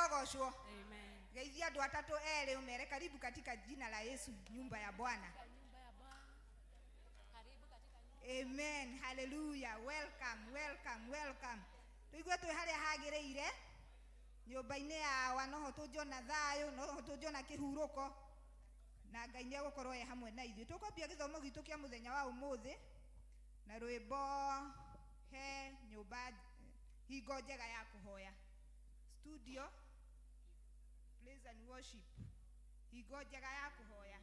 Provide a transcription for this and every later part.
Arogocwo. Amen. Geithia andũ atatũ erĩ ũmere karibu katika jina la Yesu, nyumba ya Bwana. Amen. Hallelujah. Welcome, welcome, welcome. Tũigue twĩ harĩa hagĩrĩire nyũmba-inĩ ya wa noho tũngĩona thayũ, noho tũngĩona kĩhurũko, na Ngai nĩ egũkorwo e hamwe na ithuĩ. Tũkwambia gĩthomo gitũ kĩa mũthenya wa ũmũthĩ na rwĩmbo he nyũmba hingo njega ya kũhoya. Studio Praise and Worship, hingo njega ya kũhoya,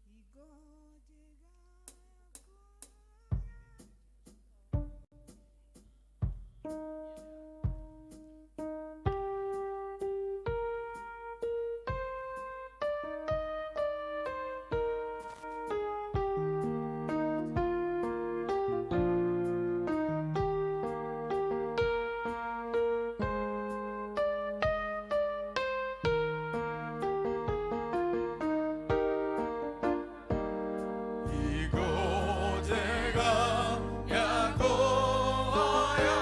hingo njega ya kũhoya.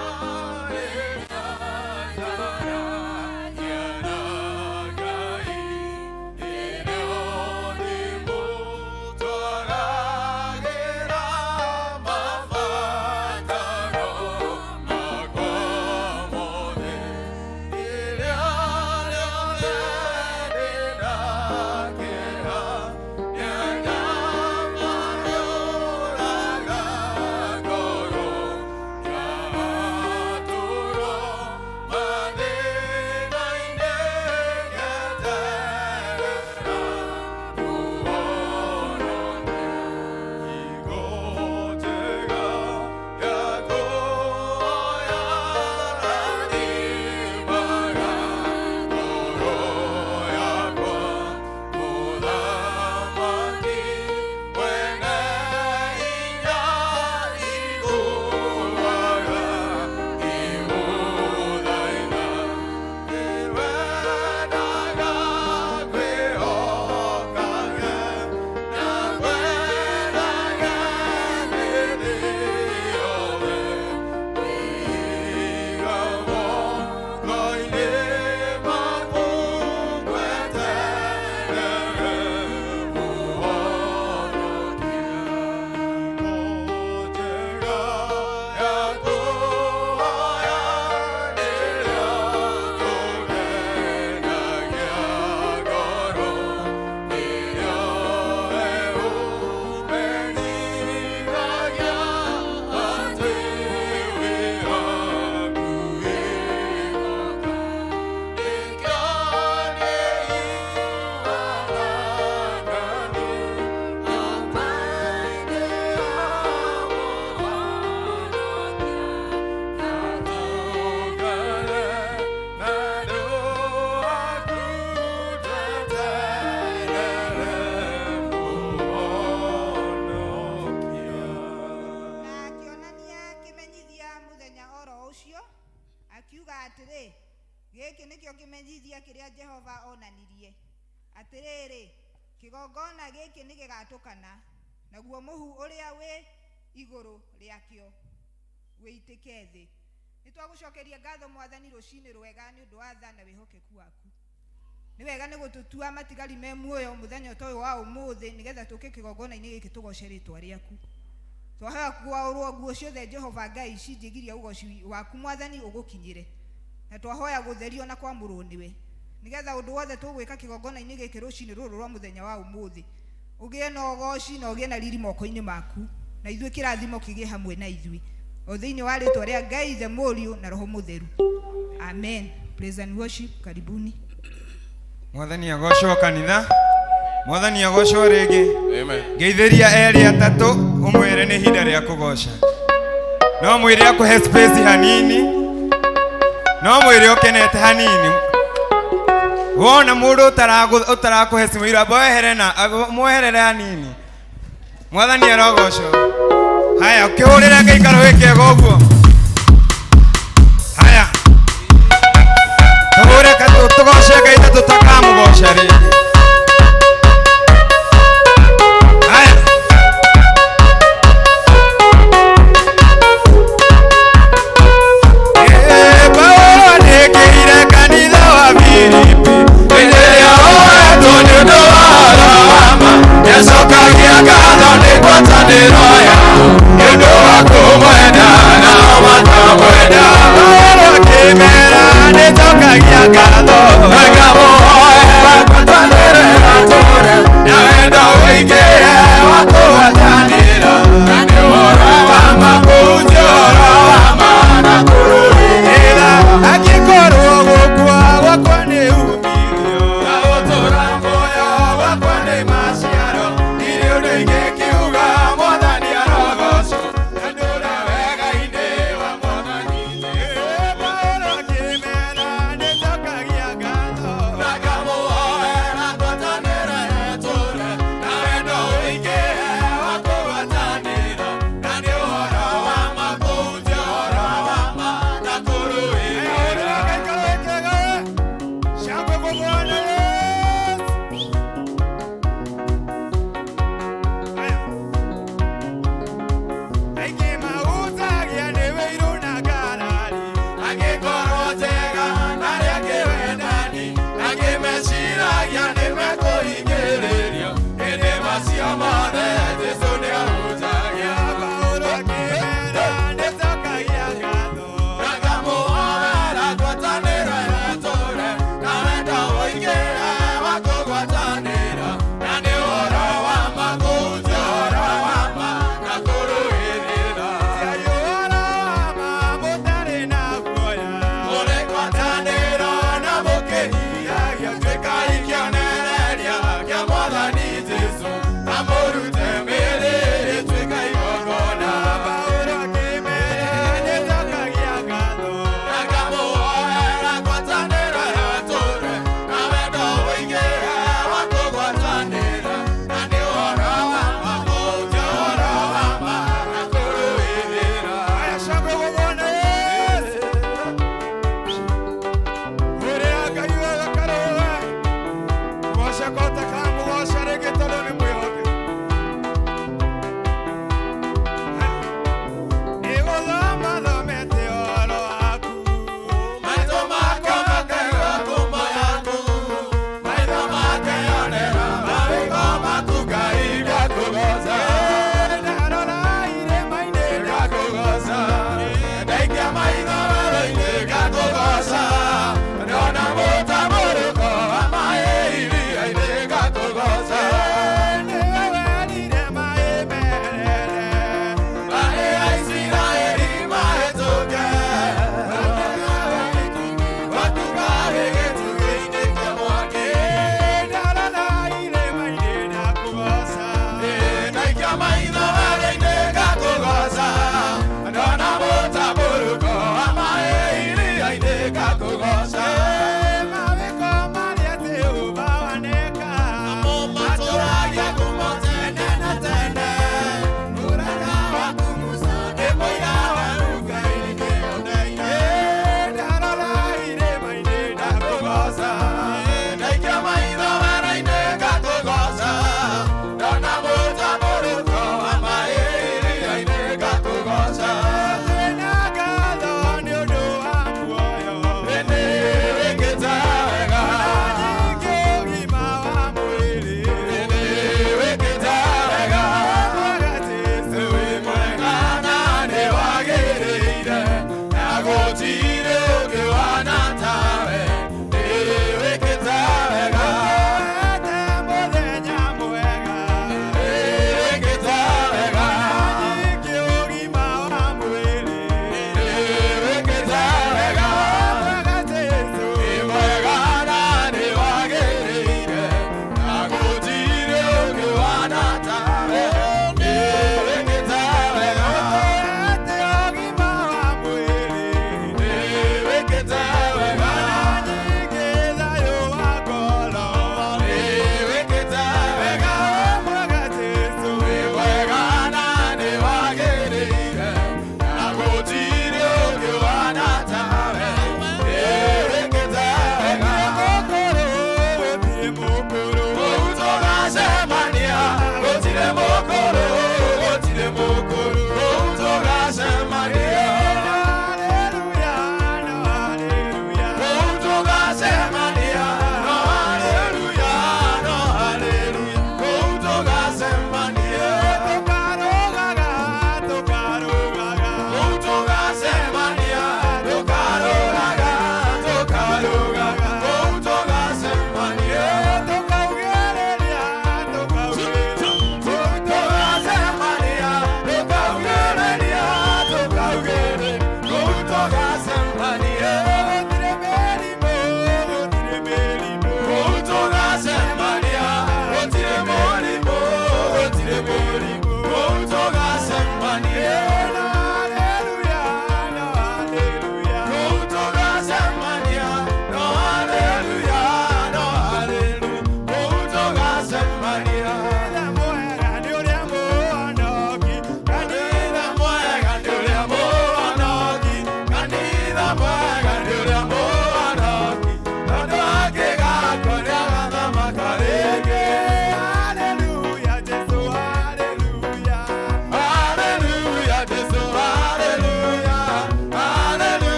Na akĩonania kĩmenyithia mũthenya oro ũcio, akiuga atĩrĩ, gĩkĩ nĩkĩo kĩmenyithia kĩrĩa Jehova onanirie, atĩrĩrĩ, kĩgongona gĩkĩ nĩ gĩgatũkana, naguo mũhu ũrĩa wĩ igũrũ rĩakĩo wĩitĩke thĩ. Nĩ twagũcokeria ngatho Mwathani rũcinĩ rwega nĩ ũndũ wa tha na wĩhokeku waku. Nĩ wega nĩ gũtũtua matigari me muoyo mũthenya ta ũyũ wa ũmũthĩ, nĩgetha tũke kĩgongona-inĩ gĩkĩ tũgoce rĩtwa rĩaku. Twahoya kwaũrwo nguo ciothe Jehova Ngai cinjĩgiria ũgoci waku Mwathani ũgũkinyĩre, na twahoya gũtherio na kwamũrwo nĩwe, nĩgetha ũndũ wothe tũgwĩka kĩgongona-inĩ gĩkĩ rũcinĩ rũrũ rwa mũthenya wa ũmũthĩ ũgĩe na ũgoci na ũgĩe na riri moko-inĩ maku, na ithuĩ kĩrathimo kĩgĩe hamwe na ithuĩ, o thĩinĩ wa rĩtwa rĩa Ngai Ithe, Mũriũ na Roho Mũtheru, amen. Praise and Worship, karibuni. Mwathani agocwo kanitha, Mwathani agocwo rĩngĩ. Amen. Ngeithĩria erĩ atatũ ũmwĩre nĩ ihinda rĩa kũgoca. No mwĩre akũhe space hanini, no mwĩre ũkenete hanini. Wona mũndũ ũtarakũhe simu ira mwehere na mweherere hanini. Mwathani arogocwo. Haya, ũkĩhũrĩre Ngai karũhĩ kega ũguo. Haya, tũhũre tũgoce Ngai ta tũtakamũgoca rĩngĩ. Haya. Paulo andĩkĩire kanitha wa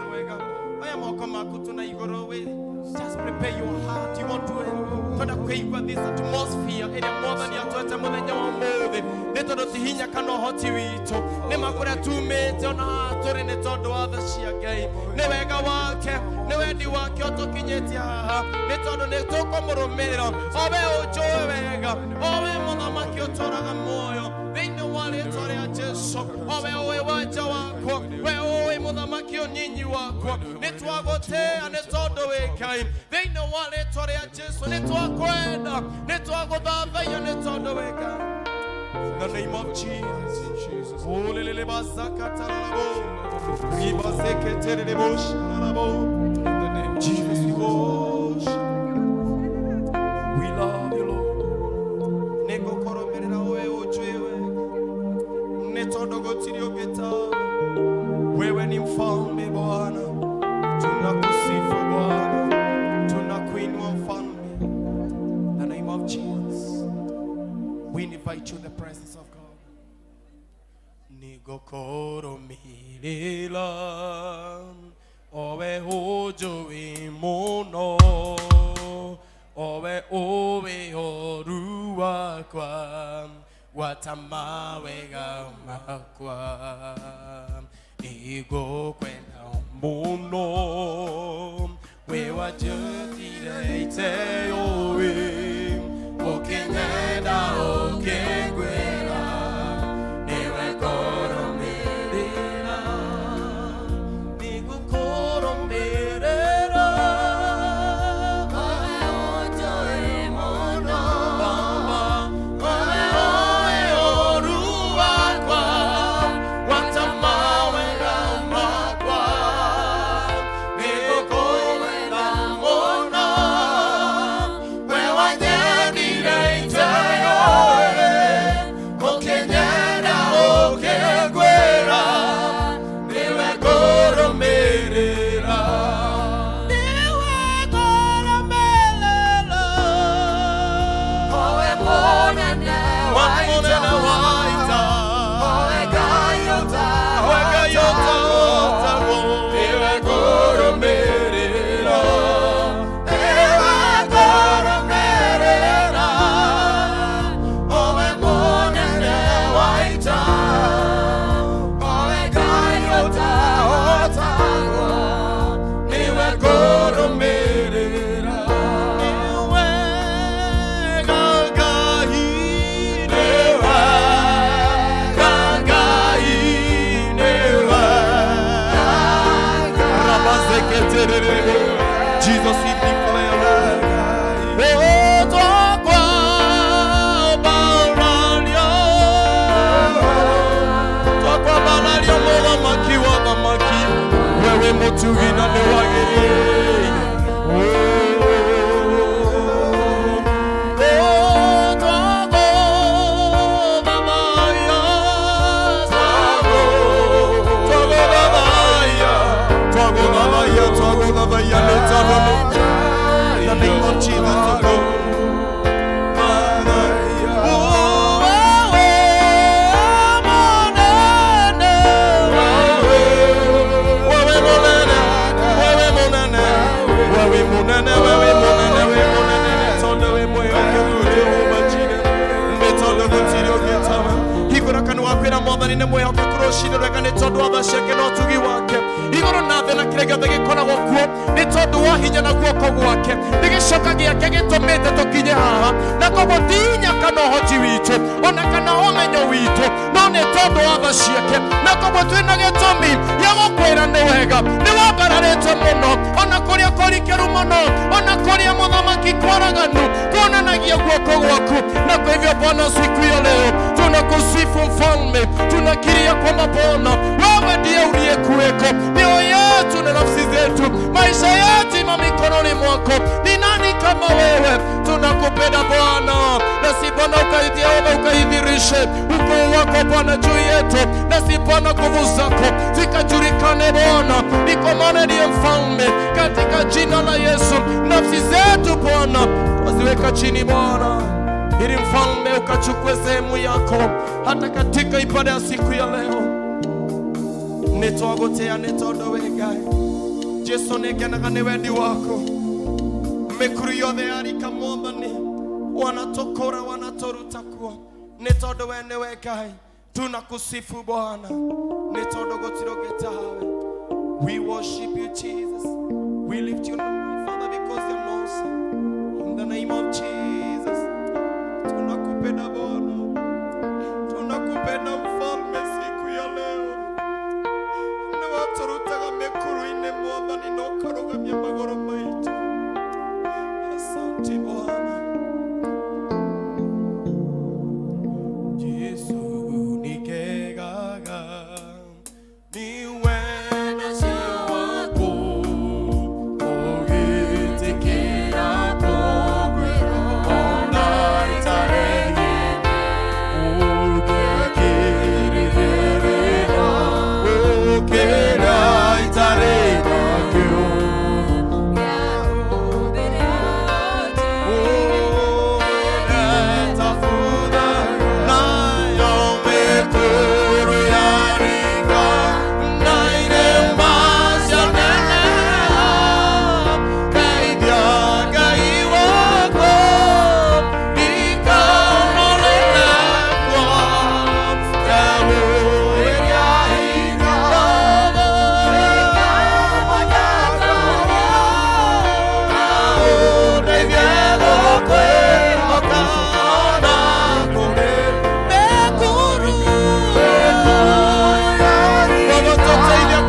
Rwega. Oya moko maku tu na igũrũ, we just prepare your heart. You want to twenda kũigua this atmosphere ĩrĩa Mwathani atwete mũthenya wa ũmũthĩ, nĩ tondũ ti hinya kana ũhoti witũ, nĩ makũrĩa tumĩte ona haha tũrĩ nĩ tondũ wa tha cia Ngai, nĩ wega wake, nĩ wendi wake ũtũkinyĩtie haha, nĩ tondũ nĩ tũkũmũrũmĩrĩra. O we ũnjũĩ wega, o we mũthamaki ũtũraga muoyo, thĩinĩ wa rĩtwa rĩa Jesu, o we ũĩ wanja wakwa, we ũĩ mũthamaki ũnyinyi wakwa, nĩ twagũtĩĩa nĩ tondũ wĩ Ngai. Thĩinĩ wa rĩtwa rĩa Jesu, nĩ twakwenda, nĩ twagũthathaiya nĩ tondũ wĩ Ngai. In the name of Jesus. Olelele basakatarabo. Ribaseketerebo sharabo. Jesus, we worship. We love you, Lord. Nĩngũkũrũmĩrĩra ũĩ ũnjũĩ wega, nĩ tondũ gũtirĩ ũngĩ tawe. Wewe ni mfalme Bwana, tunakusifu Bwana, tunakuinua mfalme. In the name of Jesus, we invite you in the presence of God. Nĩngũkũrũmĩrĩra owe ũnjũĩ mũno, owe ũĩ ũru wakwa, gwata mawega makwa, nĩngũkwenda mũno, wĩ wanjĩtire iteũĩ, ũkĩnyenda ũkĩngwĩra nĩwe ngũrũmĩrĩra, nĩngũkũrũmĩrĩra. Owe ũnjũĩ mũno. Baba, owe ũĩ ũru wakwa, gwata mawega makwa, nĩngũkwenda mũno, we wanyendire iteũĩ, ũkĩnyenda ũkĩngwĩra nĩwe ngũrũmĩrĩra, nĩwe ngũrũmĩrĩra. Owe mũnene Wa wa mũnene wa ita. ita. Owe Ngai We Ngai ũtahotagwo. ũtahotagwo, nĩwe ngũrũmĩrĩra, nĩwe ngũrũmĩrĩra. Owe mũnene wa ita. Owe Ngai ũtahotagwo. Nĩwe ngũrũmĩrĩra, nĩwe Ngai, nĩwe Ngai, nĩwe Rabazeketerere. Jesus, we declare, Lord. Oh, twakwa bararia, twakwa bararia, mũthamaki wa thamaki, wewe mũtugi na nĩ wagĩrĩire. Oh, twakwa babaya, twakwa babaya, twakwa babaya, twakwa babaya, nĩ tondũ nĩ. In the name of Jesus, oh God. Oh, wewe mũnene, wewe mũnene, wewe mũnene, wewe mũnene, wewe mũnene, wewe mũnene, nĩ tondũ wĩ mwĩhokeku Jehova Jireh, nĩ tondũ gũtirĩ ũngĩ tawe. Hingũra kanua kwĩra Mwathani nĩ mwĩhokeku rũcinĩ rwega, nĩ tondũ wa tha ciake na ũtugi wake. Igũrũ na thĩ na kĩrĩa gĩothe gĩkoragwo kuo, nĩ tondũ wa hinya na guoko gwake, nĩ gĩcoka gĩake gĩtũmĩte tũkinye haha, na koguo ti hinya kana ũhoti witũ ona kana ũmenyo witũ, no nĩ tondũ wa tha ciake, na koguo twĩna gĩtũmi gĩa gũkwĩra nĩ wega, nĩ wambararĩte mũno ona kũrĩa kũrikĩru mũno, ona kũrĩa mũthamaki kwaraganu, kuonanagia guoko gwaku. Na kwa hivyo Bwana, siku ya leo tunakusifu mfalme, tunakiri ya kwamba Bwana wewe ndiye uliyekuweko. Mioyo yetu na nafsi zetu, maisha yetu imo mikononi mwako. Ni nani kama wewe? Tunakupenda Bwana, nasi Bwana ukaidiaomba ukaidhirishe ukuu wako Bwana juu yetu, nasi Bwana nguvu zako zikajulikane Bwana, ni kwa maana ndiye mfalme. Katika jina la Yesu, nafsi zetu Bwana waziweka chini Bwana, ili mfalme ukachukue sehemu yako hata katika ibada ya siku ya leo. Nĩ twagũtĩa nĩ tondũ wĩ Ngai. Jesu nĩ ngenaga nĩ wendi waku. Mĩkuru yothe ya rika Mwathani, wanatũkũra wanatũruta kuo nĩ tondũ we nĩwe Ngai. Tunakusifu Bwana nĩ tondũ gũtirĩ ũngĩ tawe. We worship you, Jesus. We lift you up, Father, because you're awesome. In the name of Jesus. Tunakupenda Bwana, tunakupenda Mfalme siku ya leo. Nĩ watũrutaga mĩkuru-inĩ Mwathani na ũkarũgamia magũrũ maitũ. Asante Bwana. Jesu nikegaga ni wendo ũcio waku ũgĩtĩkĩra kũgwĩrwo ona itarĩ ũngĩakĩrĩrĩra ũkĩra itarĩ nakĩo.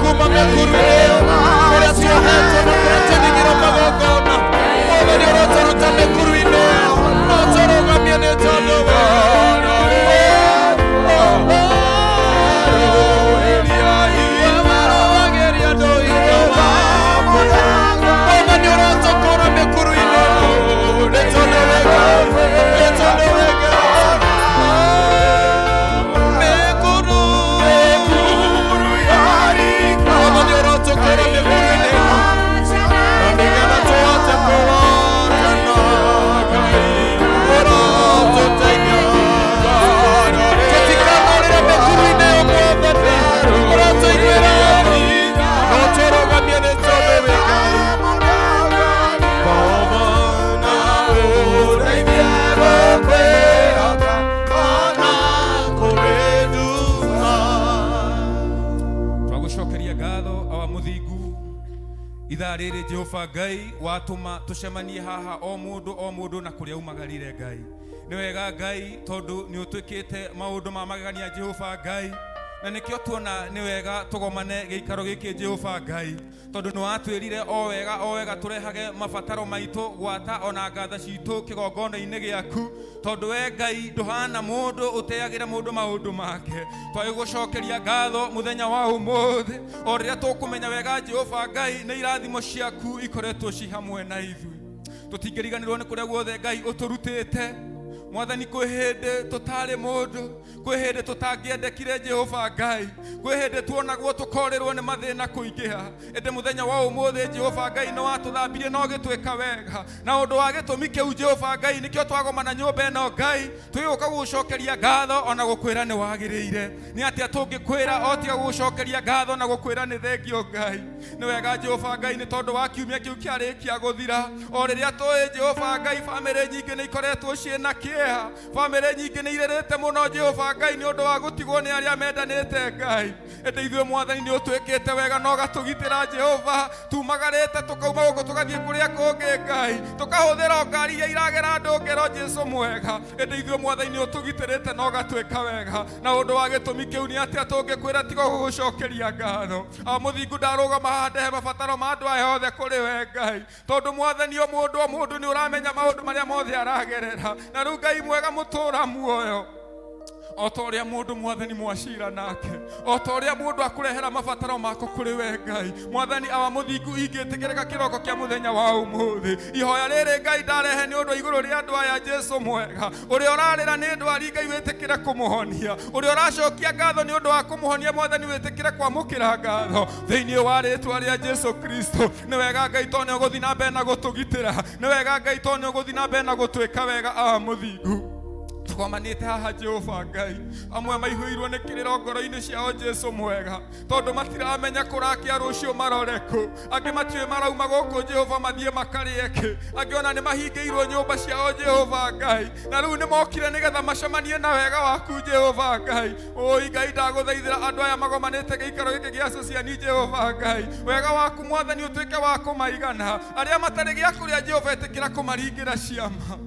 Kuma mĩkuru ĩyo kũrĩa tuohetwo na kũrĩa tũthigirwo magongona. Mwathani ũrotũruta mĩkuru-inĩ ĩyo no tũrũgamie nĩ tondũ we Mwathani ũrotũkũra mĩkuru-inĩ ĩyo nĩ tondũ we Ngai, nĩ tondũ we Ngai. Mĩkuru, Mwathani ũrotũkũra mĩkuru-inĩ ĩno na nĩgetha tũhote kũhotana Ngai ũrotũteithia tũtikanorĩre mĩkuru-inĩ ĩyo Mwathani ũrotũiguĩra no tũrũgamie nĩ tondũ wĩ Ngai. Baba na ũndeithie gũkwĩhoka ona kũrĩ nduma. Twagũcokeria ngatho awa mũthingu ithaa rĩrĩ Jehova Ngai watũma tũcemanie haha o mũndũ o mũndũ na kũrĩa umagarire. Ngai nĩ wega Ngai tondũ nĩ ũtwĩkĩte maũndũ ma magegania Jehova Ngai, na nĩkĩo tuona nĩ wega tũgomane gĩikaro gĩkĩ Jehova Ngai, tondũ nĩ watwĩrire o wega o wega tũrehage mabataro maitũ gwata ona ngatha citũ kĩgongona-inĩ gĩaku, tondũ we Ngai ndũhana mũndũ ũteagĩra mũndũ maũndũ make. Twagĩgũcokeria ngatho mũthenya wa ũmũthĩ o rĩrĩa tũkũmenya wega Jehova Ngai nĩ irathimo ciaku ikoretwo ci hamwe na ithuĩ. Tũtingĩriganĩrwo nĩ kũrĩa guothe Ngai ũtũrutĩte Mwathani. Kwĩ hĩndĩ tũtarĩ mũndũ, kwĩ hĩndĩ tũtangĩendekire Jehova Ngai, kwĩ hĩndĩ tuonagwo tũkorĩrwo nĩ mathĩna kũingĩha, ĩndĩ mũthenya wa ũmũthĩ Jehova Ngai nĩ watũthambirie na ũgĩtwĩka wega. Na ũndũ wa gĩtũmi kĩu Jehova Ngai nĩkĩo twagomana nyũmba ĩno Ngai twĩgũka gũgũcokeria ngatho ona gũkwĩra nĩ wagĩrĩire. Nĩ atĩa tũngĩkwĩra o tiga gũgũcokeria ngatho na gũkwĩra nĩ thengio Ngai? Nĩ wega Jehova Ngai nĩ tondũ wa kiumia kĩu kĩarĩkia gũthira, o rĩrĩa tũĩ Jehova Ngai bamĩrĩ nyingĩ nĩ ikoretwo ciĩna kĩeha, bamĩrĩ nyingĩ nĩ irĩrĩte mũno Jehova Ngai nĩ ũndũ wa gũtigwo nĩ arĩa mendanĩte Ngai, ĩndĩ ithuĩ Mwathani nĩ ũtwĩkĩte wega na ũgatũgitĩra Jehova. Tumagarĩte tũkauma gũkũ tũgathiĩ kũrĩa kũngĩ Ngai, tũkahũthĩra o ngari iria iragera andũ ngero Jesu mwega, ĩndĩ ithuĩ Mwathani nĩ ũtũgitĩrĩte na ũgatwĩka wega. Na ũndũ wa gĩtũmi kĩu nĩ atĩa tũngĩkwĩra tiga gũgũcokeria ngatho? A mũthingu, ndarũgama haha ndehe mabataro ma andũ aya othe kũrĩ we Ngai, tondũ Mwathani o mũndũ o mũndũ nĩ ũramenya maũndũ marĩa mothe aragerera. Na rĩu Ngai mwega mũtũra muoyo, o ta ũrĩa mũndũ Mwathani mwacira nake, o ta ũrĩa mũndũ akũrehera mabataro mako kũrĩ we Ngai Mwathani awa mũthingu, ingĩtĩkĩrĩka kĩroko kĩa mũthenya wa ũmũthĩ ihoya rĩrĩ Ngai ndarehe nĩ ũndũ wa igũrũ rĩa andũ aya Jesu mwega. Ũrĩa ũrarĩra nĩ ndwari, Ngai wĩtĩkĩre kũmũhonia. Ũrĩa ũracokia ngatho nĩ ũndũ wa kũmũhonia, Mwathani wĩtĩkĩre kwamũkĩra ngatho thĩinĩ wa rĩtwa rĩa Jesu Kristo. Nĩ wega Ngai tondũ nĩ ũgũthiĩ na mbere na gũtũgitĩra. Nĩ wega Ngai tondũ nĩ ũgũthiĩ na mbere na gũtwĩka wega awa mũthingu. Tũgomanĩte haha Jehova Ngai, amwe maihũirwo nĩ kĩrĩro ngoro-inĩ ciao Jesu mwega, tondũ matiramenya kũrakia rũciũ marore kũ. Angĩ matiũĩ marauma gũkũ Jehova mathiĩ makarĩe kĩ. Angĩ ona nĩ mahingĩirwo nyũmba ciao Jehova Ngai, na rĩu nĩ mokire nĩgetha macemanie na wega waku Jehova Ngai. Ũi Ngai, ndagũthaithĩra andũ aya magomanĩte gĩikaro gĩkĩ gĩa Sociani Jehova Ngai, wega waku Mwathani ũtuĩke wa kũmaigana. Arĩa matarĩ gĩa kũrĩa Jehova, ĩtĩkĩra kũmaringĩra ciama.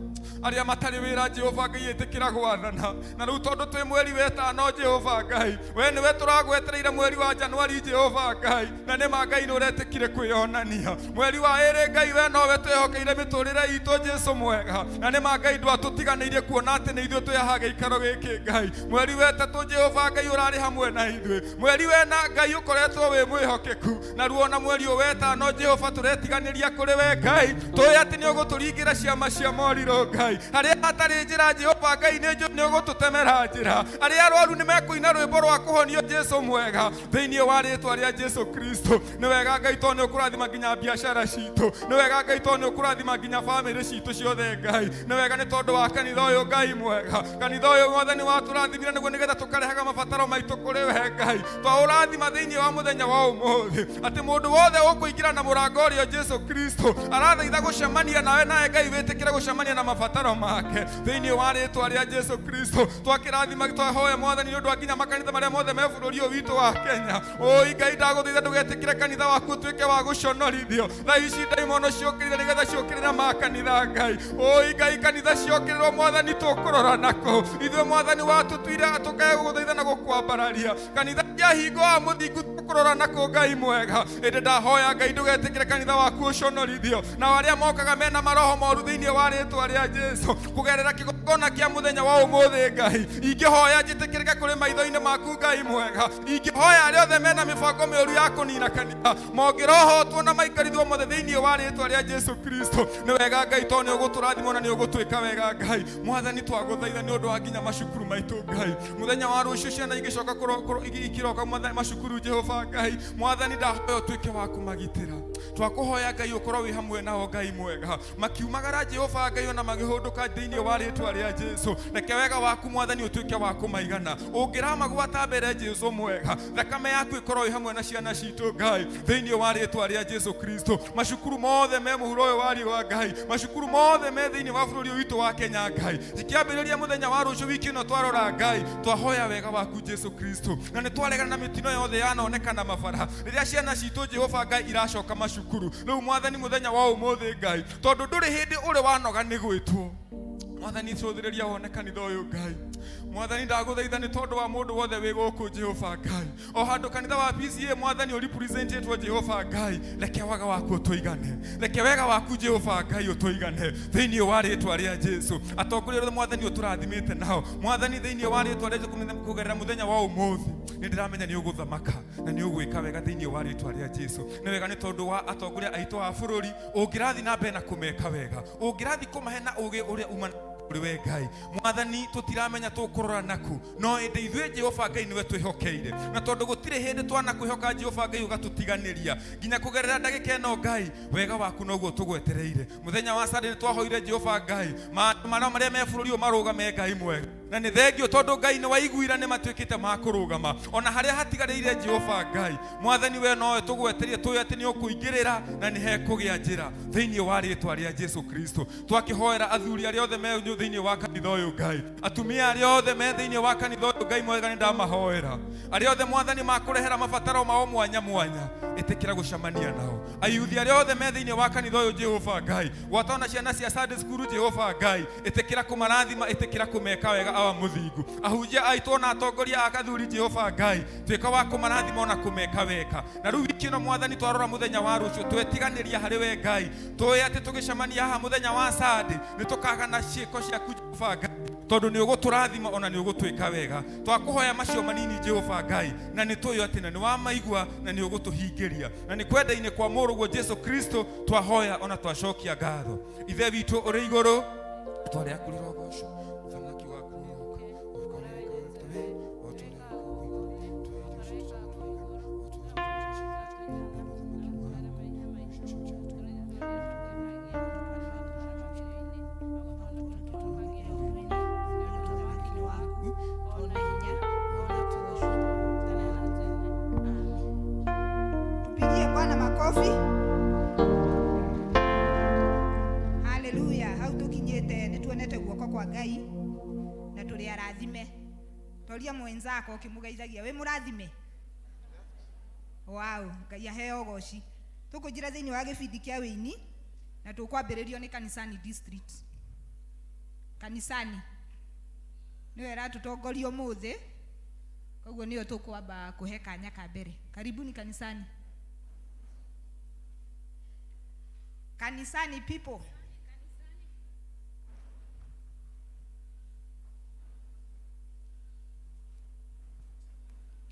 Arĩa matarĩ wĩra Jehova Ngai, ĩtĩkĩra gwathana. Na rĩu tondũ twĩ mweri wetano Jehova Ngai, we nĩwe tũragwetereire mweri wa Januari Jehova Ngai, na nĩ ma Ngai nĩ ũretĩkire kwĩyonania. Mweri wa ĩrĩ Ngai, we nowe twĩhokeire mĩtũrĩre itũ Jesu mwega, na nĩ ma Ngai ndwatũtiganĩirie kuona atĩ nĩ ithuĩ twĩ haha gĩikaro gĩkĩ Ngai. Mweri wetatũ Jehova Ngai ũrarĩ hamwe na ithuĩ. Mweri wena Ngai ũkoretwo wĩ mwĩhokeku, na ruo na mweri ũyũ wetano Jehova tũretiganĩria kũrĩ we Ngai, tũĩ atĩ nĩ ũgũtũringĩra ciama cia morirũ Ngai. Harĩa hatarĩ njĩra Jehova Ngai nĩ ũgũtũtemera njĩra. Arĩa arwaru nĩ mekũina rwĩmbo rwa kũhonio Jesu mwega, thĩinĩ wa rĩtwa rĩa Jesu Kristo. Nĩ wega Ngai tondũ nĩ ũkũrathima nginya biacara citũ. Nĩ wega Ngai tondũ nĩ ũkũrathima nginya bamĩrĩ citũ ciothe Ngai. Nĩ wega nĩ tondũ wa kanitha ũyũ Ngai mwega, kanitha ũyũ Mwathani watũrathimire nĩguo nĩgetha tũkarehaga mabataro maitũ kũrĩ we Ngai. Twaũrathima thĩinĩ wa mũthenya wa ũmũthĩ, atĩ mũndũ wothe ũkũingĩra na mũrango ũrĩa Jesu Kristo arathaitha gũcemania nawe, nawe Ngai wĩtĩkĩre gũcemania na mabataro make thĩinĩ wa rĩtwa rĩa Jesu Kristo. Twakĩrathima, twahoya Mwathani nĩ ũndũ wa nginya makanitha marĩa mothe me bũrũri ũyũ witũ wa Kenya. Ũi Ngai, ndagũthaitha ndũgetĩkĩre kanitha waku ũtuĩke wa gũconorithio. Thaa ici ndaimono ciũkĩrire nĩgetha ciũkĩrĩre makanitha Ngai. Ũi Ngai, kanitha ciokĩrĩrwo Mwathani tũkũrora nako. Ithuĩ Mwathani watũtuire tũkae gũgũthaitha na gũkwambararia. Kanitha ciahingo wa mũthingu tũkũrora nako Ngai mwega. Ĩndĩ ndahoya Ngai ndũgetĩkĩre kanitha waku ũconorithio, nao arĩa mokaga mena maroho moru thĩinĩ wa rĩtwa rĩa Jesu kũgerera kĩgongona kĩa mũthenya wa ũmũthĩ Ngai, ingĩhoya njĩtĩkĩrĩke kũrĩ maitho-inĩ maku Ngai mwega. Ingĩhoya arĩa othe mena mĩbango mĩũru ya kũnina kanitha mongĩrohotwo na maikarithwo mothe thĩinĩ wa rĩtwa rĩa Jesu Kristo. Nĩ wega Ngai tondũ nĩ ũgũtũrathima na nĩ ũgũtwĩka wega Ngai. Mwathani twagũthaitha nĩ ũndũ wa nginya macukuru maitũ Ngai. Mũthenya wa rũciũ ciana igĩcoka ikĩroka macukuru Jehova Ngai, Mwathani ndahoya ũtuĩke wa kũmagitĩra. Twakũhoya Ngai ũkorwo wĩ hamwe nao Ngai mwega, makiumagara Jehova Ngai ona magĩhũndũka thĩinĩ wa rĩtwa rĩa Jesu. Reke wega waku Mwathani ũtuĩke wa kũmaigana. Ũngĩramagwata mbere Jesu mwega, thakame yaku ĩkorwo ĩ hamwe na ciana citũ Ngai thĩinĩ wa rĩtwa rĩa Jesu Kristo. Macukuru mothe me mũhuro ũyũ wa riũa Ngai, macukuru mothe me thĩinĩ wa bũrũri ũyũ witũ wa Kenya Ngai, cikĩambĩrĩria mũthenya wa rũciũ wiki ĩno twarora Ngai, twahoya wega waku Jesu Kristo, na nĩ twaregana na mĩtino yothe yanonekana mabara rĩrĩa ciana citũ Jehova Ngai iracoka macukuru. Rĩu Mwathani mũthenya wa ũmũthĩ Ngai, tondũ ndũrĩ hĩndĩ ũrĩ wanoga nĩ gwĩtwo, Mwathani cũthĩrĩria wone kanitha ũyũ Ngai. Mwathani ndagũthaitha nĩ tondũ wa mũndũ wothe wĩ gũkũ Jehova Ngai, o handũ kanitha wa PCA Mwathani ũrepresentetwo Jehova Ngai, reke waga waku ũtũigane, reke wega waku Jehova Ngai ũtũigane thĩinĩ wa rĩtwa rĩa Jesu. Atongoria othe Mwathani ũtũrathimĩte nao Mwathani thĩinĩ wa rĩtwa rĩa Jesu, kũgerera mũthenya wa ũmũthĩ nĩ ndĩramenya nĩ ũgũthamaka na nĩ ũgwĩka wega thĩinĩ wa rĩtwa rĩa Jesu. Nĩ wega nĩ tondũ wa atongoria aitũ a bũrũri, ũngĩrathiĩ na mbere na kũmeka wega, ũngĩrathiĩ kũmahe na ũgĩ ũrĩa uma kũrĩ we Ngai. Mwathani tũtiramenya tũkũrora naku, no ĩndĩ ithuĩ Jehova Ngai nĩwe twĩhokeire, na tondũ gũtirĩ hĩndĩ twanakwĩhoka Jehova Ngai ũgatũtiganĩria nginya kũgerera ndagĩka ĩno Ngai, wega waku noguo tũgwetereire. Mũthenya wa Sunday nĩ twahoire Jehova Ngai maandamano marĩa me bũrũri ũyũ marũgame Ngai mwega, na nĩ thengio tondũ Ngai nĩ waiguira nĩ matuĩkĩte ma kũrũgama ona harĩa hatigarĩire Jehova Ngai. Mwathani we nowe tũgwetereire, tũĩ atĩ nĩ ũkũingĩrĩra na nĩ hekũgĩa njĩra thĩinĩ wa rĩtwa rĩa Jesu Kristo. Twakĩhoera athuri arĩa othe me thĩinĩ wa kanitha ũyũ Ngai, atumia arĩa othe me thĩinĩ wa kanitha ũyũ Ngai mwega, nĩ ndamahoera arĩa othe Mwathani makũrehera mabataro mao mwanya mwanya, ĩtĩkĩra gũcemania nao. Ayuthi arĩa othe me thĩinĩ wa kanitha ũyũ Jehova Ngai, gwata ona ciana cia Sunday school Jehova Ngai, ĩtĩkĩra kũmarathima, ĩtĩkĩra kũmeka wega awa mũthingu. Ahunjia aitũ ona atongoria a kathuri Jehova Ngai, tuĩka wa kũmarathima ona kũmeka wega. Na rĩu wiki ĩno Mwathani twarora mũthenya wa rũciũ, twetiganĩria harĩ we Ngai, tũĩ atĩ tũgĩcemania haha mũthenya wa Sunday nĩ tũkagana ciĩko ciaku Jehova Ngai, tondũ nĩ ũgũtũrathima ona nĩ ũgũtwĩka wega. Twakũhoya macio manini Jehova Ngai, na nĩ tũĩ atĩ na nĩ wamaigua na nĩ ũgũtũhingĩria, na nĩ kwenda-inĩ kwa mũrũguo Jesu Kristo twahoya ona twacokia ngatho. Ithe witũ ũrĩ igũrũ, rĩtwa rĩaku rĩrogocwo, ũthamaki waku ũroka, ũkorwo wĩ o ta ũrĩa wĩ kũu igũrũ. Tũhe irio citũ cia tũigana, o ta ũrĩa Kwa Ngai na tũrĩ arathime. Toria mwenzako ũkĩmũgeithagia wĩ mũrathime. Wow, Ngai aheo ũgoci. Tũkũnjĩra thĩinĩ wa gĩbindi kĩa wĩini na tũkwambĩrĩrio nĩ Kanisani district. Kanisani nĩwe ĩratũtongoria ũmũthĩ, koguo nĩyo tũkwamba kũhe kanya ka mbere. Karibuni Kanisani. Kanisani people.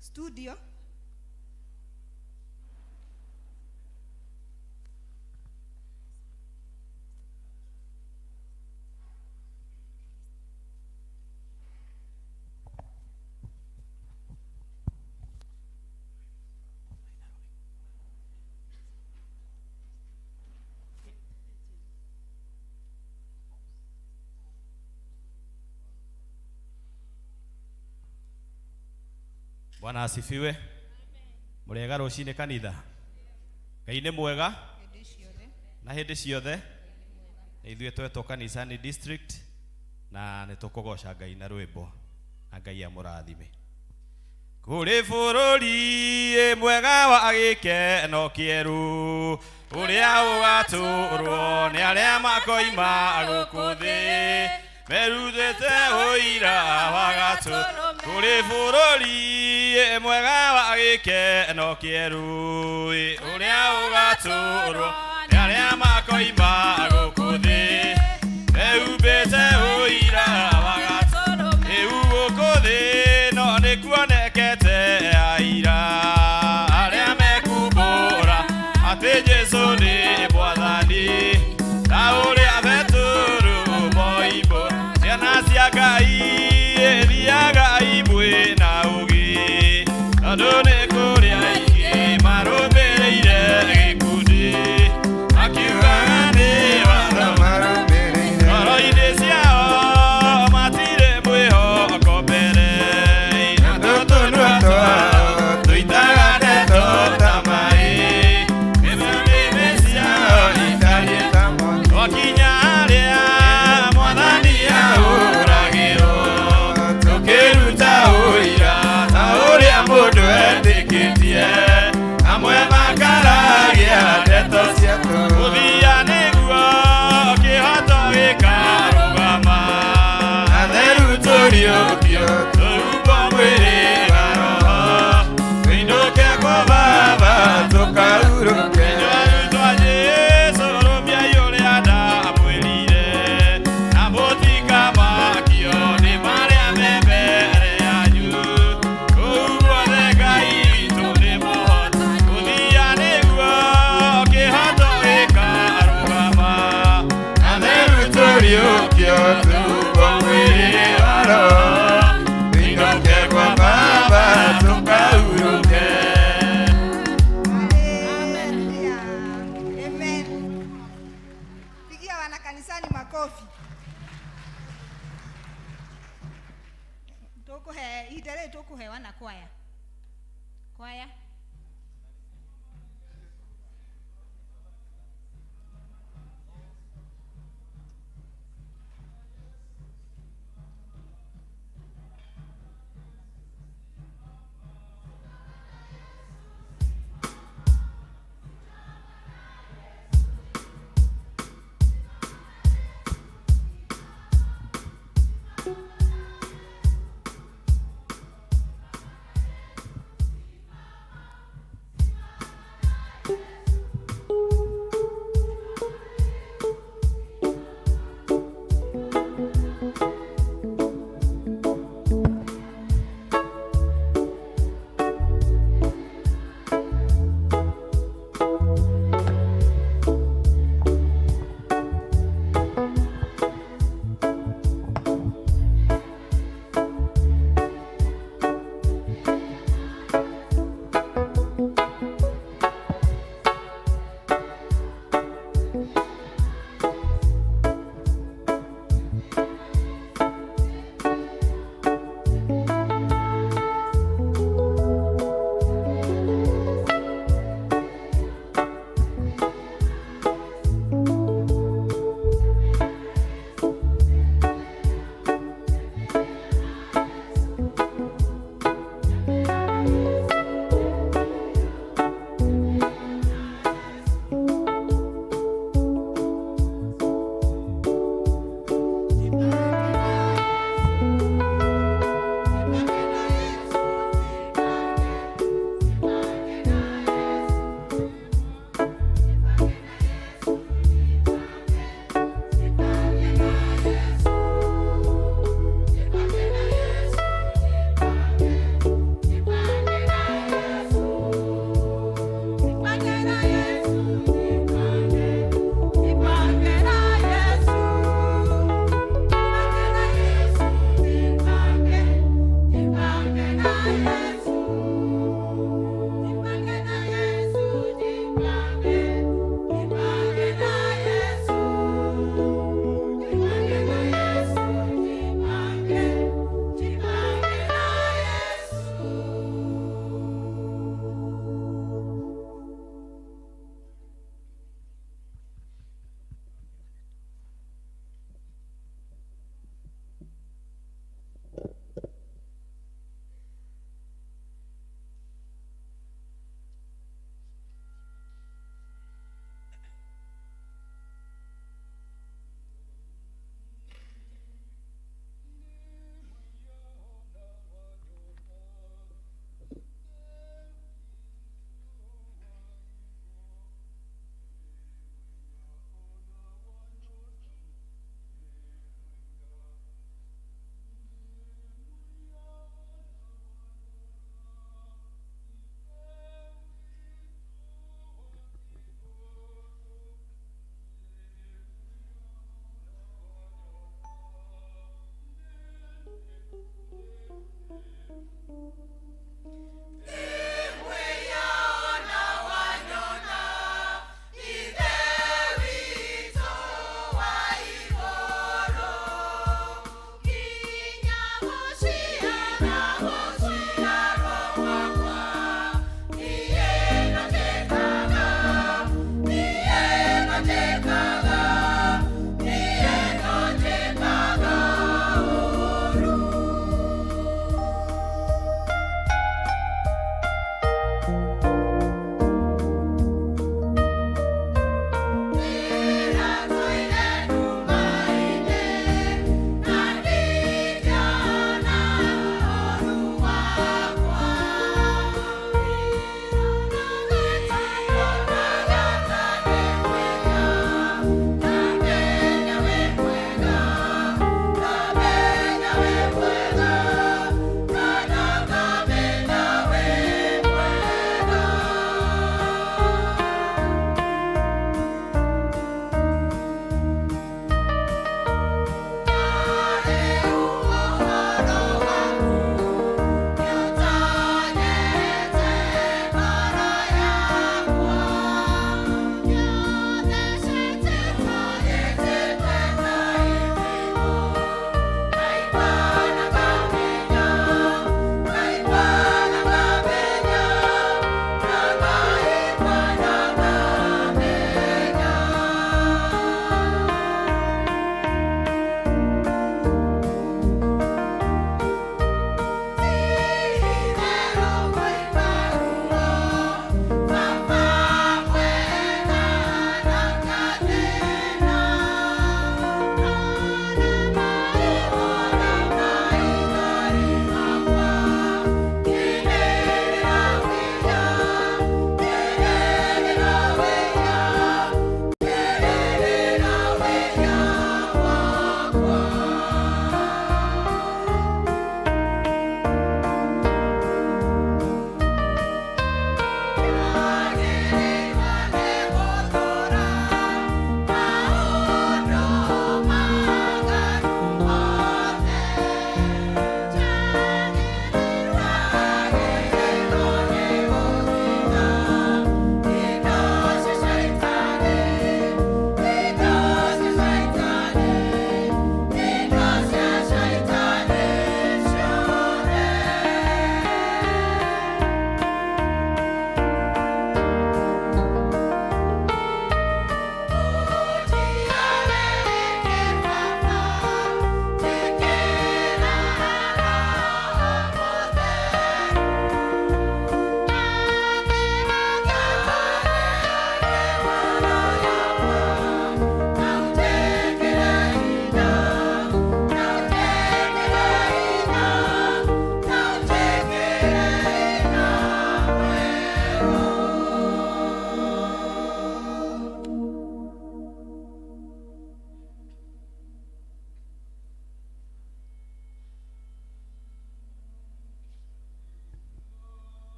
Studio. Bwana asifiwe. Mũrĩega rũcinĩ kanitha. Ngai nĩ mwega Hĩndĩ ciothe. Na hĩndĩ ciothe. Na ithuĩ twetwo Kanisani district na nĩ tũkũgoca Ngai na rwĩmbo na Ngai amũrathime. Kũrĩ bũrũri mwega wa gĩkeno kĩerũ ũrĩa ũgatũrwo nĩ arĩa makoima gũkũ thĩ merutĩte ũira wa gatũ. Kũrĩ bũrũri mwega wa gĩkeno kĩerũ ũrĩa ũgatũrwo nĩ arĩa makoima gũkũ thĩ mehumbĩte ũira wa gatũ. Rĩu gũkũ thĩ no nĩkuonekete aira arĩa mekumbũra atĩ Jesũ nĩ Mwathani ta ũrĩa Petero moimbo. Ciana cia Ngai ĩthiaga imwe na ũgĩ tondũ nĩ kũrĩ aingĩ marũmĩrĩire gĩkundi makiugaga nĩ watho ngoro-inĩ ciao matirĩ mwĩhoko mbere na tũtũnua twao tũitaga ndeto ta maĩ nĩme ciao itariĩ twakinya harĩa Mwathani ahũragĩrwo tũkĩruta ũira ta ũrĩa mũndũ etĩkĩtie amwe makaragia ndeto gũthia nĩguo kĩhoto gĩkarũgama atheru tũriũkio tũhumbwo mwĩrĩ na roho tũinũke kwa Baba tũkahurũke. Arutwo a Jesũ rũmiai ũrĩa ndamwĩrire na mũtikamakio nĩ marĩa me mbere yanyu. Kũu guothe Ngai witũ nĩ mũhoti gũthia nĩguo kĩhoto gĩkarũgama atheru tũriũkio tũhumbwo mwĩrĩ wa roho tũinũke kwa Baba tũkahurũke. Hallelujah. Amen. Pigia wana kanisani makofi. Tukuhe ihinda rĩrĩ tũkũhe wana kwaya. Kwaya.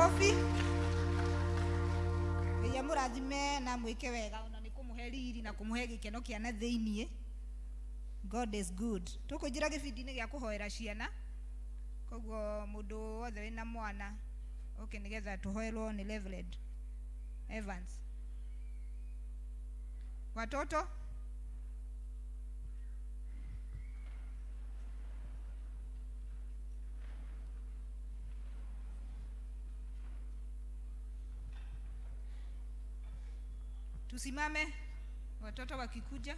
Makofi. Ngai amũrathime na mwĩke wega ona nĩ kũmũhe riri na kũmũhe gĩkeno kĩa na thĩiniĩ. God is good. Tũkũingĩra gĩbindi-inĩ gĩa kũhoera ciana, koguo mũndũ wothe wĩna mwana oke nĩgetha tũhoerwo nĩ Reverend Evans. Watoto tusimame, watoto wakikuja.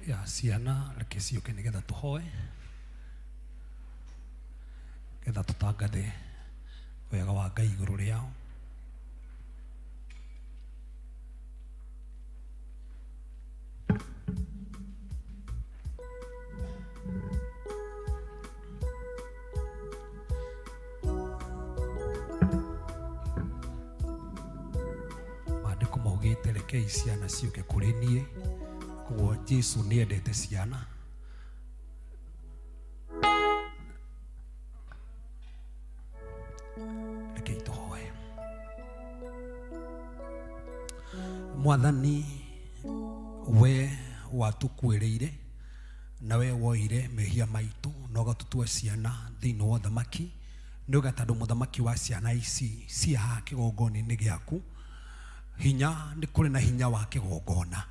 Ya ciana reke ciũke nĩgetha tũhoe, getha tũtangathe wega wa Ngai igũrũ rĩao. Maandĩko maugĩte rekei ciana ciũke kũrĩ niĩ, koguo Jesu nĩ endete ciana. Rekei tũhoe. Mwathani, we watũkuĩrĩire na we woire mehia maitũ na ũgatũtua ciana thĩinĩ wa ũthamaki, nĩ ũga tondũ mũthamaki wa ciana ici ciĩ haha kĩgongona-inĩ gĩaku, hinya nĩ kũrĩ na hinya wa kĩgongona.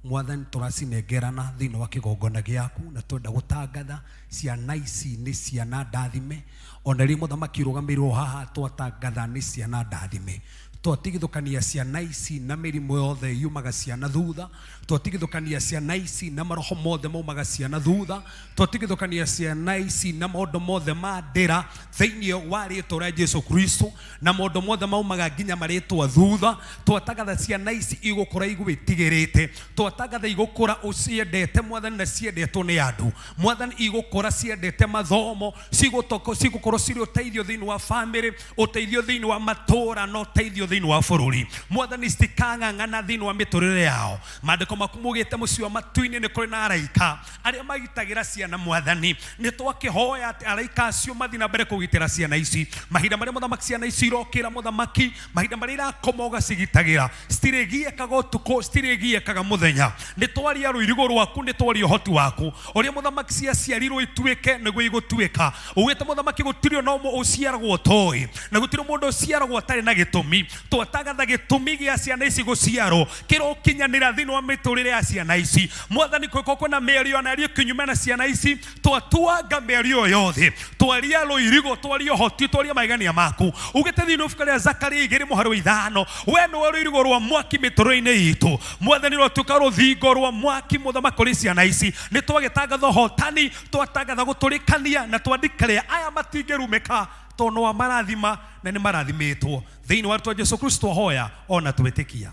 Mwathani, tũracinengerana thĩinĩ wa kĩgongona gĩaku na twenda gũtangatha ciana ici nĩ ciana ndathime. Ona rĩrĩa mũthamaki ũrũgamĩrĩirwo haha twatangatha nĩ ciana ndathime. Twatigithũkania ciana ici na mĩrimũ yothe yumaga ciana thutha, twatigithũkania ciana ici na maroho mothe maumaga ciana thutha, twatigithũkania ciana ici na maũndũ mothe ma ndĩra thĩinĩ wa rĩtwa rĩa Jesu Kristo, na maũndũ mothe maumaga nginya marĩtwa thutha. Twatangatha ciana ici igũkũra igwĩtigĩrĩte, twatangatha igũkũra ũciendete Mwathani na ciendetwo nĩ andũ. Mwathani, igũkũra ciendete mathomo, cigũkorwo cirĩ ũteithio thĩinĩ wa bamĩrĩ, ũteithio thĩinĩ wa matũũra na ũteithio thĩinĩ wa bũrũri. Mwathani, citikang'ang'ana thĩinĩ wa mĩtũrĩre yao. Maandĩko maku maugĩte mũciĩ wa matu-inĩ nĩ kũrĩ na araika arĩa magitagĩra ciana. Mwathani, nĩ twakĩhoya atĩ araika acio mathiĩ na mbere kũgitĩra ciana ici mahinda marĩa mũthamaki ciana ici irokĩra, mũthamaki mahinda marĩa irakoma ũgacigitagĩra, citirĩgiĩkaga ũtukũ, citirĩgiĩkaga mũthenya. Nĩ twaria rũirigo rwaku, nĩ twaria ũhoti waku ũrĩa mũthamaki ciaciarirwo ituĩke nĩguo igũtuĩka. Ugĩte mũthamaki gũtirĩ ona ũmwe ũciaragwo ũtoĩ, na gũtirĩ mũndũ ũciaragwo atarĩ na gĩtũmi. Twatangatha gĩtũmi gĩa ciana ici gũciarwo kĩrokinyanĩra thĩinĩ wa mĩtũrĩre ya ciana ici. Mwathani, kũngĩkorwo kwĩna mĩario na ario kinyume na ciana ici, twatuanga mĩario yothe, twaria rũirigo, twaria ũhoti, twaria magegania maku. Ugĩte thĩinĩ wa ibuku rĩa Zakaria 2:5, we nĩwe rũirigo rwa mwaki mĩtũrĩre-inĩ itũ. Mwathani, rwatuĩka rũthingo rwa mwaki mũthamaki kũrĩ ciana ici. Nĩ twagĩtangatha ũhotani, twatangatha gũtũrĩkania, na twandikĩrĩa aya matingĩrumĩka tondũ wa marathima na nĩ marathimĩtwo thĩinĩ wa rĩtwa Jesu Kristo hoya ona twĩtĩkia.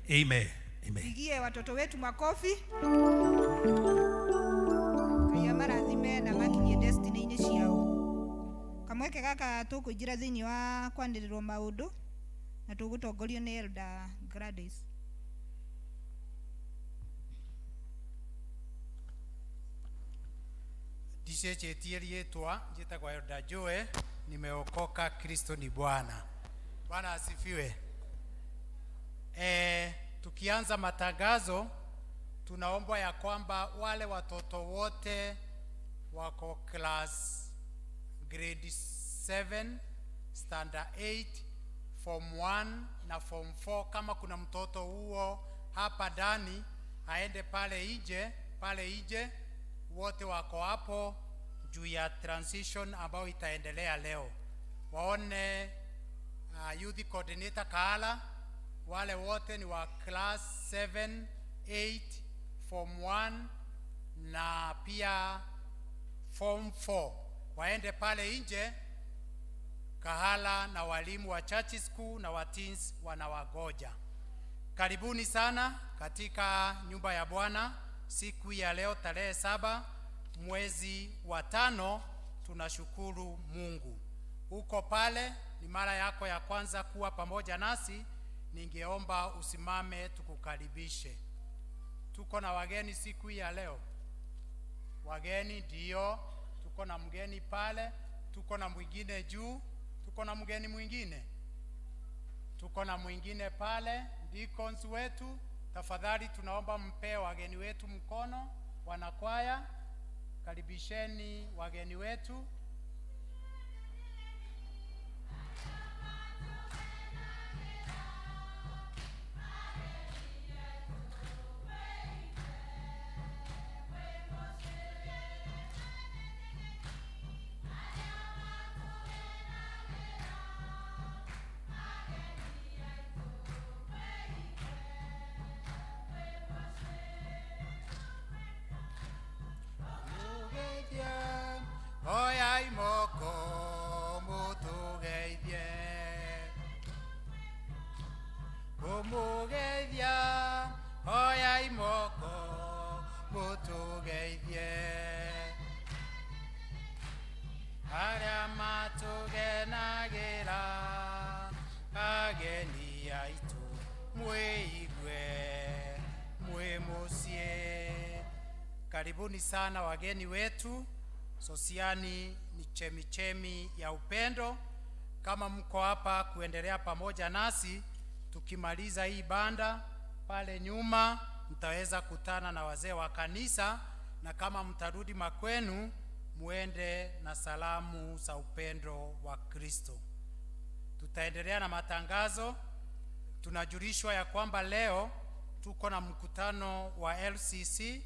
Amen. Amen. Pigie watoto wetu makofi. Ngai amarathime na makinyie destiny-inĩ ciao. Kamweke gaka tũkũingĩra thĩinĩ wa kwanĩrĩrwo maũndũ na tũgũtongorio nĩ Elder Gladys. Ndicenjetie rĩtwa, njĩtagwo Elder Joe, nimeokoka, Kristo ni Bwana. Bwana asifiwe. Tukianza matangazo tunaomba ya kwamba wale watoto wote wako class grade 7, standard 8, form 1 na form 4, kama kuna mtoto huo hapa ndani aende pale nje, pale nje wote wako hapo juu ya transition ambayo itaendelea leo. Waone youth coordinator Kaala, wale wote ni wa class 7, 8, form 1 na pia form 4, waende pale nje. Kahala na walimu wa church school na wa teens wanawagoja. Karibuni sana katika nyumba ya Bwana siku ya leo tarehe 7 mwezi wa 5. Tunashukuru Mungu. Uko pale ni mara yako ya kwanza kuwa pamoja nasi, ningeomba usimame tukukaribishe. Tuko na wageni siku ya leo. Wageni ndio, tuko na mgeni pale, tuko na mwingine juu, tuko Tuko na mgeni mwingine, tuko na mwingine pale, deacons wetu. Tafadhali tunaomba mpee wageni wetu mkono. Wanakwaya, karibisheni wageni wetu. Mugeithie, oyai moko mutugeithie. Kumugeithia, oyai moko mutugeithie. Arĩa matugenagira ageni aitũ, mwĩigue mwĩ mũciĩ. Karibuni sana wageni wetu. Sosiani ni chemichemi ya upendo. Kama mko hapa kuendelea pamoja nasi, tukimaliza hii banda pale nyuma mtaweza kutana na wazee wa kanisa, na kama mtarudi makwenu, muende na salamu za upendo wa Kristo. Tutaendelea na matangazo. Tunajulishwa ya kwamba leo tuko na mkutano wa LCC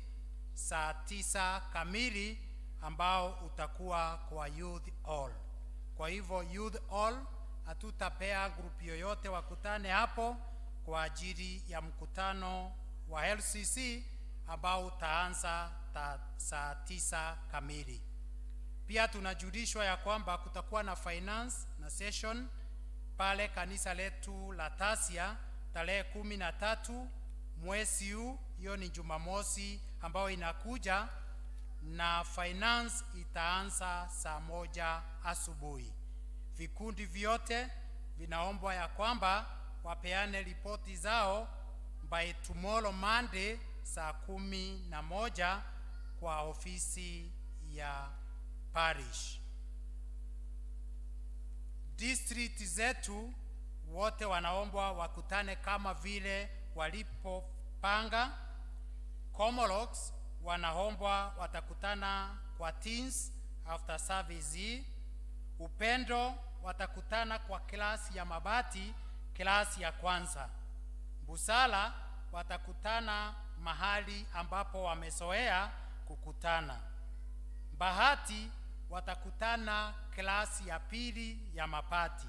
saa 9 kamili ambao utakuwa kwa Youth Hall. Kwa hivyo Youth Hall hatutapea group yoyote wakutane hapo kwa ajili ya mkutano wa LCC ambao utaanza saa 9 kamili. Pia tunajulishwa ya kwamba kutakuwa na finance na session pale kanisa letu la Tasia tarehe 13 mwezi huu, hiyo ni Jumamosi ambayo inakuja, na finance itaanza saa 1 asubuhi. Vikundi vyote vinaombwa ya kwamba wapeane ripoti zao by tomorrow Monday saa 11 kwa ofisi ya parish. District zetu wote wanaombwa wakutane kama vile walipopanga. Comolox wanaombwa watakutana kwa teens after service hii. Upendo watakutana kwa klasi ya mabati, klasi ya kwanza. Busala watakutana mahali ambapo wamezoea kukutana. Bahati watakutana klasi ya pili ya mabati.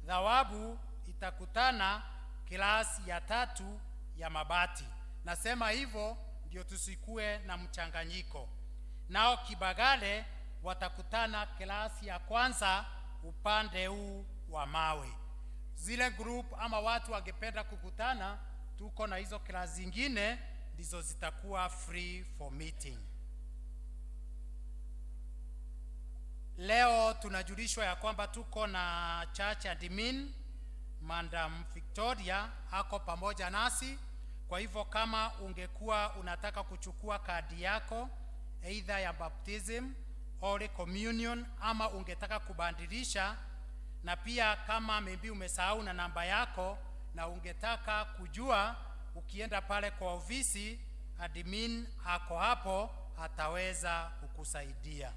Thawabu itakutana klasi ya tatu ya mabati. Nasema hivyo ndio tusikue na mchanganyiko. Nao Kibagale watakutana klasi ya kwanza upande huu wa mawe. Zile group ama watu wangependa kukutana, tuko na hizo klasi zingine ndizo zitakuwa free for meeting. Leo tunajulishwa ya kwamba tuko na church admin Madam Victoria ako pamoja nasi. Kwa hivyo kama ungekuwa unataka kuchukua kadi yako either ya baptism or communion, ama ungetaka kubadilisha, na pia kama maybe umesahau na namba yako na ungetaka kujua, ukienda pale kwa ofisi admin ako hapo, ataweza kukusaidia.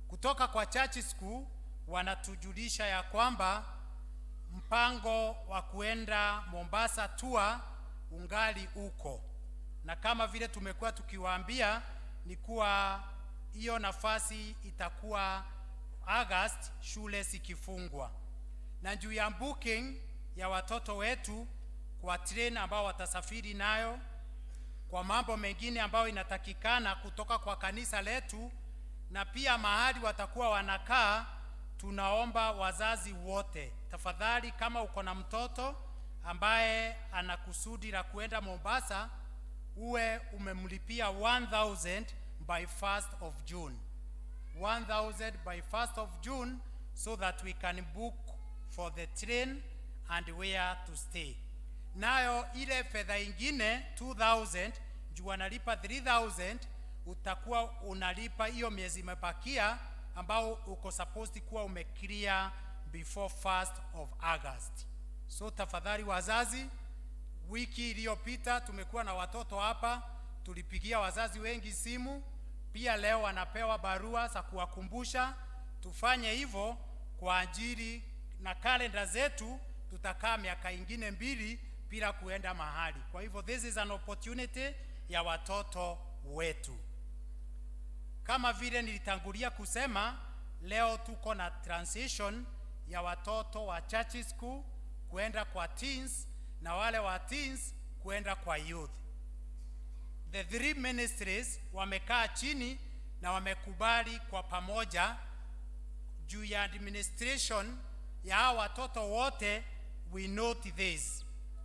Kutoka kwa church school wanatujulisha ya kwamba mpango wa kuenda Mombasa tour ungali uko, na kama vile tumekuwa tukiwaambia ni kuwa hiyo nafasi itakuwa August shule zikifungwa, na juu ya booking ya watoto wetu kwa train ambao watasafiri nayo, kwa mambo mengine ambayo inatakikana kutoka kwa kanisa letu, na pia mahali watakuwa wanakaa, tunaomba wazazi wote tafadhali, kama uko na mtoto ambaye ana kusudi la kuenda Mombasa, uwe umemlipia 1000 by 1st of June. 1000 by 1st of June so that we can book for the train and where to stay. Nayo ile fedha ingine 2000 juu wanalipa 3000, utakuwa unalipa hiyo miezi imebakia. ambao uko supposed kuwa umeclear before 1st of August. So tafadhali wazazi, wiki iliyopita tumekuwa na watoto hapa, tulipigia wazazi wengi simu, pia leo wanapewa barua za kuwakumbusha tufanye hivyo kwa ajili na kalenda zetu, tutakaa miaka ingine 2 bila kuenda mahali. Kwa hivyo this is an opportunity ya watoto wetu. Kama vile nilitangulia kusema, leo tuko na transition ya watoto wa church school kuenda kwa teens na wale wa teens kuenda kwa youth. The three ministries wamekaa chini na wamekubali kwa pamoja juu ya administration ya hawa watoto wote. We note this,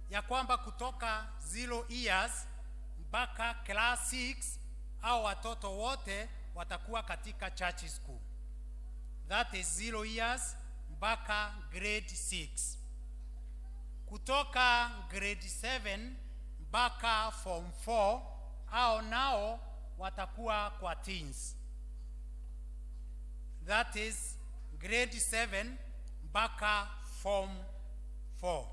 ya kwamba kutoka 0 years mpaka class 6 hao watoto wote watakuwa katika church school, that is 0 years mpaka grade 6. Kutoka grade 7 mpaka form 4 hao nao watakuwa kwa teens, that is grade 7 mpaka form 4.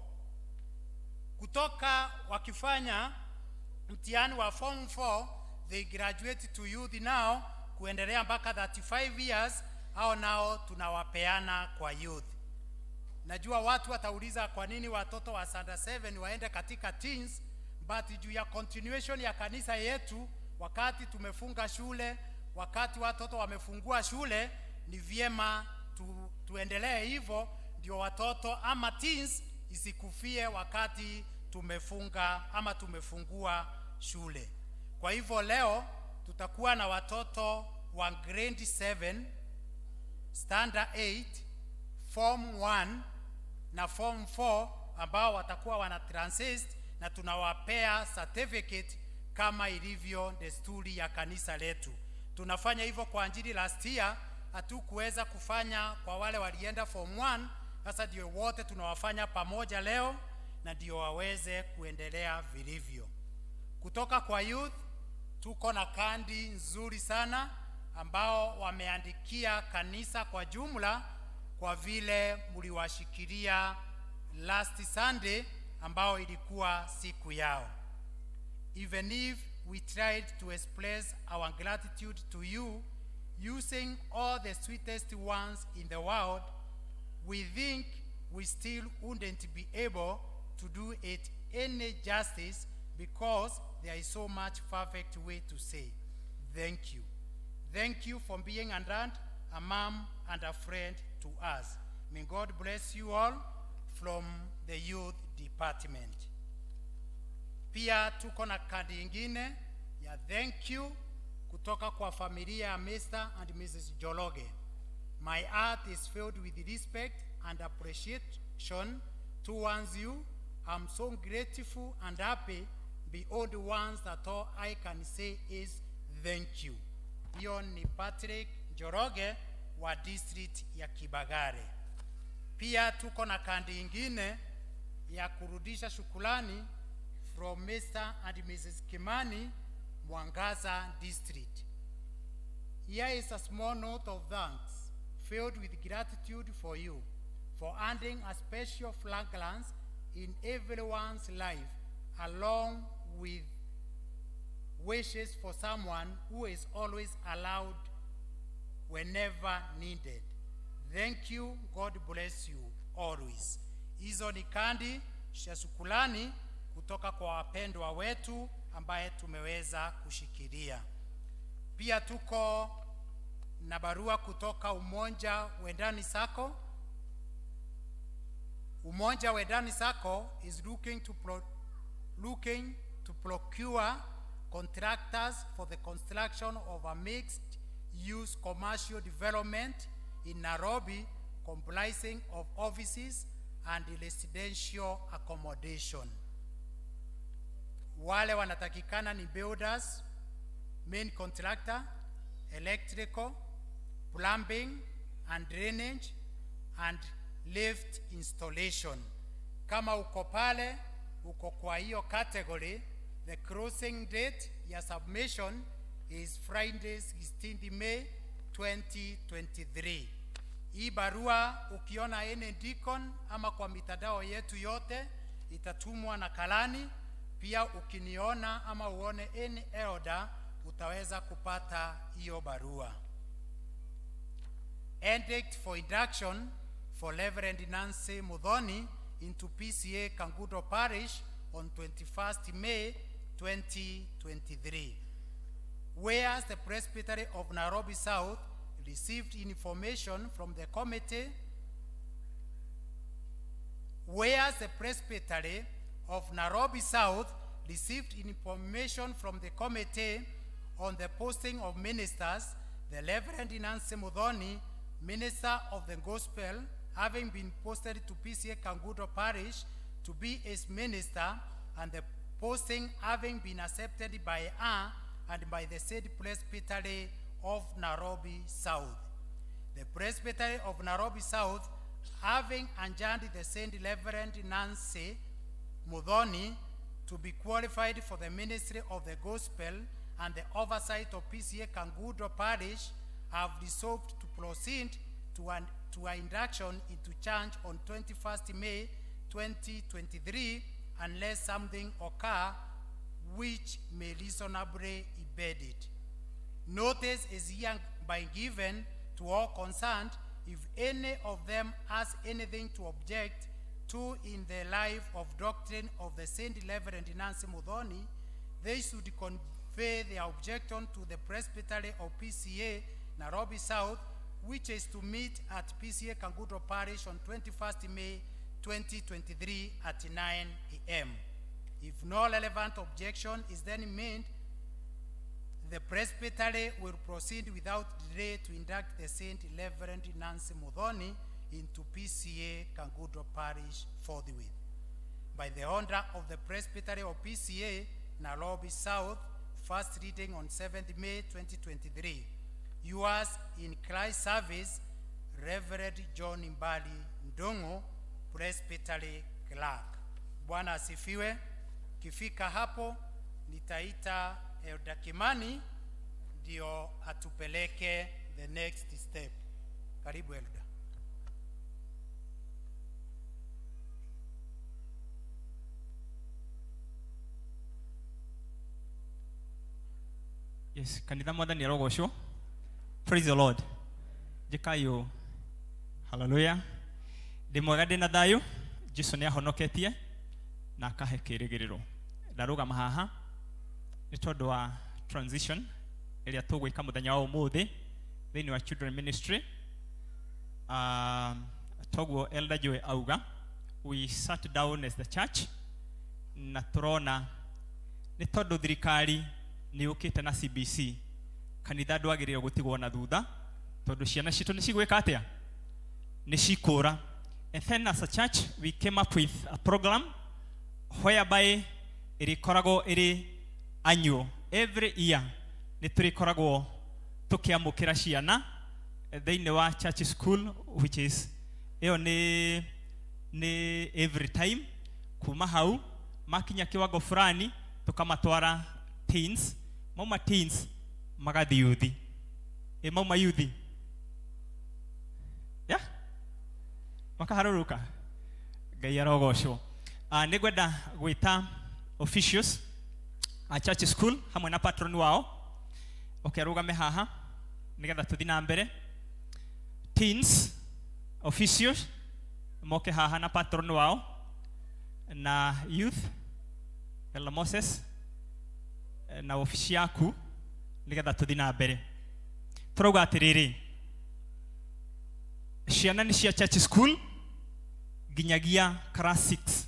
Kutoka wakifanya mtihani wa form 4, they graduate to youth now, kuendelea mpaka 35 years, hao nao tunawapeana kwa youth. Najua watu watauliza kwa nini watoto wa standard 7 waende katika teens, but juu ya continuation ya kanisa yetu, wakati tumefunga shule, wakati watoto wamefungua shule, ni vyema tuendelee hivyo, ndio watoto ama teens isikufie wakati tumefunga ama tumefungua shule. Kwa hivyo leo tutakuwa na watoto wa grade 7, standard 8, form 1 na form 4 ambao watakuwa wana transit na tunawapea certificate kama ilivyo desturi ya kanisa letu. Tunafanya hivyo kwa ajili last year hatukuweza kufanya kwa wale walienda form 1. Sasa ndio wote tunawafanya pamoja leo na ndio waweze kuendelea vilivyo. Kutoka kwa youth tuko na kandi nzuri sana ambao wameandikia kanisa kwa jumla kwa vile mliwashikilia last Sunday ambao ilikuwa siku yao. Even if we tried to express our gratitude to you using all the sweetest ones in the world, we think we still wouldn't be able to do it any justice because there is so much perfect way to say thank you. Thank you for being a dad, a mom, and a friend to us. May God bless you all from the youth department. Pia tuko na kadi ingine ya thank you kutoka kwa familia ya Mr. and Mrs. Njoroge. My heart is filled with respect and appreciation towards you. I'm so grateful and happy beyond words that all I can say is thank you. Hiyo ni Patrick Njoroge wa district ya Kibagare. Pia tuko na kandi ingine ya kurudisha shukrani from Mr. and Mrs. Kimani, Mwangaza District. Here is a small note of thanks filled with gratitude for you for adding a special fragrance in everyone's life, along with wishes for someone who is always around whenever needed. Thank you. God bless you always. Hizo ni kandi za shukrani kutoka kwa wapendwa wetu ambaye tumeweza kushikilia. Pia tuko na barua kutoka Umoja Wendani Sacco. Umoja Wendani Sacco is looking to procure contractors for the construction of a mixed-use commercial development in Nairobi comprising of offices and residential accommodation. Wale wanatakikana ni builders, main contractor, electrical, plumbing and drainage and lift installation. Kama uko pale, uko kwa hiyo category, the closing date ya submission is Friday 16th May 2023. Hii barua ukiona any deacon ama kwa mitandao yetu yote itatumwa na karani. Pia ukiniona ama uone any elder utaweza kupata hiyo barua. Edict for induction for Reverend Nancy Muthoni into PCEA Kangundo Parish on 21st May 2023. Whereas the Presbytery of Nairobi South received information from the committee, whereas the Presbytery of Nairobi South received information from the committee on the posting of ministers, the Reverend Nancy Muthoni, minister of the gospel, having been posted to PCEA Kangundo Parish to be its minister, and the posting having been accepted by her and by the said Presbytery of Nairobi South. The Presbytery of Nairobi South, having adjourned the said Reverend Nancy Muthoni to be qualified for the ministry of the gospel and the oversight of PCEA Kangundo Parish, have resolved to proceed to an induction into charge on 21st May 2023 unless something occur which may reasonably impede it. Notice is hereby given to all concerned if any of them has anything to object to in the life of doctrine of the Saint Reverend Nancy Muthoni, they should convey their objection to the Presbytery of PCEA Nairobi South, which is to meet at PCEA Kangundo Parish on 21st May 2023 at 9 a.m. If no relevant objection is then made, the Presbytery will proceed without delay to induct the Saint Reverend Nancy Muthoni into PCEA Kangundo Parish forthwith. By the order of the Presbytery of PCEA Nairobi South, first reading on 7th May 2023. Yours in Christ service, Reverend John Mbali Ndongo, Presbytery Clerk. Bwana asifiwe. Kifika hapo nitaita Elder Kimani ndio atupeleke the next step. Karibu Elder. Yes, kanitha mwathani arogocwo. Praise the Lord. Njĩkayo. Hallelujah. Ndĩ mwega, ndĩ na thayũ. Jesu nĩ ahonoketie na akahe kĩrĩgĩrĩro. Ndarũgama haha nĩ tondũ wa transition ĩrĩa tũgwĩka mũthenya wa ũmũthĩ thĩinĩ wa children ministry. Toguo Elder Joe auga, we sat down as the church na tũrona nĩ tondũ thirikari nĩ yũkĩte na CBC, kanitha ndwagĩrĩirwo gũtigwo na thutha tondũ ciana citũ nĩ cigwĩka atĩa, nĩ cikũra. And then as a church we came up with a program whereby ĩrĩkoragwo ĩrĩ annual. Every year nĩ tũrĩkoragwo tũkĩamũkĩra ciana thĩinĩ wa church school, which is ĩyo nĩ every time. Kuma hau makinya kiwango fulani tukamatwara teens, mauma teens magathi youth, ĩ mauma youth ya makaharũrũka. Ngai arogocwo. Nĩ ngwenda gwĩta officials a church school hamwe na patron wao oke arũgame haha nĩgetha tũthi na mbere. Teens officials moke haha na patron wao, na youth Ella Moses na ofici yaku nĩgetha tũthi na mbere. Tũrauga atĩrĩrĩ, ciana nĩ cia church school nginyagia class 6.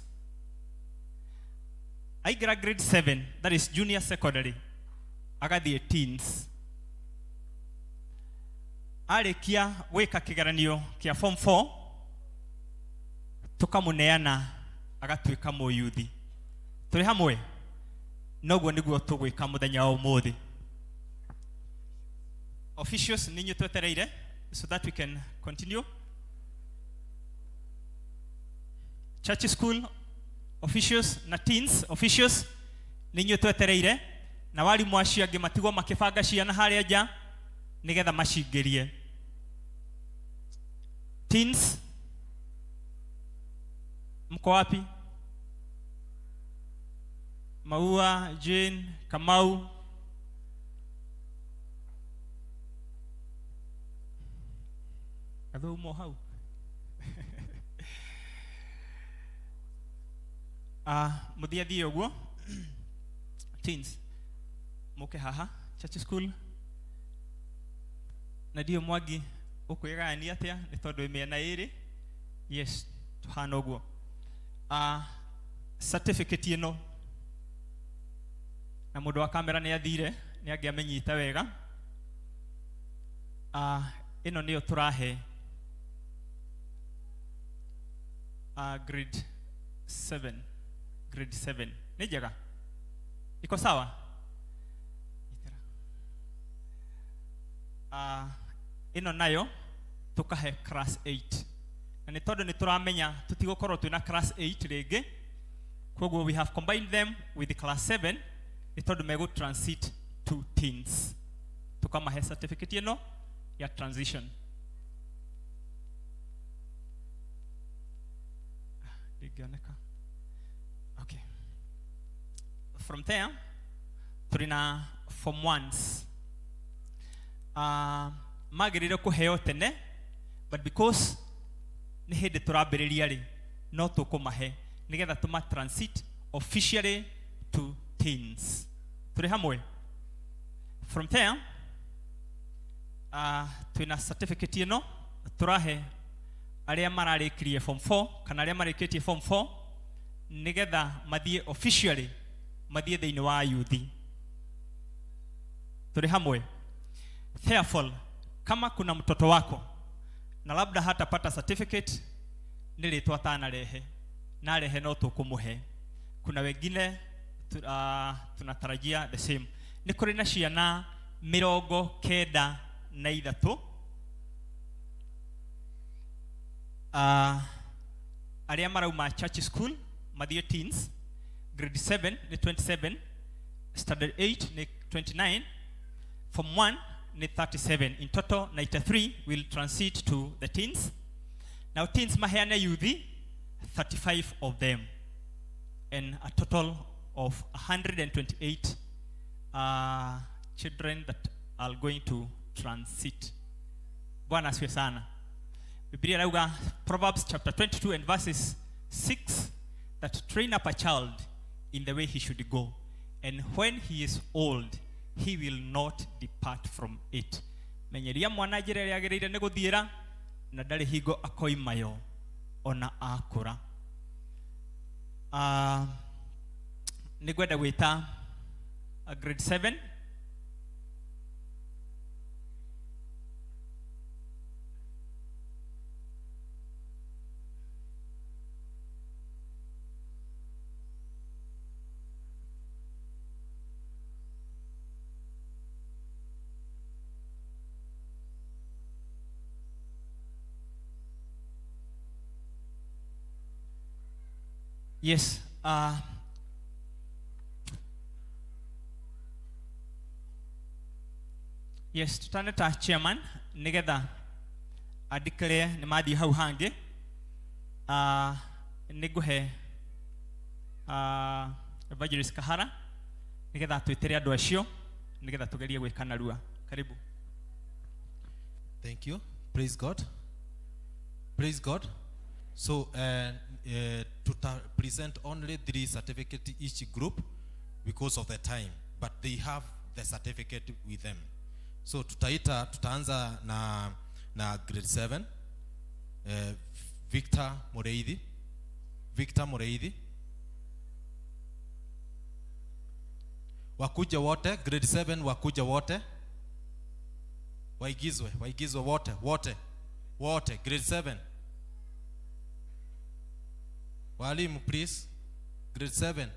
Aingĩra grade 7, that is junior secondary, agathiĩ teens. Arĩkia gwĩka kĩgeranio kĩa form 4, tũkamũneana agatuĩka mũyuthi. Tũrĩ hamwe? Noguo nĩguo tũgwĩka mũthenya wa ũmũthĩ. Officials, nĩ inyuĩ twetereire so that we can continue. Church school officials na teens officials, nĩ inyuĩ twetereire, na warimũ acio angĩ matigwo makĩbanga ciana harĩa nja. Nĩgetha macingĩrie. Teens, mko wapi? Maua, Jane, Kamau. Gathumo hau. Mũthiĩ athiĩ ũguo. Teens, mũke haha church school. Na ndiũ Mwangi ũkwĩgayania atĩa nĩ tondũ wĩ mĩena ĩrĩ. Yes, tũhana ũguo. Certificate ĩno na mũndũ wa kamera nĩ athire nĩ angĩamenyita wega. Ĩno nĩyo tũrahe grade 7. Grade 7 nĩ njega, iko sawa. Ĩno nayo tũkahe class 8, na nĩ tondũ nĩ tũramenya tũtigũkorwo twĩna class 8 rĩngĩ, koguo we have combined them with class 7 nĩ tondũ megũ transit to teens. Tukamahe certificate ĩno ya transition. Ndĩngĩoneka. Okay, from there tũrĩ na form ones. Magĩrĩire kũheo tene, but because nĩ hĩndĩ tũrambĩrĩria rĩ, no tũkũmahe nĩgetha tũma transit officially to teens. Tũrĩ hamwe. From there twĩna certificate ĩno tũrahe arĩa mararĩkirie form 4 kana arĩa marĩkĩtie form 4 nĩgetha mathiĩ officially, mathiĩ thĩinĩ wa youth. Tũrĩ hamwe. Therefore, kama kuna mtoto wako na labda hatapata certificate nĩ rĩtwa atanarehe, narehe no tũkũmũhe. Kuna wengine tunatarajia the same. Nĩ kũrĩ na ciana 93 arĩa marauma church school mathiĩ teens. Grade 7 nĩ 27, standard 8 nĩ 29, form 1 nĩ 37. In total 93 will transit to the teens. Now teens maheane youth 35 of them, and a total of 128 children that are going to transit. Bwana asifiwe sana. Biblia inauga Proverbs chapter 22 and verses 6 that train up a child in the way he should go, and when he is old he will not depart from it. Menyeria mwana njĩra ĩrĩa agĩrĩire nĩ gũthiĩra, na ndarĩ hingo akoimayo ona akũra. Nĩ ngwenda gwĩta grade 7. Yes. Yes, tutaneta chairman nigetha adeclare nĩ mathiĩ hau hangĩ. Nĩ ngũhe Evangelist Kahara nigetha twĩtĩre andũ acio nigetha tũgerie gwĩka narua. Karibu. Thank you. Praise God. Praise God. So to present only 3 certificates each group because of the time, but they have the certificate with them. So tutaanza na grade 7. Victor Mureithi. Victor Mureithi. Wakuja wote, grade 7 wakuja wote. Waigizwe, waigizwe wote, wote. Wote, grade 7. Walimu please, grade 7.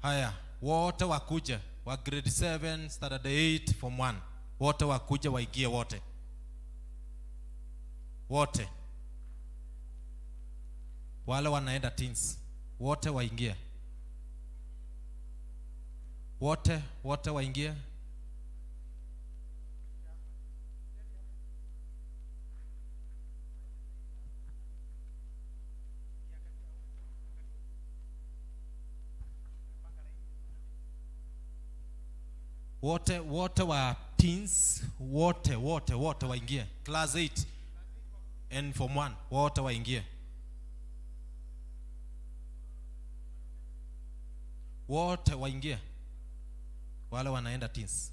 Haya, wote wakuja wa grade 7, standard 8, form 1. Wote wakuja waingie wote. Wote. Wale wanaenda teens, wote waingie. Wote wote waingie. Wote wote wa teens, wote wote wote waingie. Class 8 and form 1, wote waingie. Wote waingie. Wale wanaenda teens.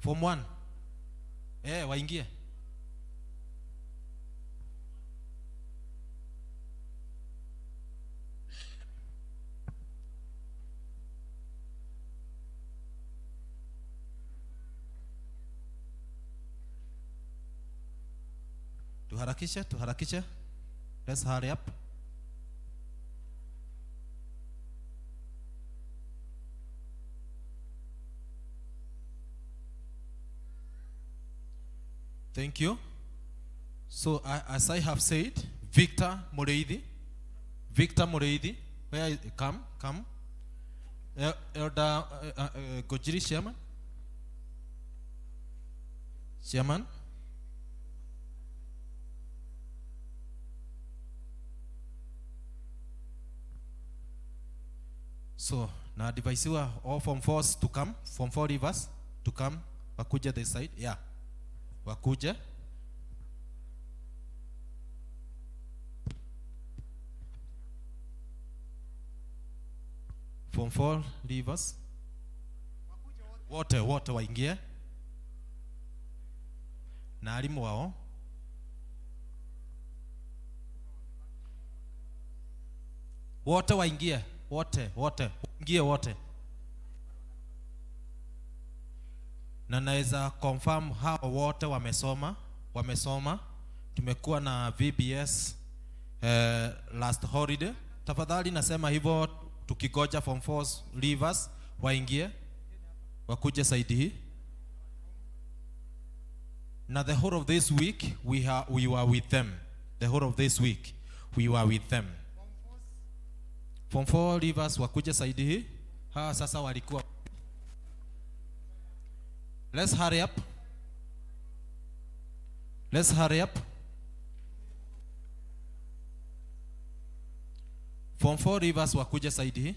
Form 1. Waingie. Tuharakishe, tuharakishe. Let's hurry up. Thank you. So as I have said, Victor Mureithi, Victor Mureithi, where is, come, come. Elder Gojiri Chairman. Chairman. So na advisiwa all form 4s to come, form 4 rivers to come, wakuja this side, yeah. Wakuje. Form 4 leavers. Wote wote waingie. Na alimu wao. Wote waingie, wote wote waingie wote. Na naweza confirm hao wote wamesoma, wamesoma. Tumekuwa na VBS last holiday. Tafadhali nasema hivyo tukigoja form 4 leavers waingie, wakuje side hii. Na the whole of this week we were with them. The whole of this week we were with them. Form 4 leavers wakuje side hii. Hawa sasa walikuwa. Let's hurry up. Let's hurry up. Form 4 leavers wakuje side hii.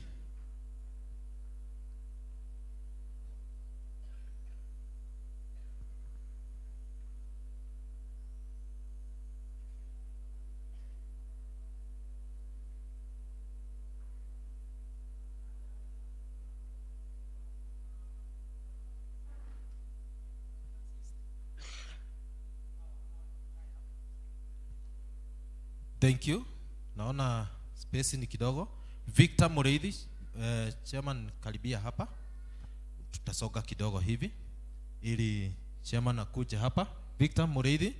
Thank you. Naona space ni kidogo. Victor Mureithi, chairman karibia hapa. Tutasoga kidogo hivi ili chairman akuje hapa. Victor Mureithi.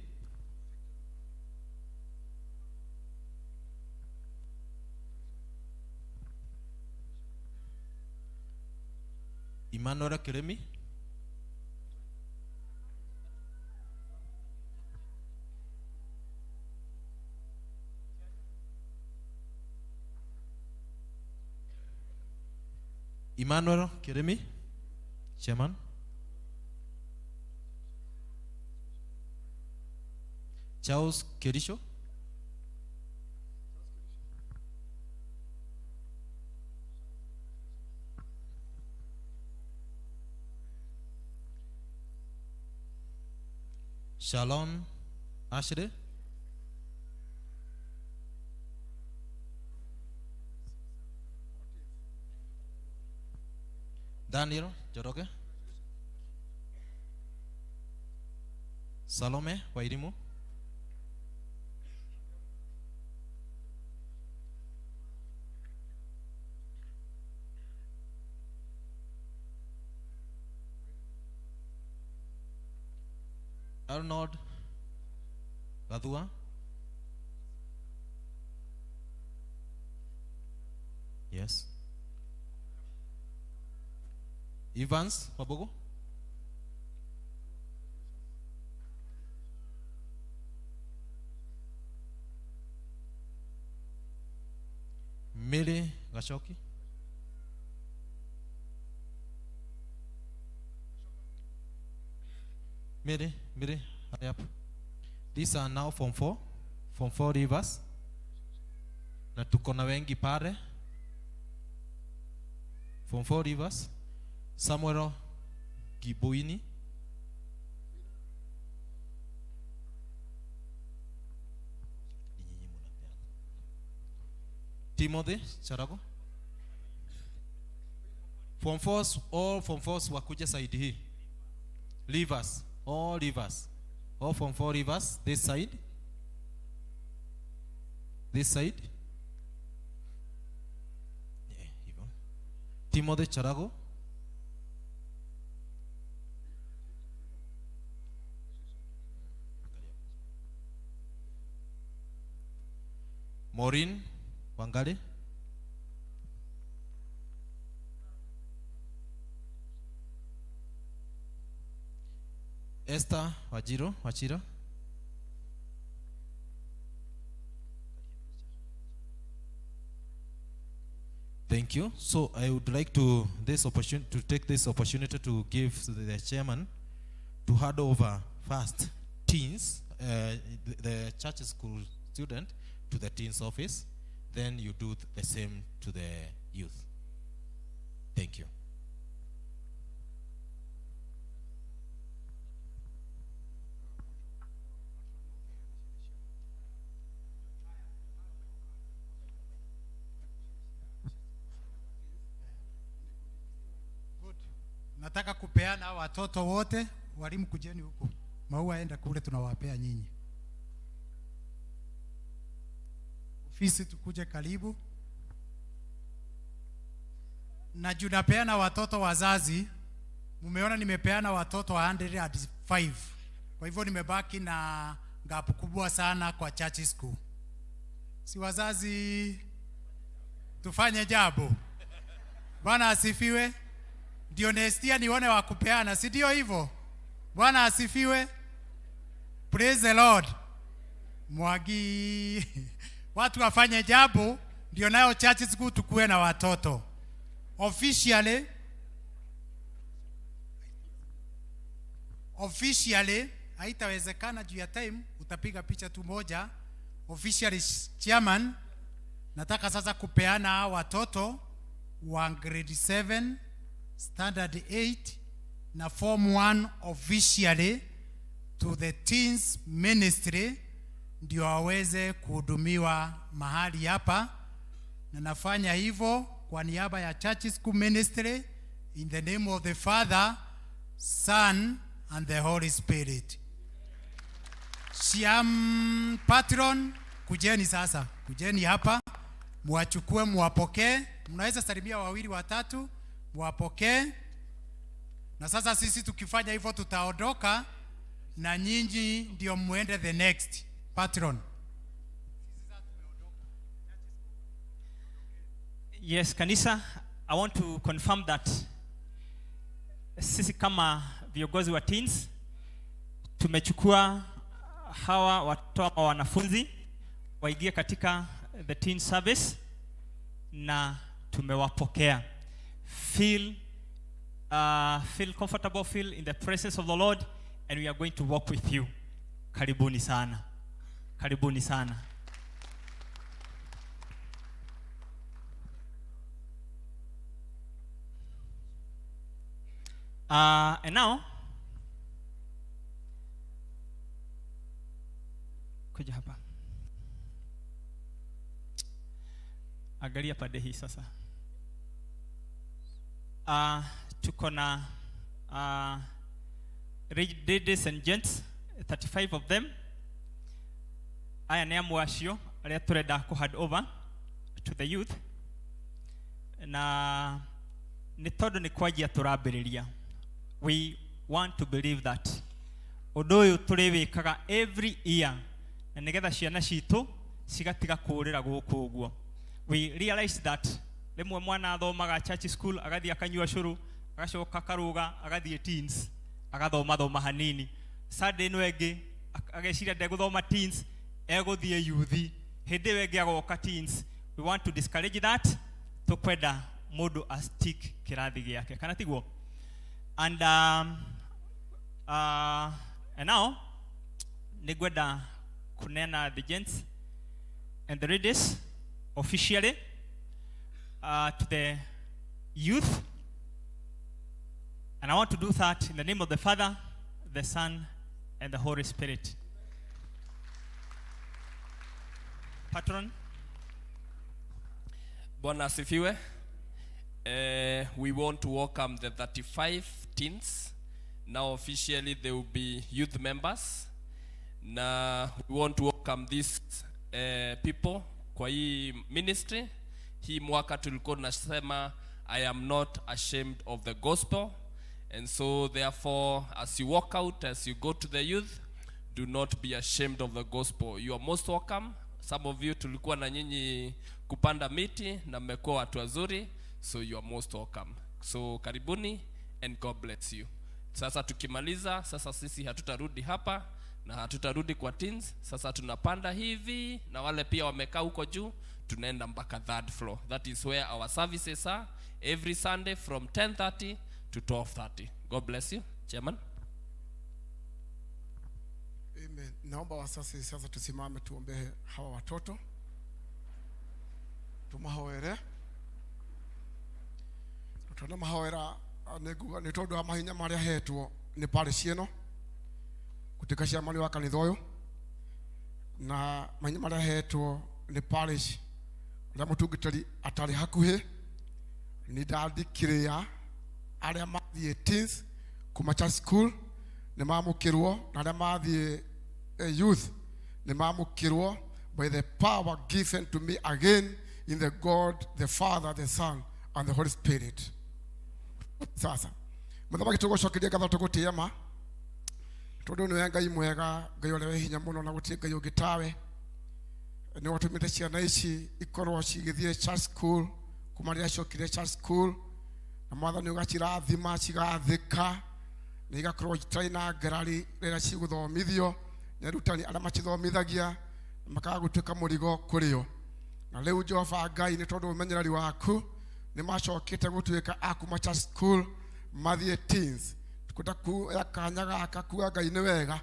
Emmanuel Kiremi. Emmanuel Kiremi, chairman. Charles Kerisho. Shalom Ashley. Daniel Njoroge. Salome Wairimu. Arnold Gathua. Yes. Evans Wabogo. Mary Gachoki. Mary, Mary, hurry up. These are now form 4, form 4 rivers. Na tuko na wengi pale. Form 4 rivers. Samuel Gibuini. Timothy Charago. Form 4, all form 4 wakuja side hii. Rivers, all rivers. All form 4 rivers, this side. This side. Yeah, hivyo. Timothy Charago. Maureen Wangari. Esther Wajiro, Wachira. Thank you. So I would like to this opportunity to take this opportunity to give to the chairman to hand over first teens, the church school student to the teens office. Then you do the same to the youth. Thank you. Nataka kupeana watoto wote, walimu kujeni huku. Maua enda kule tunawapea nyinyi. Ofisi tukuje karibu. Na juu napeana watoto wazazi, mumeona nimepeana watoto 105. Kwa hivyo nimebaki na gap kubwa sana kwa church school. Si wazazi tufanye jambo. Bwana asifiwe. Ndio nestia nione wa kupeana, si ndio hivyo? Bwana asifiwe. Praise the Lord. Mwagi. Watu wafanye jambo ndio nayo church school tukue na watoto. Officially, officially haitawezekana juu ya time, utapiga picha tu moja. Officially chairman, nataka sasa kupeana watoto wa grade 7, standard 8 na form 1 officially to the teens ministry ndio waweze kuhudumiwa mahali hapa, na nafanya hivyo kwa niaba ya Church School Ministry in the name of the Father, Son and the Holy Spirit. Siam patron, kujeni sasa, kujeni hapa, muwachukue, muwapokee. Mnaweza salimia wawili watatu, muwapokee. Na sasa sisi tukifanya hivyo tutaondoka na nyinyi ndio muende the next patron. Yes, kanisa, I want to confirm that sisi kama viongozi wa teens tumechukua hawa watoto ama wanafunzi waingie katika the teen service na tumewapokea. Feel, feel comfortable, feel in the presence of the Lord, and we are going to walk with you. Karibuni sana. Karibuni sana. And now, kuja hapa. Angalia pande hii sasa. Tuko na ladies and gents, 35 of them. Aya nĩ amwe acio arĩa tũrenda kũ hand over to the youth, na nĩ tondũ nĩ kwanjia tũrambĩrĩria. We want to believe that ũndũ ũyũ tũrĩwĩkaga every year, na nĩgetha ciana citũ cigatiga kũũrĩra gũkũ ũguo. We realize that rĩmwe mwana athomaga church school, agathiĩ akanyua cũrũ, Agacoka akaruga agathiĩ teens, agathoma thoma hanini. Sunday ĩno ĩngĩ ageciria ndegũthoma teens, egũthiĩ youth. Hĩndĩ ĩyo ĩngĩ agoka teens. We want to discourage that. Tũkwenda mũndũ a stick kĩrathi gĩake, kana tiguo? And now nĩngwenda kũneana the gents and the ladies officially to the youth. And I want to do that in the name of the Father, the Son, and the Holy Spirit. Patron. Bwana asifiwe. We want to welcome the 35 teens. Now officially they will be youth members. Na we want to welcome these people kwa hii ministry. Hii mwaka tulikuwa tunasema, "I am not ashamed of the gospel." And so therefore, as you walk out, as you go to the youth, do not be ashamed of the gospel. You are most welcome. Some of you tulikuwa na nyinyi kupanda miti na mmekuwa watu wazuri, so you are most welcome. So karibuni and God bless you. Sasa tukimaliza, sasa sisi hatutarudi hapa na hatutarudi kwa teens. Sasa tunapanda hivi na wale pia wamekaa huko juu, tunaenda mpaka third floor. That is where our services are every Sunday from 10:30 to 12:30. God bless you, Chairman. Amen. Naomba wasasi sasa tusimame tuombee hawa watoto. Tumahoere. Tuna mahoera nĩ nĩ tondũ wa mahinya marĩa hetwo nĩ parish ĩno gũtuĩka chairman wa kanitha ũyũ, na mahinya marĩa hetwo nĩ parish ũrĩa mũtungatĩri atarĩ hakuhĩ. Nĩ ndandikĩrĩa arĩa mathiĩ teens kuma church school nĩ mamũkĩrwo, na arĩa mathiĩ youth nĩ mamũkĩrwo by the power given to me again in the God the Father, the Son and the Holy Spirit. Sasa mũthamaki, tũgũcokeria ngatho, tũgũtĩĩa ma tondũ nĩwe Ngai mwega, Ngai ũrĩa wĩ hinya mũno, na gũtirĩ Ngai ũngĩ tawe. Nĩ watũmĩte ciana ici ikorwo cigĩthiĩ church school kuma rĩrĩa ciokire church school, na Mwathani ũgacirathima, cigathĩka na igakorwo itarĩ na ngarari rĩrĩa cigũthomithio nĩ arutani arĩa macithomithagia, na makaga gũtuĩka mũrigo kũrĩ o. Na rĩu Jehova Ngai, nĩ tondũ ũmenyereri waku, nĩ macokete gũtuĩka a kuma church school mathiĩ teens. Kwenda kuoya kanya gaka kuga Ngai nĩ wega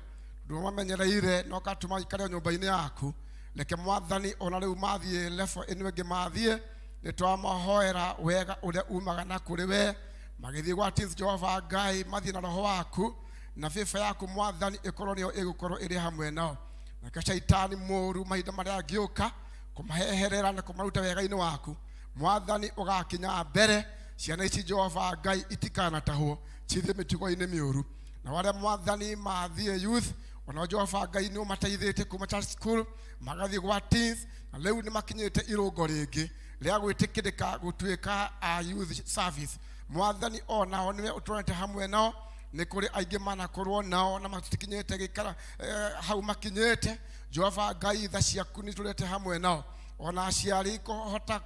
tondũ mamenyereire na ũgatũma ikare nyũmba-inĩ yaku. Reke Mwathani ona rĩu mathiĩ level ĩno ĩngĩ mathiĩ, nĩ twamahoera wega ũrĩa umaga na kũrĩ we. Magĩthiĩ gwa teens, Jehova Ngai, mathiĩ na roho waku na bĩba yaku, Mwathani, ĩkorwo nĩyo ĩgũkorwo ĩrĩ hamwe nao. Nake caitani mũru mahinda marĩa angĩũka kũmaheherera na kũmaruta wega-inĩ waku, Mwathani, ũgakinya mbere ciana ici, Jehova Ngai, itikanatahwo cithiĩ mĩtugo-inĩ mĩũru. Na arĩa Mwathani mathiĩ youth, ona Jehova Ngai nĩ ũmateithĩtie kuma church school magathiĩ gwa teens, na rĩu nĩ makinyĩte irũngo rĩngĩ rĩa gwĩtĩkĩrĩka gũtuĩka a youth service. Mwathani, onao nĩwe ũtũranĩte hamwe nao. Nĩ kũrĩ aingĩ manakorwo nao na matikinyĩte gĩkara hau makinyĩte. Jehova Ngai, tha ciaku nĩ tũrete hamwe nao, ona aciari kũhota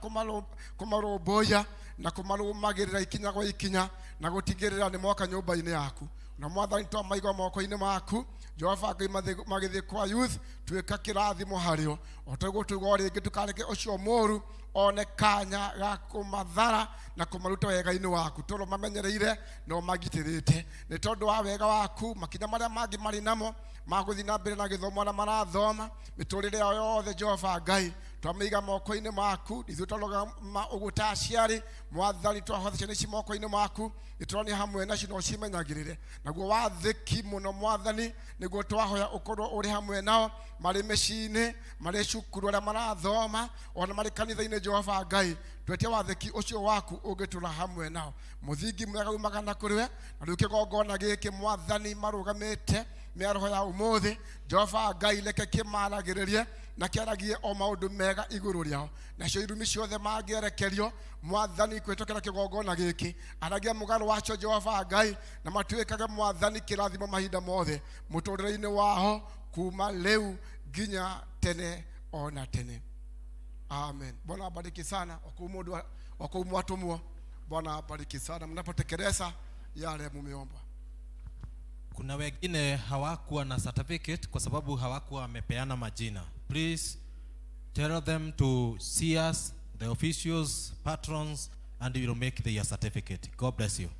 kũmarũmbũiya na kũmarũmagĩrĩra ikinya gwa ikinya na gũtigĩrĩra nĩ moka nyũmba-inĩ yaku. Na Mwathani, twamaigua moko-inĩ maku, Jehova Ngai, magĩthiĩ kwa youth, tuĩka kĩrathimo harĩo. O taguo tuga o rĩngĩ, ndũkareke ũcio mũru one kanya ga kũmathara na kũmaruta wega-inĩ waku, tondũ mamenyereire na ũmagitĩrĩte nĩ tondũ wa wega waku. Makinya marĩa mangĩ marĩ namo magũthiĩ na mbere na gĩthomo na marathoma mĩtũrĩre yao yothe, Jehova Ngai, twamĩiga moko-inĩ maku. Ithuĩ twarũgama ũguo ta aciari, Mwathani, twahotha ciana ici moko-inĩ maku, nĩtũronia hamwe nacio na ũcimenyagĩrĩre. Naguo wathĩki mũno, Mwathani, nĩguo twahoya ũkorwo ũrĩ hamwe nao marĩ mĩciĩ-inĩ, marĩ cukuru arĩa marathoma, ona marĩ kanitha-inĩ. Jehova Ngai, twetie wathĩki ũcio waku ũngĩtũra hamwe nao. Mũthingi mwega umaga na kũrĩ we. Na rĩu kĩgongona gĩkĩ, Mwathani, marũgamĩte mĩaroho ya ũmũthĩ, Jehova Ngai, reke kĩmaragĩrĩrie na kĩaragie o maũndũ mega igũrũ rĩao. Nacio irumi ciothe mangĩerekerio, Mwathani, kũhĩtũkĩra kĩgongona gĩkĩ, aragia mũgarũ wacio, Jehova Ngai, na matuĩkage, Mwathani, kĩrathimo mahinda mothe mũtũrĩre-inĩ wao kuma rĩu nginya tene ona tene. Amen. Bwana abariki sana. Wakuu mundu wakuu mwatumwo. Bwana abariki sana mnapotekeleza yale mumeomba. Kuna wengine hawakuwa na certificate kwa sababu hawakuwa wamepeana majina. Please tell them to see us, the officials, patrons, and we will make their certificate. God bless you.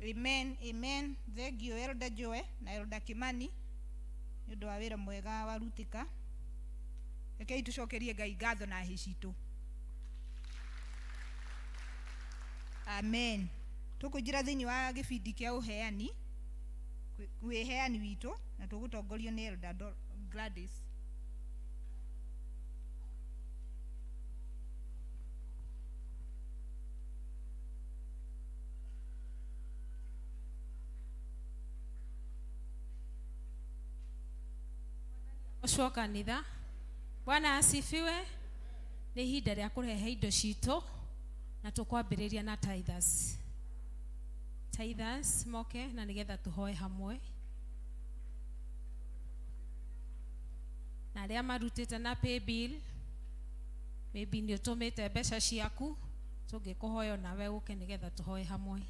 Amen, amen. Thengio Elder Joe na Elder Kimani nĩ ũndũ wa wĩra mwega warutĩka. Rekei tũcokerie Ngai ngatho na hĩ citũ. Amen. Tũkũingĩra thĩinĩ wa gĩbindi kĩa ũheani, wĩheani witũ, na tũgũtongorio nĩ Elder Gladys. Ũcio kanitha. Bwana asifiwe. Nĩ ihinda rĩa kũrehe indo citũ na tũkwambĩrĩria na tithers. Tithers moke na nĩgetha tũhoe hamwe. Na arĩa marutĩte na pay bill, maybe nĩ ũtũmĩte mbeca ciaku, tũngĩkũhoya onawe ũke nĩgetha tũhoe hamwe.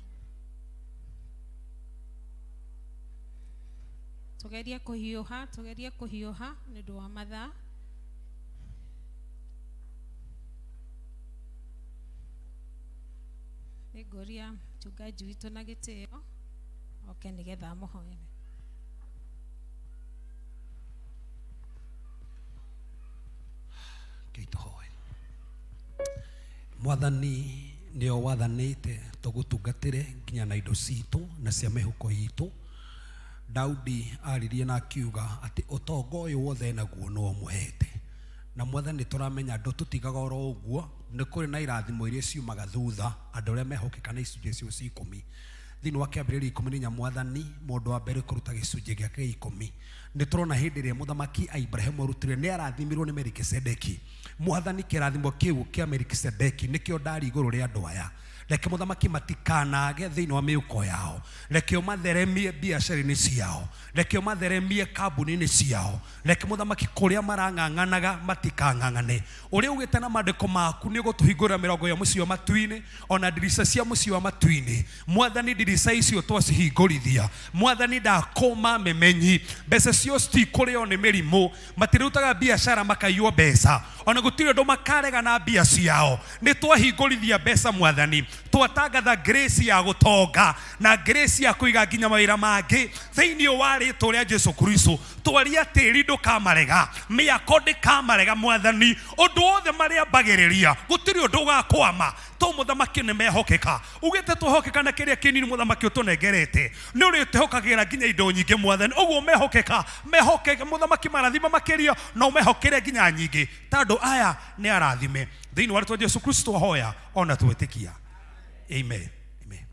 Tugerie kũhiũha, tugerie kũhiũha nĩ ũndũ wa mathaa. Nĩngũria mchungaji witũ na gĩtĩo oke nĩgetha amũhoere. Ngai tũhoe. Mwathani nĩo wathanĩte tũgũtungatĩre nginya na indo citũ na cia mĩhuko itũ. Daudi aririe na akiuga atĩ ũtonga ũyũ wothe naguo nĩwe ũmũhete. Na Mwathani tũramenya andũ tũtigaga oro ũguo, nĩ kũrĩ na irathimo iria ciumaga thutha andũ arĩa mehokeka na icunjĩ icio cia ikũmi. Thĩinĩ wa kĩambĩrĩria ikũmi na inya Mwathani, mũndũ wa mbere kũruta gĩcunjĩ gĩake gĩa ikũmi. Nĩ tũrona hĩndĩ ĩrĩa mũthamaki Ibrahimu arutire nĩ arathimirwo nĩ Melikisedeki. Mwathani kĩrathimo kĩu kĩa Melikisedeki nĩkĩo ndari igũrũ rĩa andũ aya. Reke mũthamaki matikanage thĩinĩ wa mĩhuko yao. Reke ũmatheremie biacara-inĩ ciao. Reke ũmatheremie kambuni-inĩ ciao. Reke mũthamaki kũrĩa marang'ang'anaga matikang'ang'ane. Ũrĩa ugĩte na maandĩko maku nĩ ũgũtũhingũrĩra mĩrango ya mũciĩ wa matu-inĩ ona ndirica cia mũciĩ wa matu-inĩ. Mwathani ndirica icio twacihingũrithia. Mwathani ndakũma memenyi. Mbeca cio citikũrĩo nĩ mĩrimũ. Matirutaga biacara makaiywo mbeca. Ona gũtirĩ ũndũ makarega na mbia ciao. Nĩ twahingũrithia mbeca Mwathani. Twatangatha grace ya gũtonga na grace ya kũiga nginya mawĩra mangĩ thĩinĩ wa rĩtwa rĩa Jesu Kristo. Twaria tĩri ndũkamarega, mĩako ndĩkamarega Mwathani. Ũndũ wothe marĩambagĩrĩria gũtirĩ ũndũ ũgakwama. To mũthamaki nĩ mehokeka. Ugĩte twehokeka na kĩrĩa kĩnini mũthamaki ũtũnengerete. Nĩ ũrĩtwĩhokagĩra nginya indo nyingĩ Mwathani. Ũguo mehokeka, mehokeka mũthamaki marathima makĩria na ũmehokere nginya nyingĩ. Tondũ aya nĩ arathime. Thĩinĩ wa rĩtwa Jesu Kristo ahoya ona twĩtĩkia. Amen. Amen.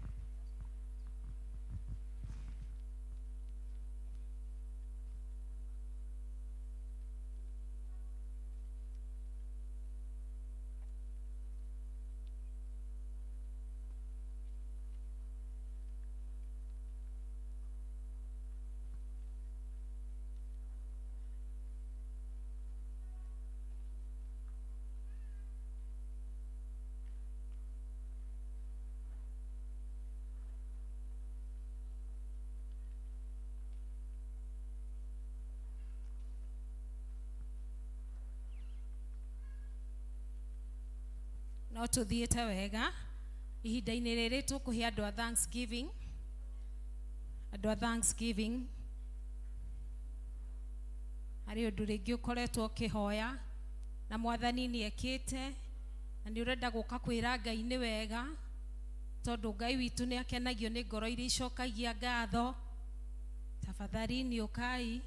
No tuthiĩte wega ihinda-inĩ rĩrĩ tũkũhe andũ a Thanksgiving, andũ a Thanksgiving harĩ ũndũ rĩngĩ ũkoretwo ũkĩhoya na Mwathani nĩ ekĩte na nĩ ũrenda gũka kwĩra Ngai nĩ wega tondũ Ngai witũ nĩ akenagio nĩ ngoro iria icokagia ngatho. Tafadhali nĩ ũkai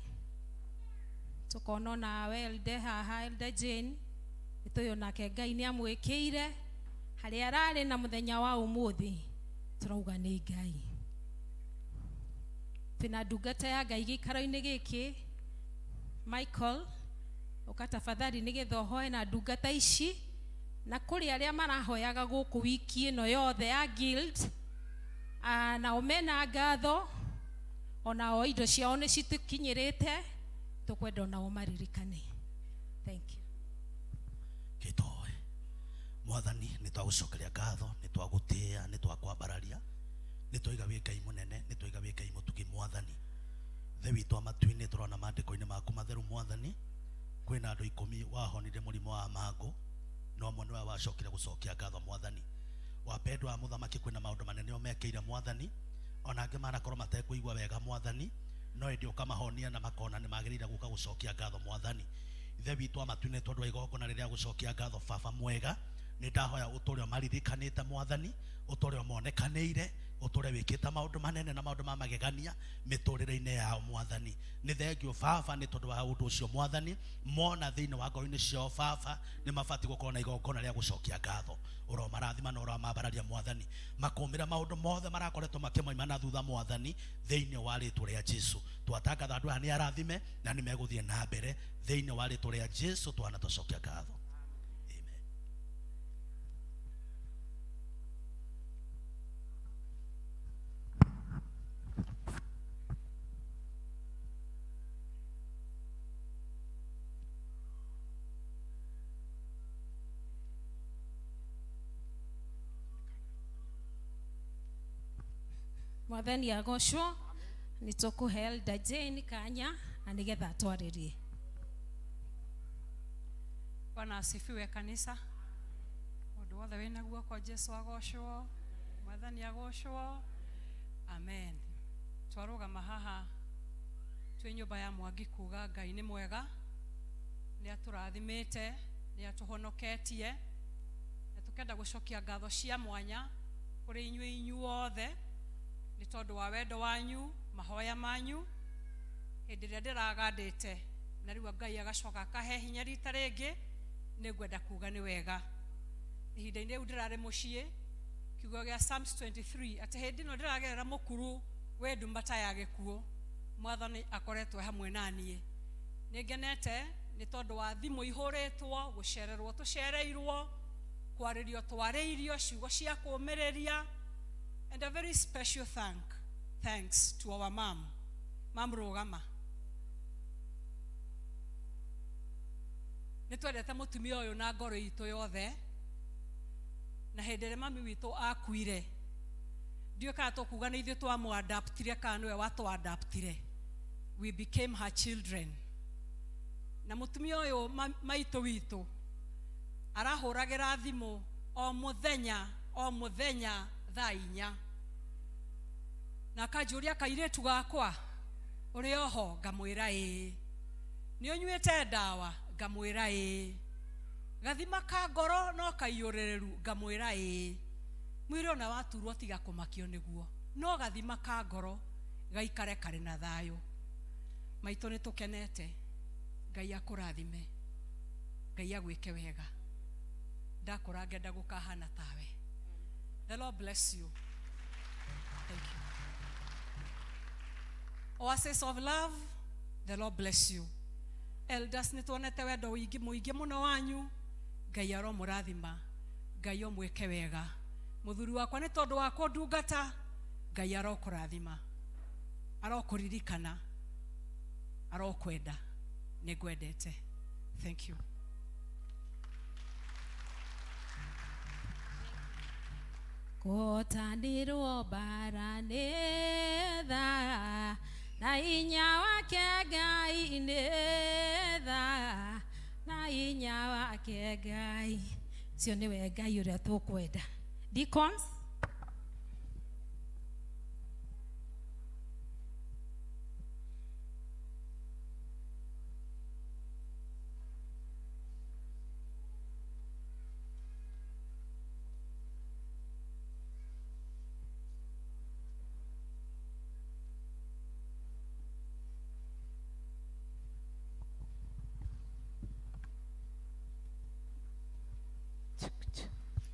tũkona onawe Elder haha, Elder Jane nĩ tũĩ onake Ngai nĩ amwĩkĩire harĩa ararĩ na mũthenya wa ũmũthĩ tũrauga nĩ Ngai. Twĩna ndungata ya Ngai gĩikaro-inĩ gĩkĩ Michael, ũka tafadhali nĩgetha ũhoe na ndungata ici na kũrĩ arĩa marahoyaga gũkũ wiki ĩno yothe ya guild, nao mena ngatho onao indo ciao nĩ citũkinyĩrĩte, tũkwenda onao maririkane. Thank you. Kĩtoe. Mwathani, nĩ twagũcokeria ngatho, nĩ twagũtĩĩa, nĩ twakwambararia, nĩ twaiga wĩ Ngai mũnene, nĩ twaiga wĩ Ngai mũtugi. Mwathani Ithe witũ wa matu-inĩ, tũrona maandĩko-inĩ maku matheru, Mwathani, kwĩna andũ 10 wahonire mũrimũ wa mangũ, no amwe nĩwe wacokire gũcokia ngatho. Mwathani wapendwa wa mũthamaki, kwĩna maũndũ manene ũmekĩire, Mwathani, ona angĩ manakorwo matekũigua wega, Mwathani, no ĩndĩ ũkamahonia na makona nĩ magĩrĩire gũka gũcokia ngatho. Mwathani Ithe witũ wa matu-inĩ, tondũ wa igongona rĩrĩa gũcokia ngatho, Baba mwega, nĩ ndahoya ũtũre ũmaririkanĩte, Mwathani, ũtũre ũmonekanĩire, ũtũre wĩkĩte maũndũ manene na maũndũ ma magegania mĩtũrĩre-inĩ yao. Mwathani, nĩ thengio, Baba, nĩ tondũ wa ũndũ ũcio. Mwathani, mona thĩinĩ wa ngoro-inĩ ciao, Baba, nĩ mabatiĩ gũkorwo na igongona rĩa gũcokia ngatho. Ũromarathima na ũramambararia, Mwathani, makũmĩra maũndũ mothe marakoretwo makĩmoima na thutha. Mwathani, thĩinĩ wa rĩtwa rĩa Jesu, twatangatha andũ aya nĩ arathime na nĩ megũthiĩ na mbere. Thĩinĩ wa rĩtwa rĩa Jesu twana twacokia ngatho. Amen. Mwathani agocwo. Nĩ tũkũhe Elder Jane kanya na nĩgetha atwarĩrie. Bwana asifiwe kanisa. Mũndũ wothe wĩna guoko, Jesu agocwo, Mwathani agocwo. Amen. Twarũgama haha twĩ nyũmba ya Mwangi kuga Ngai nĩ mwega, nĩ atũrathimĩte, nĩ atũhonoketie, na tũkenda gũcokia ngatho cia mwanya kũrĩ inyuĩ inyuothe nĩ tondũ wa wendo wanyu, mahoya manyu hĩndĩ ĩrĩa ndĩragandĩte, na rĩu Ngai agacoka akahe hinya rita rĩngĩ. Nĩ ngwenda kuga nĩ wega. Ihinda-inĩ rĩu ndĩrarĩ mũciĩ, kiugo gĩa Psalms 23 atĩ hĩndĩ ĩno ndĩragerera mũkuru wĩ nduma ta ya gĩkuũ, Mwathani akoretwo hamwe na niĩ. Nĩ ngenete nĩ tondũ wa thimũ ihũrĩtwo, gũcererwo tũcereirwo, kwarĩrio twarĩirio ciugo cia kũũmĩrĩria. And a very special thanks to our mom. Mam, rũgama. Nĩ twendete mũtumia ũyũ na ngoro itũ yothe, na hĩndĩ ĩrĩa mami witũ akuire, ndiũĩ kana tũkuga nĩ ithuĩ twamũadaptire kana nĩwe watũadaptire. We became her children. Na mũtumia ũyũ maitũ witũ arahũragĩra thimũ o mũthenya, o mũthenya thaa 4, na akanjũria, "Kairĩtu gakwa, ũrĩ oho?" Ngamwĩra, "Ĩĩ." "Nĩ ũnyuĩte ndawa?" Ngamwĩra, "Ĩĩ." "Gathima ka ngoro no kaiyũrĩrĩru?" Ngamwĩra, "Ĩĩ." Mwĩrĩ ona waturwo tiga kũmakio nĩguo, no gathima ka ngoro gaikare karĩ na thayũ. Maitũ, nĩ tũkenete. Ngai akũrathime, Ngai agwĩke wega. Ndakũra ngenda gũkahana tawe. The Lord bless you. Thank you. Oasis of Love, the Lord bless you. Elders, nĩ tuonete wendo wĩingĩ mũingĩ mũno wanyu. Ngai aromũrathima, Ngai omwĩke wega. Mũthuri wakwa, nĩ tondũ wa kũndungata, Ngai arokũrathima, arokũririkana, arokwenda. Nĩ ngwendete. Thank you. Kũhotanirwo mbara nĩ tha na hinya wake Ngai, nĩ tha na hinya wake Ngai. Ũcio nĩwe Ngai ũrĩa tũkwenda. Deacons.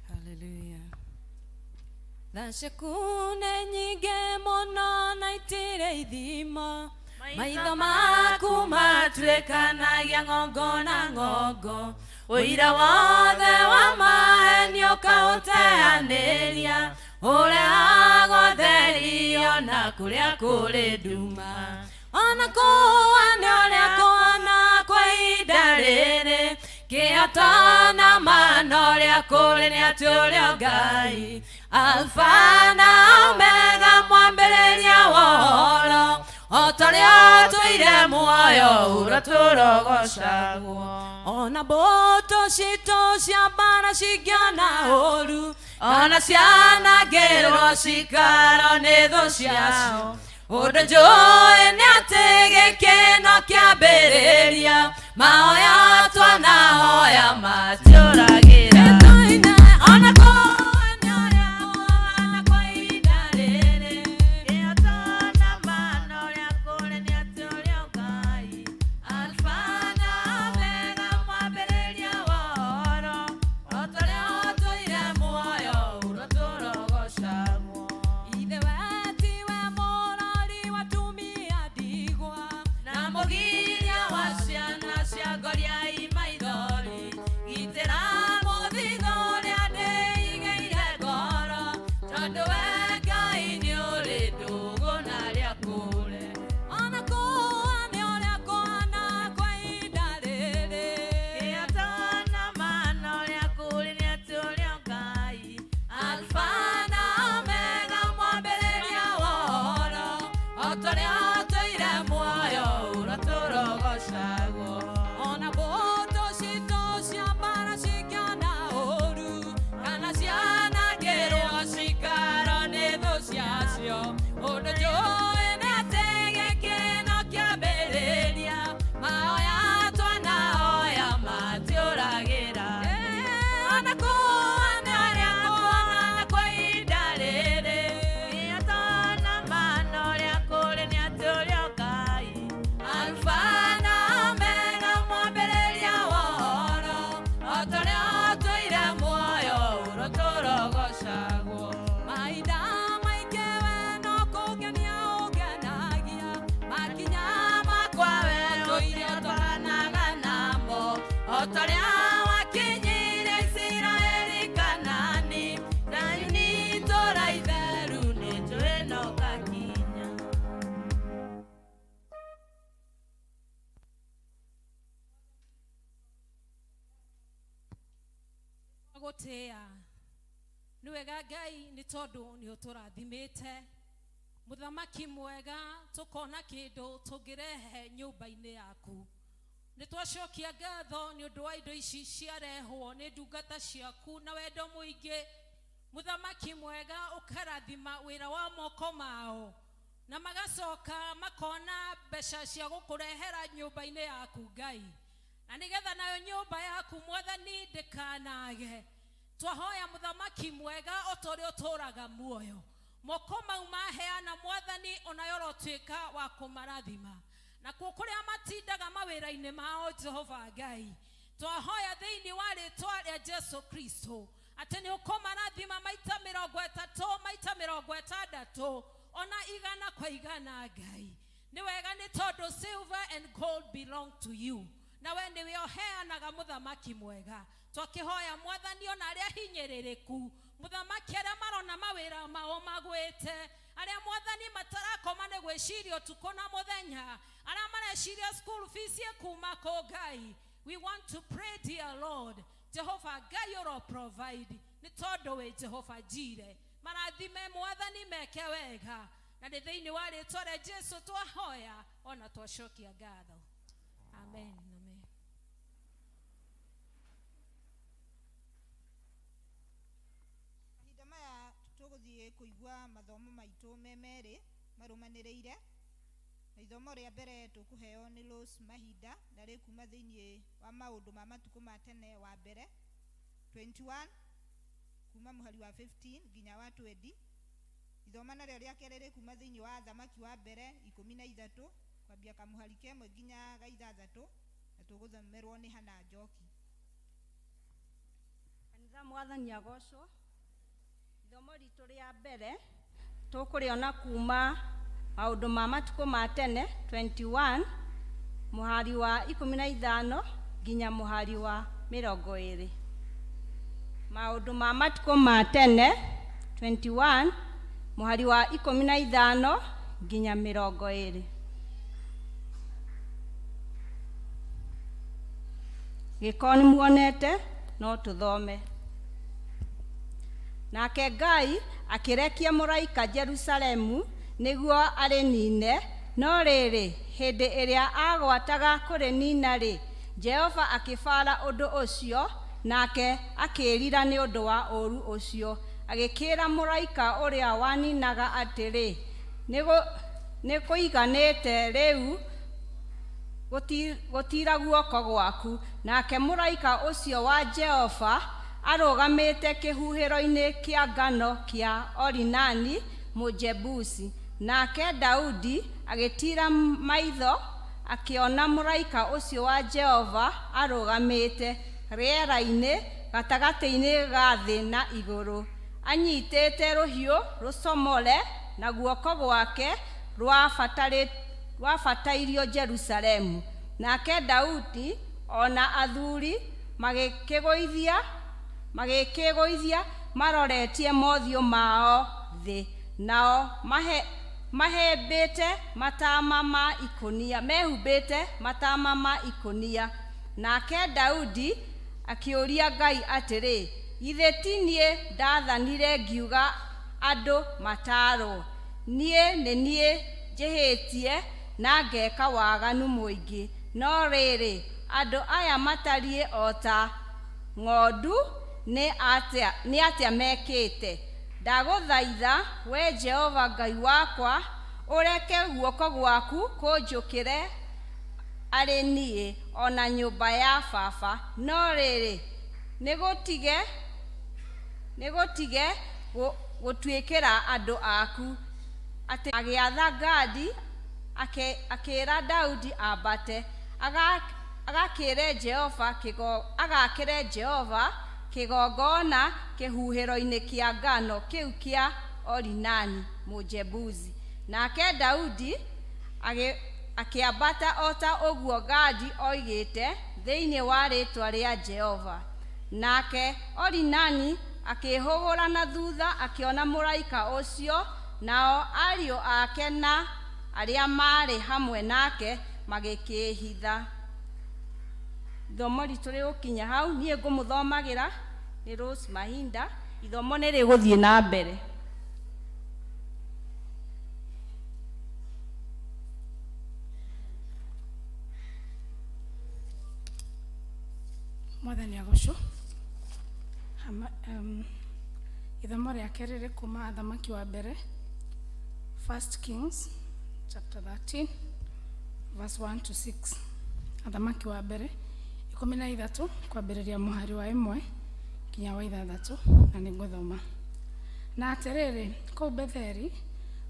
Hallelujah. Tha ciaku nĩ nyingĩ mũno na itirĩ ithimo, maitho maku matuĩkanagia ng'ongo na ng'ongo, ũira wothe wa maheni ũkaũteanĩria, ũrehaga ũtheri ona kũrĩa kũrĩ nduma. Ona kũhana ũrĩa kũhana kwa ihinda rĩrĩ. Kĩhoto na mana ũrĩa kũrĩ nĩ atĩ ũrĩa Ngai Alfa na Omega mwambĩrĩria wa ũhoro o ta ũrĩa ũtũire muoyo ũrotũrogocagwo ona mbũtũ citũ cia mbara cingĩona ũru ona cianangĩrwo cikaro nĩ thũ ciacio ũndũ njũĩ nĩ atĩ gĩkeno kĩambĩrĩria mahoya twanahoya matiũragĩra ona Ithe wetiwe mũrori wa atumia ndigwa na mũgiria wa ciana cia ngoriai maithori gitĩra mũthithũ ũrĩa ndĩigĩire ngoro tondũ we Ngai nĩ ũrĩ ndũgũ na arĩa kũre ona kũa nĩ ũrĩa kũhana kwa ihinda rĩrĩ kĩhoto na mana ũrĩa kũrĩ nĩ atĩ ũrĩa Ngai Alfa na Omega mwambĩrĩria wa ũhoro o ta ũrĩa ũtũire muoyo ũrotũrogocagwo ona mbũtũ citũ cia mbara cingĩona ũru kana cianangĩrwo cikaro nĩ thũ ciacio ũndũ njũĩ nĩ atĩ gĩkeno kĩambĩrĩria mahoya twanahoya matiũragĩra ona kũa nĩ ũrĩa kũhana kwa ihinda rĩrĩ kĩhoto na mana ũrĩa kũrĩ nĩ atĩ ũrĩa Ngai Alfa na Omega mwambĩrĩria wa ũhoro o ta ũrĩa ũtũire muoyo ũrotũrogocagwo mahinda maingĩ we no kũngenia ũngenagia makinya makwa we ũtũire ũtwaranaga namo o ta ũrĩa wakinyirie Isiraeli Kanaani Zayuni itũũra itheru nĩ njũĩ no ngakinya gũtĩĩa nĩ wega ngai nĩ tondũ nĩ ũtũrathimĩte mũthamaki mwega tũkona kĩndũ tũngĩrehe nyũmba-inĩ yaku nĩ twacokia ngatho nĩ ũndũ wa indo ici ciarehwo nĩ ndungata ciaku na wendo mũingĩ mũthamaki mwega ũkarathima wĩra wa moko mao na magacoka makona mbeca cia gũkũrehera nyũmba-inĩ yaku ngai na nĩgetha nayo nyũmba yaku mwathani ndĩkanage twahoya mũthamaki mwega o ta ũrĩa ũtũũraga muoyo moko mau maheana mwathani onayo ũrotuĩka wa kũmarathima nakuo kũrĩa matindaga mawĩra-inĩ mao jehova ngai twahoya thĩinĩ wa rĩtwa rĩa jesu kristo atĩ nĩ ũkũmarathima maita mĩrongo ĩtatũ maita mĩrongo ĩtandatũ ona igana kwa igana ngai nĩ wega nĩ tondũ silver and gold belong to you na we nĩwe ũheanaga mũthamaki mwega twakĩhoya mwathani ona arĩa hinyĩrĩrĩku mũthamaki arĩa marona mawĩra mao magwĩte arĩa mwathani matarakoma nĩ gwĩciria ũtukũ na mũthenya arĩa mareciria school fees ĩkuma kũ ngai we want to pray dear lord jehova ngai ũro provide nĩ tondũ wĩ jehova jire marathime mwathani meke wega na nĩ thĩinĩ wa rĩtwa rĩa jesu twahoya ona twacokia ngatho amen amen Mahinda maya tũgũthiĩ kũigua mathomo maitũ me merĩ marũmanĩrĩire na ithomo rĩa mbere tũkũheo nĩ Rose Mahinda na rĩkuma thĩinĩ wa maũndũ ma matukũ ma tene wa mbere 21 kuma mũhari wa 15 nginya wa 20 ithoma narĩo rĩa kerĩ rĩkuma thĩinĩ wa thamaki wa mbere 13 kwambia kamũhari kemwe nginya ga ithathatũ na tũgũthomerwo nĩ Hana Njoki. Kanitha mwathani agocwo ithomo ritũ rĩa mbere tũkũrĩona kuma maũndũ ma matukũ ma tene 21 mũhari wa 15 nginya mũhari wa 20 maũndũ ma matukũ ma tene 21 mũhari wa 15 nginya 20 Gĩkorwo nĩ muonete no tũthome. Nake Ngai akĩrekia mũraika Jerusalemu nĩguo arĩniine, no rĩrĩ, hĩndĩ ĩrĩa aagwataga kũrĩniina-rĩ, Jehova akĩbaara ũndũ ũcio, nake akĩĩrira nĩ ũndũ wa ũũru ũcio. Agĩkĩĩra mũraika ũrĩa waninaga atĩrĩ, Nĩkũiganĩte rĩu gũtiira guoko gwaku. Nake mũraika ũcio wa Jehova arũgamĩte kĩhuhĩro-inĩ kĩa ngano kĩa Orinani Mũjebusi. Nake Daudi agĩtiira maitho akĩona mũraika ũcio wa Jehova arũgamĩte rĩera-inĩ gatagatĩ-inĩ ga thĩ na igũrũ, anyitĩte rũhiũ rũcomore na guoko gwake rwabatairio Jerusalemu. Nake Daudi o na athuri magĩkĩĩgũithia maroretie mothiũ mao thĩ, nao mehumbĩte matama ma ikũnia. Nake Daudi akĩũria Ngai atĩrĩ, Githĩ ti niĩ ndaathanire ngiuga andũ mataarwo? Niĩ nĩ niĩ njĩhĩtie na ngeka waganu mũingĩ. No rĩrĩ, andũ aya matariĩ o ta ng'ondu, nĩ atĩa mekĩte? Ndagũthaitha, Wee Jehova Ngai wakwa, ũreke guoko gwaku kũnjũkĩre arĩ niĩ, o na nyũmba ya baba. No rĩrĩ, nĩgũtige gũtuĩkĩra andũ aku. Atĩ agĩatha Gadi akĩĩra Daudi ambate agakĩre Jehova kĩgongona kĩhuhĩro-inĩ kĩa ngano kĩu kĩa Orinani Mũjebusi. Nake Daudi akĩambata o ta ũguo Gadi oigĩte thĩinĩ wa rĩĩtwa rĩa Jehova. Nake Orinani akĩĩhũgũra na thutha akĩona mũraika ũcio, nao ariũ ake na arĩa maarĩ hamwe nake magĩkĩĩhitha. Ithomo ritũ rĩgũkinya hau, niĩ ngũmũthomagĩra nĩ Rose Mahinda. Ithomo nĩ rĩgũthiĩ na mbere. Mwathani agocwo. Ithomo rĩa kerĩ rĩ kuma Athamaki wa mbere, First Kings chapter 13 verse 1 to 6. Athamaki wa mbere 13 kwambĩrĩria mũhari wa 1 nginya wa 6, na nĩ ngũthoma. Na atĩrĩrĩ, kũu Betheli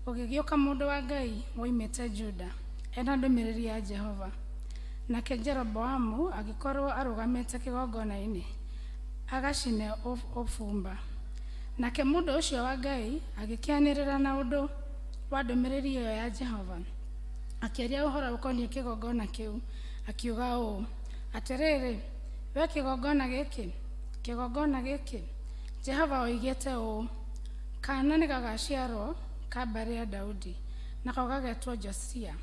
gũgĩgĩũka mũndũ wa Ngai woimĩte Juda, ena ndũmĩrĩri ya Jehova. Nake Jeroboamu agĩkorwo arũgamĩte kĩgongona-inĩ, agacine ũbumba. Nake mũndũ ũcio wa Ngai agĩkĩanĩrĩra na ũndũ wa ndũmĩrĩri ĩyo ya Jehova, akĩaria ũhoro ũkoniĩ kĩgongona kĩu, akiuga ũũ, Atĩrĩrĩ, we kĩgongona gĩkĩ, kĩgongona gĩkĩ, Jehova oigĩte ũũ, Kaana nĩgagaciarwo ka mbarĩ ya Daudi, nako gagetwo Josia.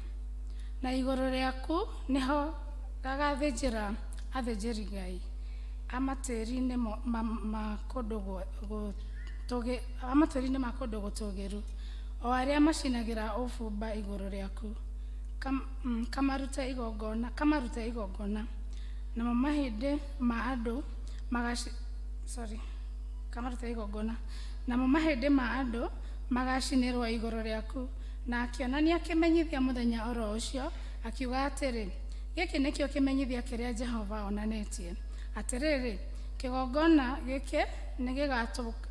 Na igũrũ rĩaku nĩho gagathĩnjĩra athĩnjĩri-Ngai a matĩri-inĩ ma kũndũ gũtũũgĩru, o arĩa macinagĩra ũbumba igũrũ rĩaku, kamarute igongona, namo mahĩndĩ ma andũ kamarute igongona, namo mahĩndĩ ma andũ magacinĩrwo igũrũ rĩaku. Na akĩonania kĩmenyithia mũthenya oro ũcio, akiuga atĩrĩ, Gĩkĩ nĩkĩo kĩmenyithia kĩrĩa Jehova onanĩtie, Atĩrĩrĩ, kĩgongona gĩkĩ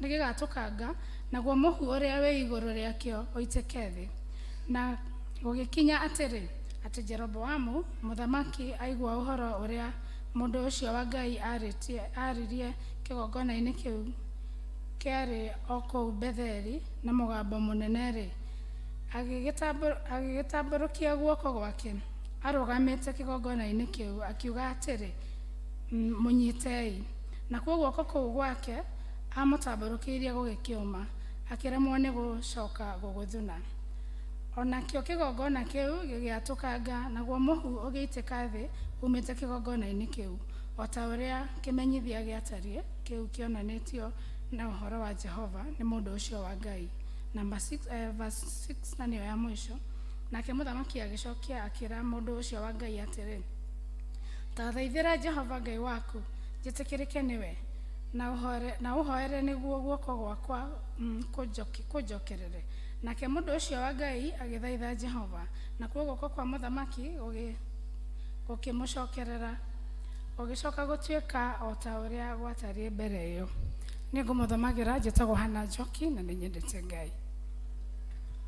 nĩgĩgatũkanga, naguo mũhu ũrĩa wĩ igũrũ rĩakĩo ũitĩke thĩ. Na gũgĩkinya atĩrĩ, atĩ Jeroboamu mũthamaki aigua ũhoro ũrĩa mũndũ ũcio wa Ngai aaririe kĩgongona-inĩ kĩu kĩarĩ o kũu Betheli na mũgambo mũnene-rĩ, agĩgĩtambũrũkia guoko gwake arũgamĩte kĩgongona-inĩ kĩu, akiuga atĩrĩ, Mũnyitei. Nakuo guoko kũu gwake aamũtambũrũkĩirie gũgĩkĩũma, akĩremwo nĩ gũcoka gũgũthuna. O nakĩo kĩgongona kĩu gĩgĩatũkanga, naguo mũhu ũgĩitĩka thĩ uumĩte kĩgongona-inĩ kĩu, O ta ũrĩa kĩmenyithia gĩatariĩ kĩu kĩonanĩtio na ũhoro wa Jehova nĩ mũndũ ũcio wa Ngai. Number 6, verse 6 na nĩyo ya mũico. Nake mũthamaki agĩcokia akĩra mũndũ ũcio wa Ngai atĩrĩ, Ta thaithĩra Jehova Ngai waku njĩtĩkĩrĩke nĩwe, na ũhoere, na ũhoere nĩguo guoko gwakwa kũnjokerere. Nake mũndũ ũcio wa Ngai agĩthaitha Jehova, nakuo guoko kwa mũthamaki gũkĩmũcokerera, gũgĩcoka gũtuĩka o ta ũrĩa gwatariĩ mbere ĩyo. Nĩ ngũmũthomagĩra, njĩtagwo Hannah Njoki na nĩ nyendete Ngai.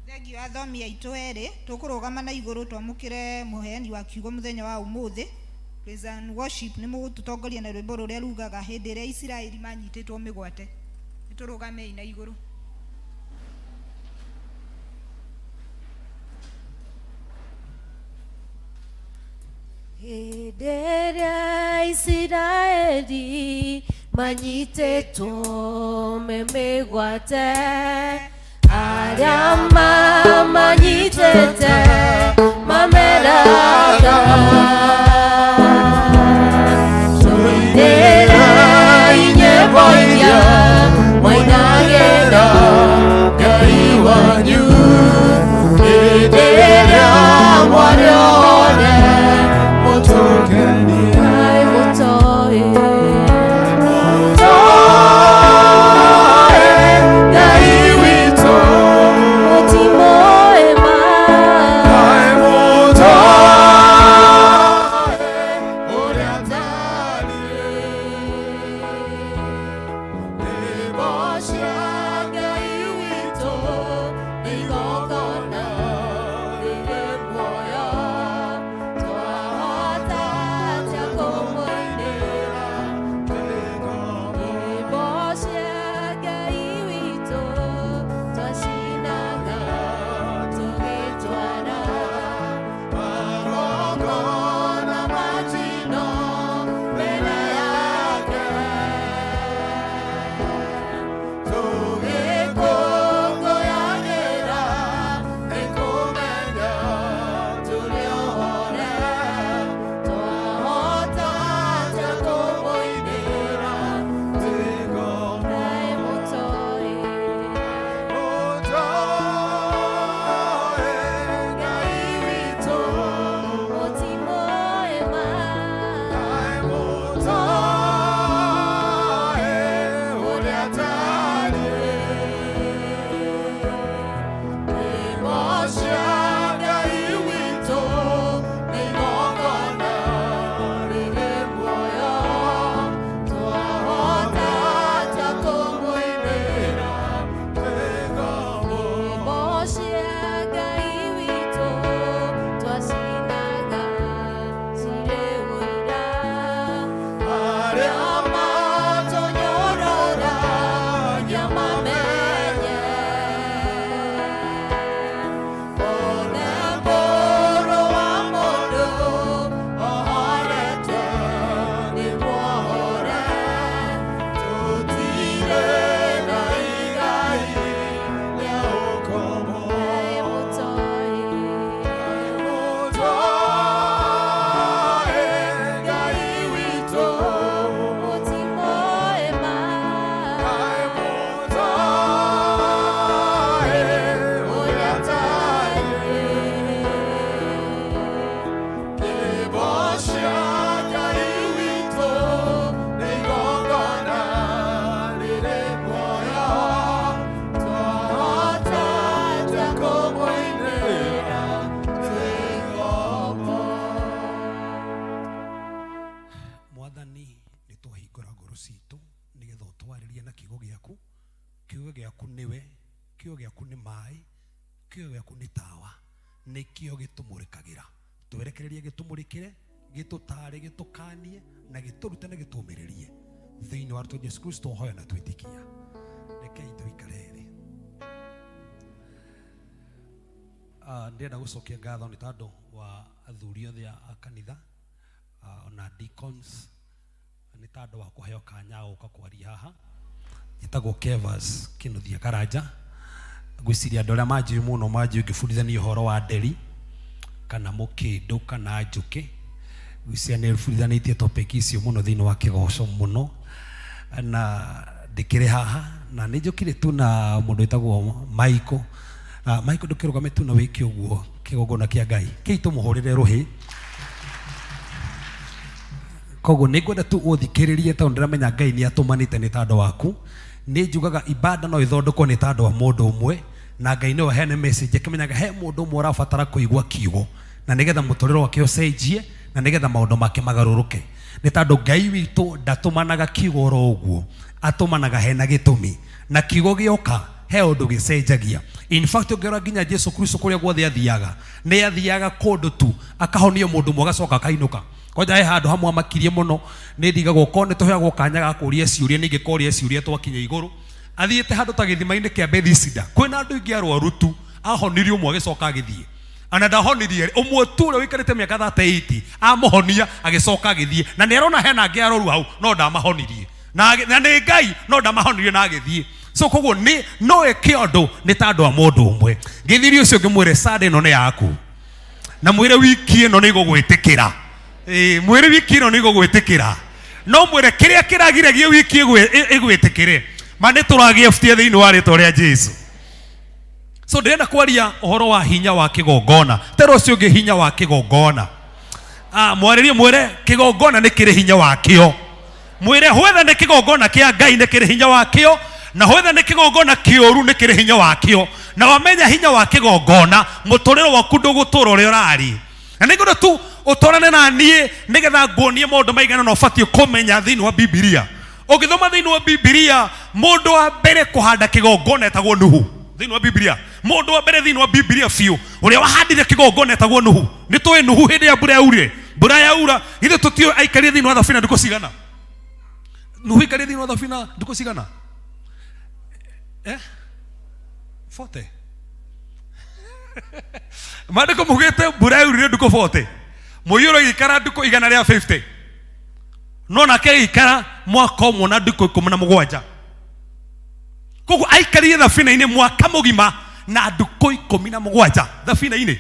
Thengiũ athomi aitũ erĩ, tũkũrũgama na igũrũ twamũkĩre mũheani wa kiugo mũthenya wa ũmũthĩ. Praise and worship nĩ mũgũtũtongoria na rwĩmbo rũrĩa rugaga hĩndĩ ĩrĩa Isiraeli manyitĩtwo mĩgwate. Nĩ tũrũgamei na igũrũ. Hĩndĩ ĩrĩa Isiraeli manyitĩtwo me mĩgwate, arĩa mamanyitĩte mameraga, tũinĩre nyĩmbo iria mwainagĩra Ngai wanyu hĩndĩ ĩrĩa mwarĩ othe mũtũkenie. Mũtoĩ Ngai witũ mũtimoĩ ma Mwathani, nĩ twahingũra ngoro citũ nĩgetha ũtwarĩrie na kiugo gĩaku. Kiugo gĩaku nĩwe, kiugo gĩaku nĩ maĩ, kiugo gĩaku nĩ tawa, nĩkĩo gĩtũmũrĩkagĩra. Twerekererie gĩtũmũrĩkĩre, gĩtũtare, gĩtũkanie na gĩtũrute na gĩtũmĩrĩrie. Thĩinĩ wa rĩtwa Jesu Kristo hoya na twĩtĩkia. Rekei tũikare thĩ. Ndĩrenda gũcokia ngatho nĩ tondũ wa athuri othe a kanitha, ona deacons, nĩ tondũ wa kũheo kanya gũka kwaria haha. Njĩtagwo Kevas Kĩnuthia Karanja. Ngwĩciria andũ arĩa manjũĩ mũno manjũĩ ngĩbundithania ũhoro wa nderi kana mũkĩndũ kana njũkĩ. Gwĩciria nĩ bundithanĩtie topic icio mũno thĩinĩ wa kĩgoco mũno na ndĩkĩrĩ haha na nĩ njũkire tu na mũndũ wĩtagwo Michael. Michael ndũkĩrũgame tu na wĩke ũguo kĩgongona kĩa Ngai kĩi tũmũhũrĩre rũhĩ. Koguo nĩ ngwenda tu ũthikĩrĩrie tondũ ndĩramenya Ngai nĩ atũmanĩte nĩ tandũ waku. Nĩ njugaga ibada no ĩthondekwo nĩ tandũ wa mũndũ ũmwe na Ngai nĩwe ũheane message akĩmenyaga he mũndũ ũmwe ũrabatara kũigua kiugo na nĩgetha mũtũrĩre wake ũcenjie na nĩgetha maũndũ make magarũrũke. Nĩ tondũ Ngai witũ ndatũmanaga kiugo oro ũguo, atũmanaga hena gĩtũmi, na kiugo gĩoka he ũndũ gĩcenjagia. In fact ũngĩrora nginya Jesu Kristo kũrĩa guothe athiaga, nĩ athiaga kũndũ tu akahonia mũndũ ũmwe agacoka akainũka. Kwanja he handũ hamwe amakirie mũno, nĩ ndigagwo korwo nĩ tũheagwo kanya ga kũria ciũria, nĩ ingĩkoria ciũria twakinya igũrũ. Athiĩte handũ ta gĩthima-inĩ kĩa Bethesda, kwĩna andũ aingĩ arwaru tu, ahonirie ũmwe agĩcoka agĩthiĩ. Ana ndahonirie ũmwe tu ũrĩa ũikarĩte mĩaka 38 amũhonia agĩcoka agĩthiĩ, na nĩ arona hena angĩ arwaru hau no ndamahonirie, na nĩ Ngai no ndamahonirie na agĩthiĩ. So koguo nĩ no ĩke ũndũ nĩ ta andũ a mũndũ ũmwe. Ngĩthirie ũcio ngĩmwĩre Sunday ĩno nĩ yaku, na mwĩre wiki ĩno nĩ igũgwĩtĩkĩra. Ĩĩ, mwĩre wiki ĩno nĩ igũgwĩtĩkĩra, no mwĩre kĩrĩa kĩragiragia wiki ĩgwĩtĩkĩre, ma nĩ tũragĩebutia thĩinĩ wa rĩtwa rĩa Jesu. So ndĩrenda kwaria ũhoro wa hinya wa kĩgongona, tera ũcio ũngĩ hinya wa kĩgongona. Mwarĩrie mwĩre kĩgongona nĩ kĩrĩ hinya wakĩo. Mwĩre whether nĩ kĩgongona kĩa Ngai nĩ kĩrĩ hinya wakĩo, na whether nĩ kĩgongona kĩũru nĩ kĩrĩ hinya wakĩo. Na wamenya hinya wa kĩgongona, mũtũrĩre waku ndũgũtũra ũrĩa ũrarĩ. Na nĩ ngwenda tu ũtwarane na niĩ nĩgetha nguonie maũndũ maigana na ũbatiĩ kũmenya thĩinĩ wa Bibilia. Ũngĩthoma thĩinĩ wa Bibilia, mũndũ wa mbere kũhanda kĩgongona etagwo Nuhu. Thĩinĩ wa Bibilia, mũndũ wa mbere thĩinĩ wa Bibilia biũ ũrĩa wahandire kĩgongona etagwo Nuhu. Nĩ tũĩ Nuhu hĩndĩ ya mbura yaurire, mbura yaura, ithuĩ tũtiũĩ aikarire thĩinĩ wa thabina ndukũ cigana. Nuhu aikarire thĩinĩ wa thabina ndukũ cigana? 40. Maandĩko maugĩte mbura yaurire ndukũ 40, mũiyũro ĩgĩikara ndukũ igana rĩa 50, no nake agĩikara mwaka ũmwe na ndukũ 17. Koguo aikarire thabina-inĩ mwaka mũgima na ndukũ 17 thabina-inĩ.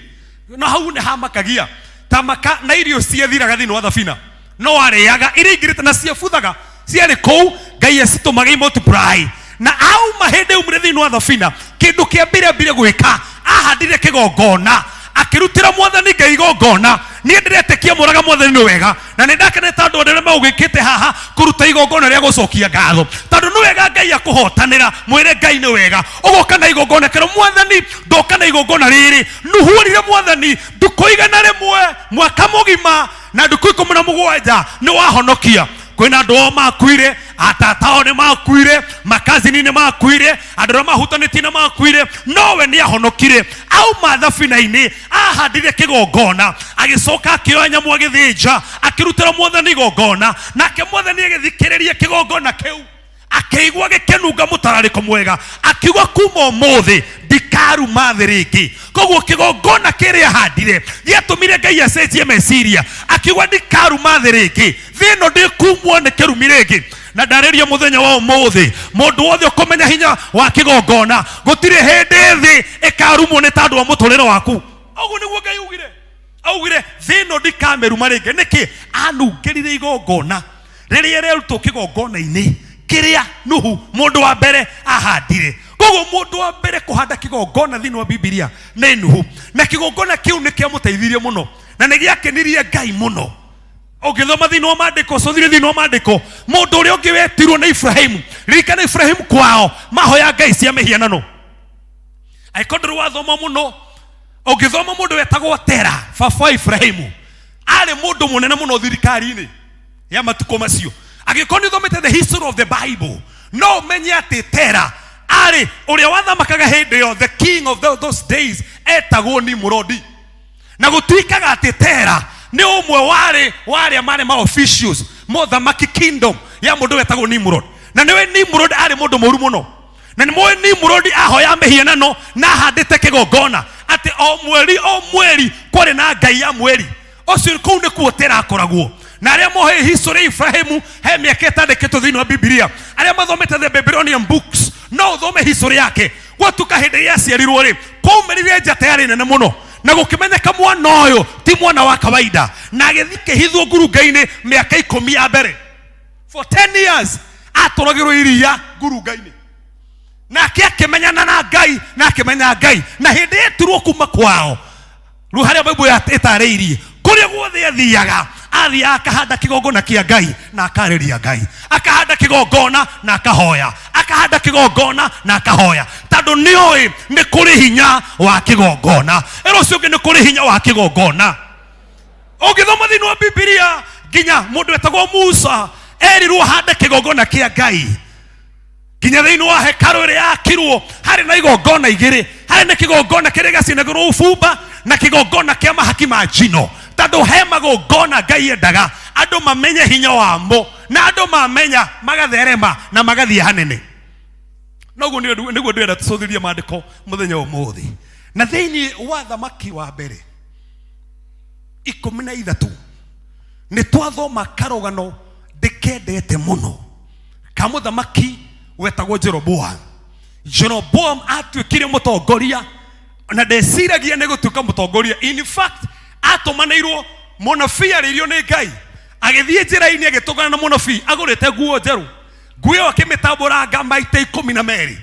Na hau nĩ hamakagia ta maka na irio ciathiraga thĩinĩ wa thabina, no arĩaga iria ingĩrĩte na ciabuthaga ciarĩ kũu, Ngai acitũmaga i multiply. Na auma hĩndĩ aumire thĩinĩ wa thabina, kĩndũ kĩa mbere ambire gwĩka, ahandire kĩgongona, akĩrutĩra mwathani Ngai igongona. Niĩ ndĩretĩkia mũraga mwathani nĩ wega, na nĩ ndakenete andũ arĩa maũgĩkĩte haha kũruta igongona rĩa gũcokia ngatho, tondũ nĩ wega Ngai akũhotanĩra. Mwĩre Ngai nĩ wega, ũgoka na igongona kĩro mwathani, ndoka na igongona rĩrĩ. Nuhu erire mwathani ndukũ igana rĩmwe mwaka mũgima na ndukũ 17 nĩ wahonokia. Kwĩna andũ ao makuire, atata ao nĩ makuire, makazini nĩ makuire, andũ arĩa mahutanĩtie nĩ makuire, nowe nĩ ahonokire. Auma thabina-inĩ ahandire kĩgongona, agĩcoka akĩoya nyamũ agĩthĩnja, akĩrutĩra mwathani igongona, nake mwathani agĩthikĩrĩria kĩgongona kĩu, akĩigua gĩkĩnunga mũtararĩko mwega, akiuga kuma ũmũthĩ ndikaruma thĩ rĩngĩ. Koguo kĩgongona kĩrĩa ahandire gĩatũmire Ngai acenjie meciria, akiuga ndikaruma thĩ rĩngĩ, thĩ ĩno ndĩkumwo nĩ kĩrumi rĩngĩ. Na ndarĩria mũthenya wa ũmũthĩ, mũndũ wothe ũkũmenya hinya wa kĩgongona, gũtirĩ hĩndĩ thĩ ĩkarumwo nĩ tondũ wa mũtũrĩre waku. Ũguo nĩguo Ngai augire. Augire thĩ ĩno ndikamĩruma rĩngĩ. Nĩkĩ? Anungĩrire igongona rĩrĩa rĩarutwo kĩgongona-inĩ kĩrĩa Nuhu mũndũ wa mbere ahandire. Koguo mũndũ wa mbere kũhanda kĩgongona thĩinĩ wa Bibilia nĩ Nuhu, na kĩgongona kĩu nĩ kĩamũteithirie mũno na nĩ gĩakenirie Ngai mũno. Ũngĩthoma thĩinĩ wa maandĩko, ũcũthĩrĩrie thĩinĩ wa maandĩko, mũndũ ũrĩa ũngĩ wetirwo nĩ Ibrahimu. Ririkana Ibrahimu kwao mahoya ngai cia mĩhianano. Angĩkorwo ndũrĩ wathoma mũno, ũngĩthoma mũndũ wetagwo Tera, baba wa Ibrahimu, arĩ mũndũ mũnene mũno thirikari-inĩ ya matukũ macio. Angĩkorwo nĩ ũthomete the history of the Bible, no ũmenye atĩ Tera arĩ ũrĩa wathamakaga hĩndĩ ĩyo, the king of those days, etagwo Nimrodi. Na gũtuĩkaga atĩ Tera nĩ ũmwe warĩ wa arĩa marĩ ma officials mothamaki kingdom ya mũndũ wetagwo Nimrod. Na nĩwe Nimrod arĩ mũndũ mũru mũno. Na nĩ mũĩ Nimrod ahoya mĩhianano na ahandĩte kĩgongona atĩ o mweri o mweri kwarĩ na ngai ya mweri ũcio, kũu nĩkuo Tera akoragwo. Na arĩa moĩ history ya Ibrahimu, he mĩaka ĩtandĩkĩtwo thĩinĩ wa Bibilia, arĩa mathomete the Babylonian books, no ũthome history yake. Gwatuka hĩndĩ ĩrĩa aciarirwo rĩ, kwaumĩrire njata yarĩ nene mũno, na gũkĩmenyeka mwana ũyũ ti mwana wa kawaida. Na agĩthiĩ kĩhithwo ngurunga-inĩ mĩaka 10 ya mbere. For 10 years atũragĩrwo iria ngurunga-inĩ. Nake akĩmenyana na Ngai, na akĩmenya Ngai. Na hĩndĩ ĩturwo kuma kwao, rĩu harĩa Bible ĩtarĩirie, kũrĩa guothe athiaga, athiaga akahanda kĩgongona kĩa Ngai na akarĩria Ngai, akahanda kĩgongona na akahoya, akahanda kĩgongona na akahoya, tondũ nĩoĩ nĩ kũrĩ hinya wa kĩgongona. Ĩra ũcio ũngĩ nĩ kũrĩ hinya wa kĩgongona. Ũngĩthoma thĩinĩ wa Bibilia, nginya mũndũ wetagwo Musa erirwo ahande kĩgongona kĩa Ngai. Nginya thĩinĩ wa hekarũ ĩrĩa yakirwo harĩ na igongona igĩrĩ, harĩ na kĩgongona kĩrĩa gĩacinagĩrwo ũbumba na kĩgongona kĩa mahaki ma njino, tondũ he magongona Ngai endaga andũ mamenye hinya wamo, na andũ mamenya magatherema na magathiĩ hanene. Noguo nĩguo ndĩrenda tũcũthĩrĩrie maandĩko mũthenya wa ũmũthĩ. Na thĩinĩ wa Thamaki wa mbere 13 nĩ twathoma karũgano ndĩkendete mũno ka mũthamaki wetagwo Jeroboam. Jeroboam atuĩkire mũtongoria na ndeciragia nĩ gũtuĩka mũtongoria. In fact, atũmanĩirwo mũnabii arĩirio nĩ Ngai, agĩthiĩ njĩra-inĩ agĩtũngana na mũnabii agũrĩte nguo njerũ, nguo ĩyo akĩmĩtambũranga maita 12,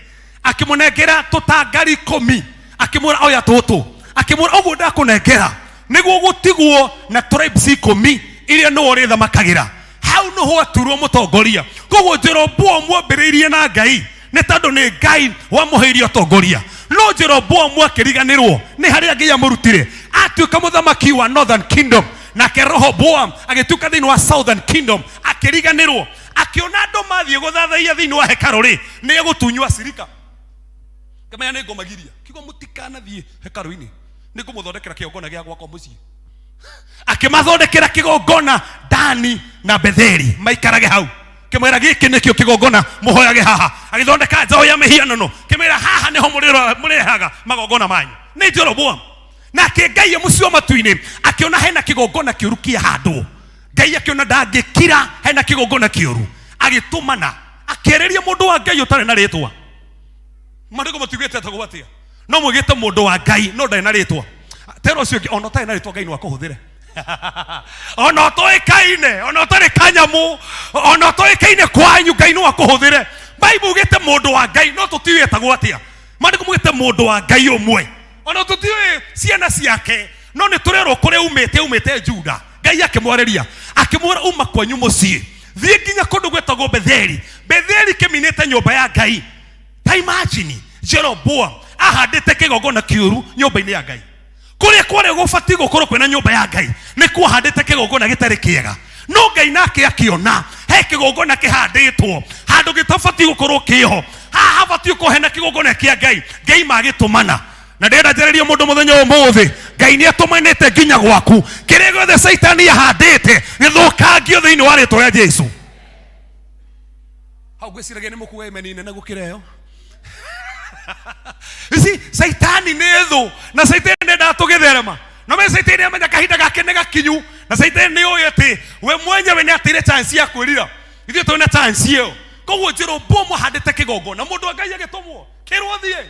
akĩmũnengera tũtangari 10, akĩmwĩra oya tũtũ, akĩmwĩra ũguo ndakũnengera nĩguo gũtigwo na tribes 10 iria nĩwe ũrĩthamakagĩra. Hau nĩho aturwo mũtongoria. Koguo Jeroboamu ambĩrĩirie na Ngai nĩ tondũ nĩ Ngai wamũheire ũtongoria. No Jeroboamu akĩriganĩrwo nĩ harĩa Ngai amũrutire, atuĩka mũthamaki wa Northern Kingdom, nake Rehoboam agĩtuĩka thĩinĩ wa Southern Kingdom, akĩriganĩrwo, akĩona andũ mathiĩ gũthathaiya thĩinĩ wa hekarũ rĩ, nĩ egũtunywo acirika. Kĩmenya nĩ ngũmagiria, kiugo mũtikanathiĩ hekarũ-inĩ, nĩ ngũmũthondekera kĩgongona gĩa gwakwa mũciĩ. Akĩmathondekera kĩgongona Dani na Betheli maikarage hau, kĩmwĩra gĩkĩ nĩkĩo kĩgongona mũhoyage haha. Agĩthondeka njaũ ya mĩhianano, kĩmwĩra haha nĩho mũrĩrehaga magongona manyu. Nĩ Jeroboam. Nake Ngai mũciĩ wa matu-inĩ akĩona hena kĩgongona kĩũru kĩahandwo. Ngai akĩona ndangĩkira hena kĩgongona kĩũru, agĩtũmana akĩarĩria mũndũ wa Ngai ũtarĩ na rĩtwa. Maandĩko matiugĩte etagwo atĩa, no mwĩgĩte mũndũ wa Ngai no ndarĩ na rĩtwa. Tera ũcio ũngĩ, ona ũtarĩ na rĩtwa Ngai no akũhũthĩre. Ona ũtoĩkaine, ona ũtarĩ kanyamũ, ona ũtoĩkaine kwanyu, Ngai no akũhũthĩre. Bible ugĩte mũndũ wa Ngai, no tũtiũĩ etagwo atĩa. Maandĩko maugĩte mũndũ wa Ngai ũmwe, ona tũtiũĩ ciana ciake, no nĩ tũrerwo kũrĩa umĩte, umĩte Juda. Ngai akĩmwarĩria akĩmwĩra, uma kwanyu mũciĩ, thiĩ nginya kũndũ gwĩtagwo Betheli. Betheli kĩminĩte nyũmba ya Ngai. Ta imagine Jeroboam ahandĩte kĩgongona kĩũru nyũmba-inĩ ya Ngai. Kũrĩa kwarĩ gũbatiĩ gũkorwo kwĩna nyũmba ya Ngai, nĩ kuahandĩte kĩgongona gĩtarĩ kĩega. No Ngai nake akĩona he kĩgongona kĩhandĩtwo handũ gĩtabatiĩ gũkorwo kĩho, haha habatiĩ gũkorwo hena kĩgongona kĩa Ngai. Ngai magĩtũmana. Na ndĩrenda njarĩrie mũndũ mũthenya ũmũthĩ, Ngai nĩ atũmanĩte nginya gwaku. Kĩrĩa gĩothe Caitani ahandĩte gĩthũkangio thĩinĩ wa rĩtwa rĩa Jesu. Hau ngwĩciragia nĩ mũkuga amen nene gũkĩra ĩyo. You see, Caitani nĩ thũ, na Caitani ndendaga tũgĩtherema. No me Caitani amenya kahinda gake nĩ gakinyu, na Caitani nĩ ũĩ atĩ we mwenyewe nĩ ateire chance ya kwĩrira. Ithuĩ twĩna chance ĩyo. Koguo Jeroboamu ahandĩte kĩgongona, mũndũ wa Ngai agĩtũmwo, kĩrwo thiĩ,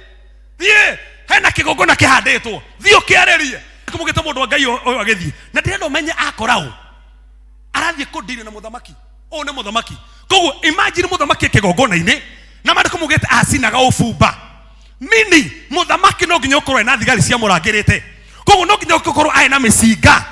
thiĩ, hena kĩgongona kĩhandĩtwo, thiĩ ũkĩarĩrie. Kũmũgĩte mũndũ wa Ngai ũyũ agĩthiĩ. Na ndĩrenda ũmenye akora ũ, arathiĩ kũndiri na mũthamaki. Ũyũ nĩ mũthamaki. Koguo imagine mũthamaki kĩgongona-inĩ, na maandĩko maugĩte acinaga ũbumba. Mini mũthamaki no nginya ũkorwo ena thigari ciamũrangĩrĩte. Koguo no nginya ũkorwo arĩ na mĩcinga.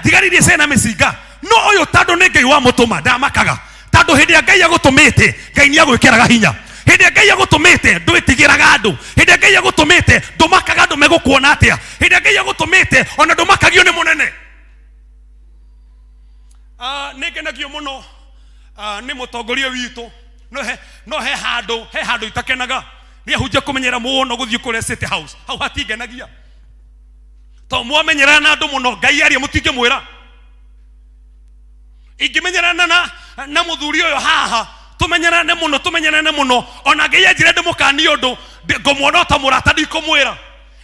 Thigari iria ciarĩ na mĩcinga. No ũyũ tondũ nĩ Ngai wamũtũma ndamakaga. Tondũ hĩndĩ ĩrĩa Ngai agũtũmĩte, Ngai nĩ agwĩkĩraga hinya. Hĩndĩ ĩrĩa Ngai agũtũmĩte, ndwĩtigĩraga andũ. Hĩndĩ ĩrĩa Ngai agũtũmĩte, ndũmakaga andũ megũkuona atĩa. Hĩndĩ ĩrĩa Ngai agũtũmĩte, ona ndũmakagio nĩ mũnene. Nĩ ngenagio mũno, nĩ mũtongoria witũ. No he handũ, he handũ itakenaga. Nĩ ahunjia kũmenyera mũno gũthiĩ kũrĩa State House. Hau hatingenagia. Tondũ mwamenyerana na andũ mũno, Ngai aria mũtingĩmwĩra. Ingĩmenyerana na mũthuri ũyũ haha, tũmenyerane mũno, tũmenyerane mũno, ona Ngai anjĩre ndĩmũkanie ũndũ, ngũmuona o ta mũrata, ndikũmwĩra.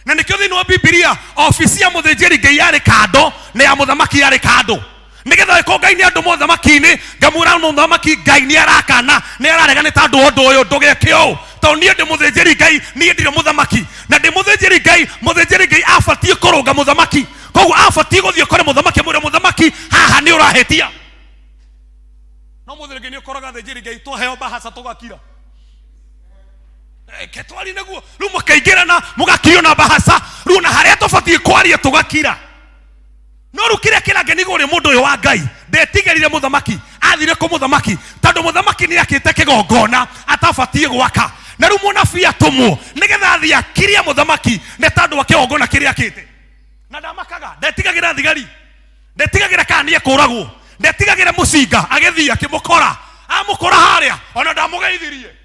Na nĩkĩo thĩinĩ wa Bibilia, obici ya mũthĩnjĩri Ngai yarĩ kando na ya mũthamaki yarĩ kando, nĩgetha angĩkorwo Ngai nĩ andũ mũthamaki-inĩ, ngamwĩra mũthamaki Ngai nĩ arakana, nĩ ararega nĩ tondũ ũndũ ũyũ ndũgeke ũũ, tondũ niĩ ndĩ mũthĩnjĩri Ngai, niĩ ndirĩ mũthamaki, na ndĩ mũthĩnjĩri Ngai, mũthĩnjĩri Ngai abatiĩ kũrũnga mũthamaki. Koguo abatiĩ gũthiĩ kũrĩ mũthamaki amwĩre mũthamaki Ũrahĩtia. No mũthĩ rĩngĩ nĩ ũkoraga athĩnjĩri Ngai twaheo bahaca tũgakira. Reke twari nĩguo rĩu mũkaingĩrana mũgakirio na bahaca rĩu na harĩa tũbatiĩ kwaria tũgakira. No rĩu kĩrĩa kĩrangenia igũrũ rĩa mũndũ ũyũ wa Ngai ndetigĩrire mũthamaki, athire kũ mũthamaki tondũ mũthamaki nĩ akĩte kĩgongona atabatiĩ gwaka, na rĩu mũnabii atũmwo nĩgetha athiĩ akirie mũthamaki nĩ tondũ wa kĩgongona kĩrĩa akĩte. Na ndamakaga, ndetigagĩra thigari, ndetigagĩra kana nĩ ekũragwo, ndetigagĩra mũcinga, agĩthiĩ akĩmũkora, amũkora harĩa ona ndamũgeithirie.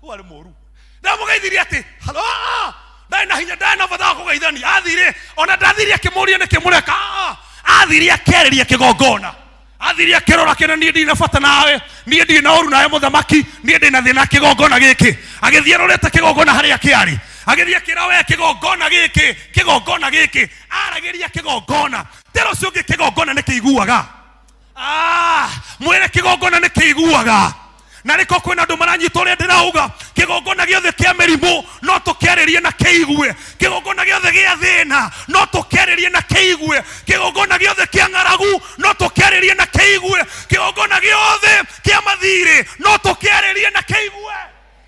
Warĩ mũru, ndamũgeithirie atĩ halo, ndarĩ na hinya, ndarĩ na bata wa kũgeithania. Athire ona ndathire akĩmũria nĩkĩ mũreka, athire akĩarĩria kĩgongona, athire akĩrora kĩna, niĩ ndirĩ na bata nawe, niĩ ndirĩ na ũru nawe mũthamaki, niĩ ndĩ na thĩna kĩgongona gĩkĩ. Agĩthiĩ arorete kĩgongona harĩa kĩarĩ, agĩthiĩ akĩra we kĩgongona gĩkĩ, kĩgongona gĩkĩ, aragĩria kĩgongona. Tera ũcio ũngĩ kĩgongona nĩ kĩiguaga. Mwĩre kĩgongona nĩ kĩiguaga. Na rĩko kwĩna andũ maranyita ũrĩa ndĩrauga, kĩgongona gĩothe kĩa mĩrimũ no tũkĩarĩrie na kĩigue, kĩgongona gĩothe gĩa thĩna no tũkĩarĩrie na kĩigue, kĩgongona gĩothe kĩa ng'aragu no tũkĩarĩrie na kĩigue, kĩgongona gĩothe kĩa mathirĩ no tũkĩarĩrie na kĩigue,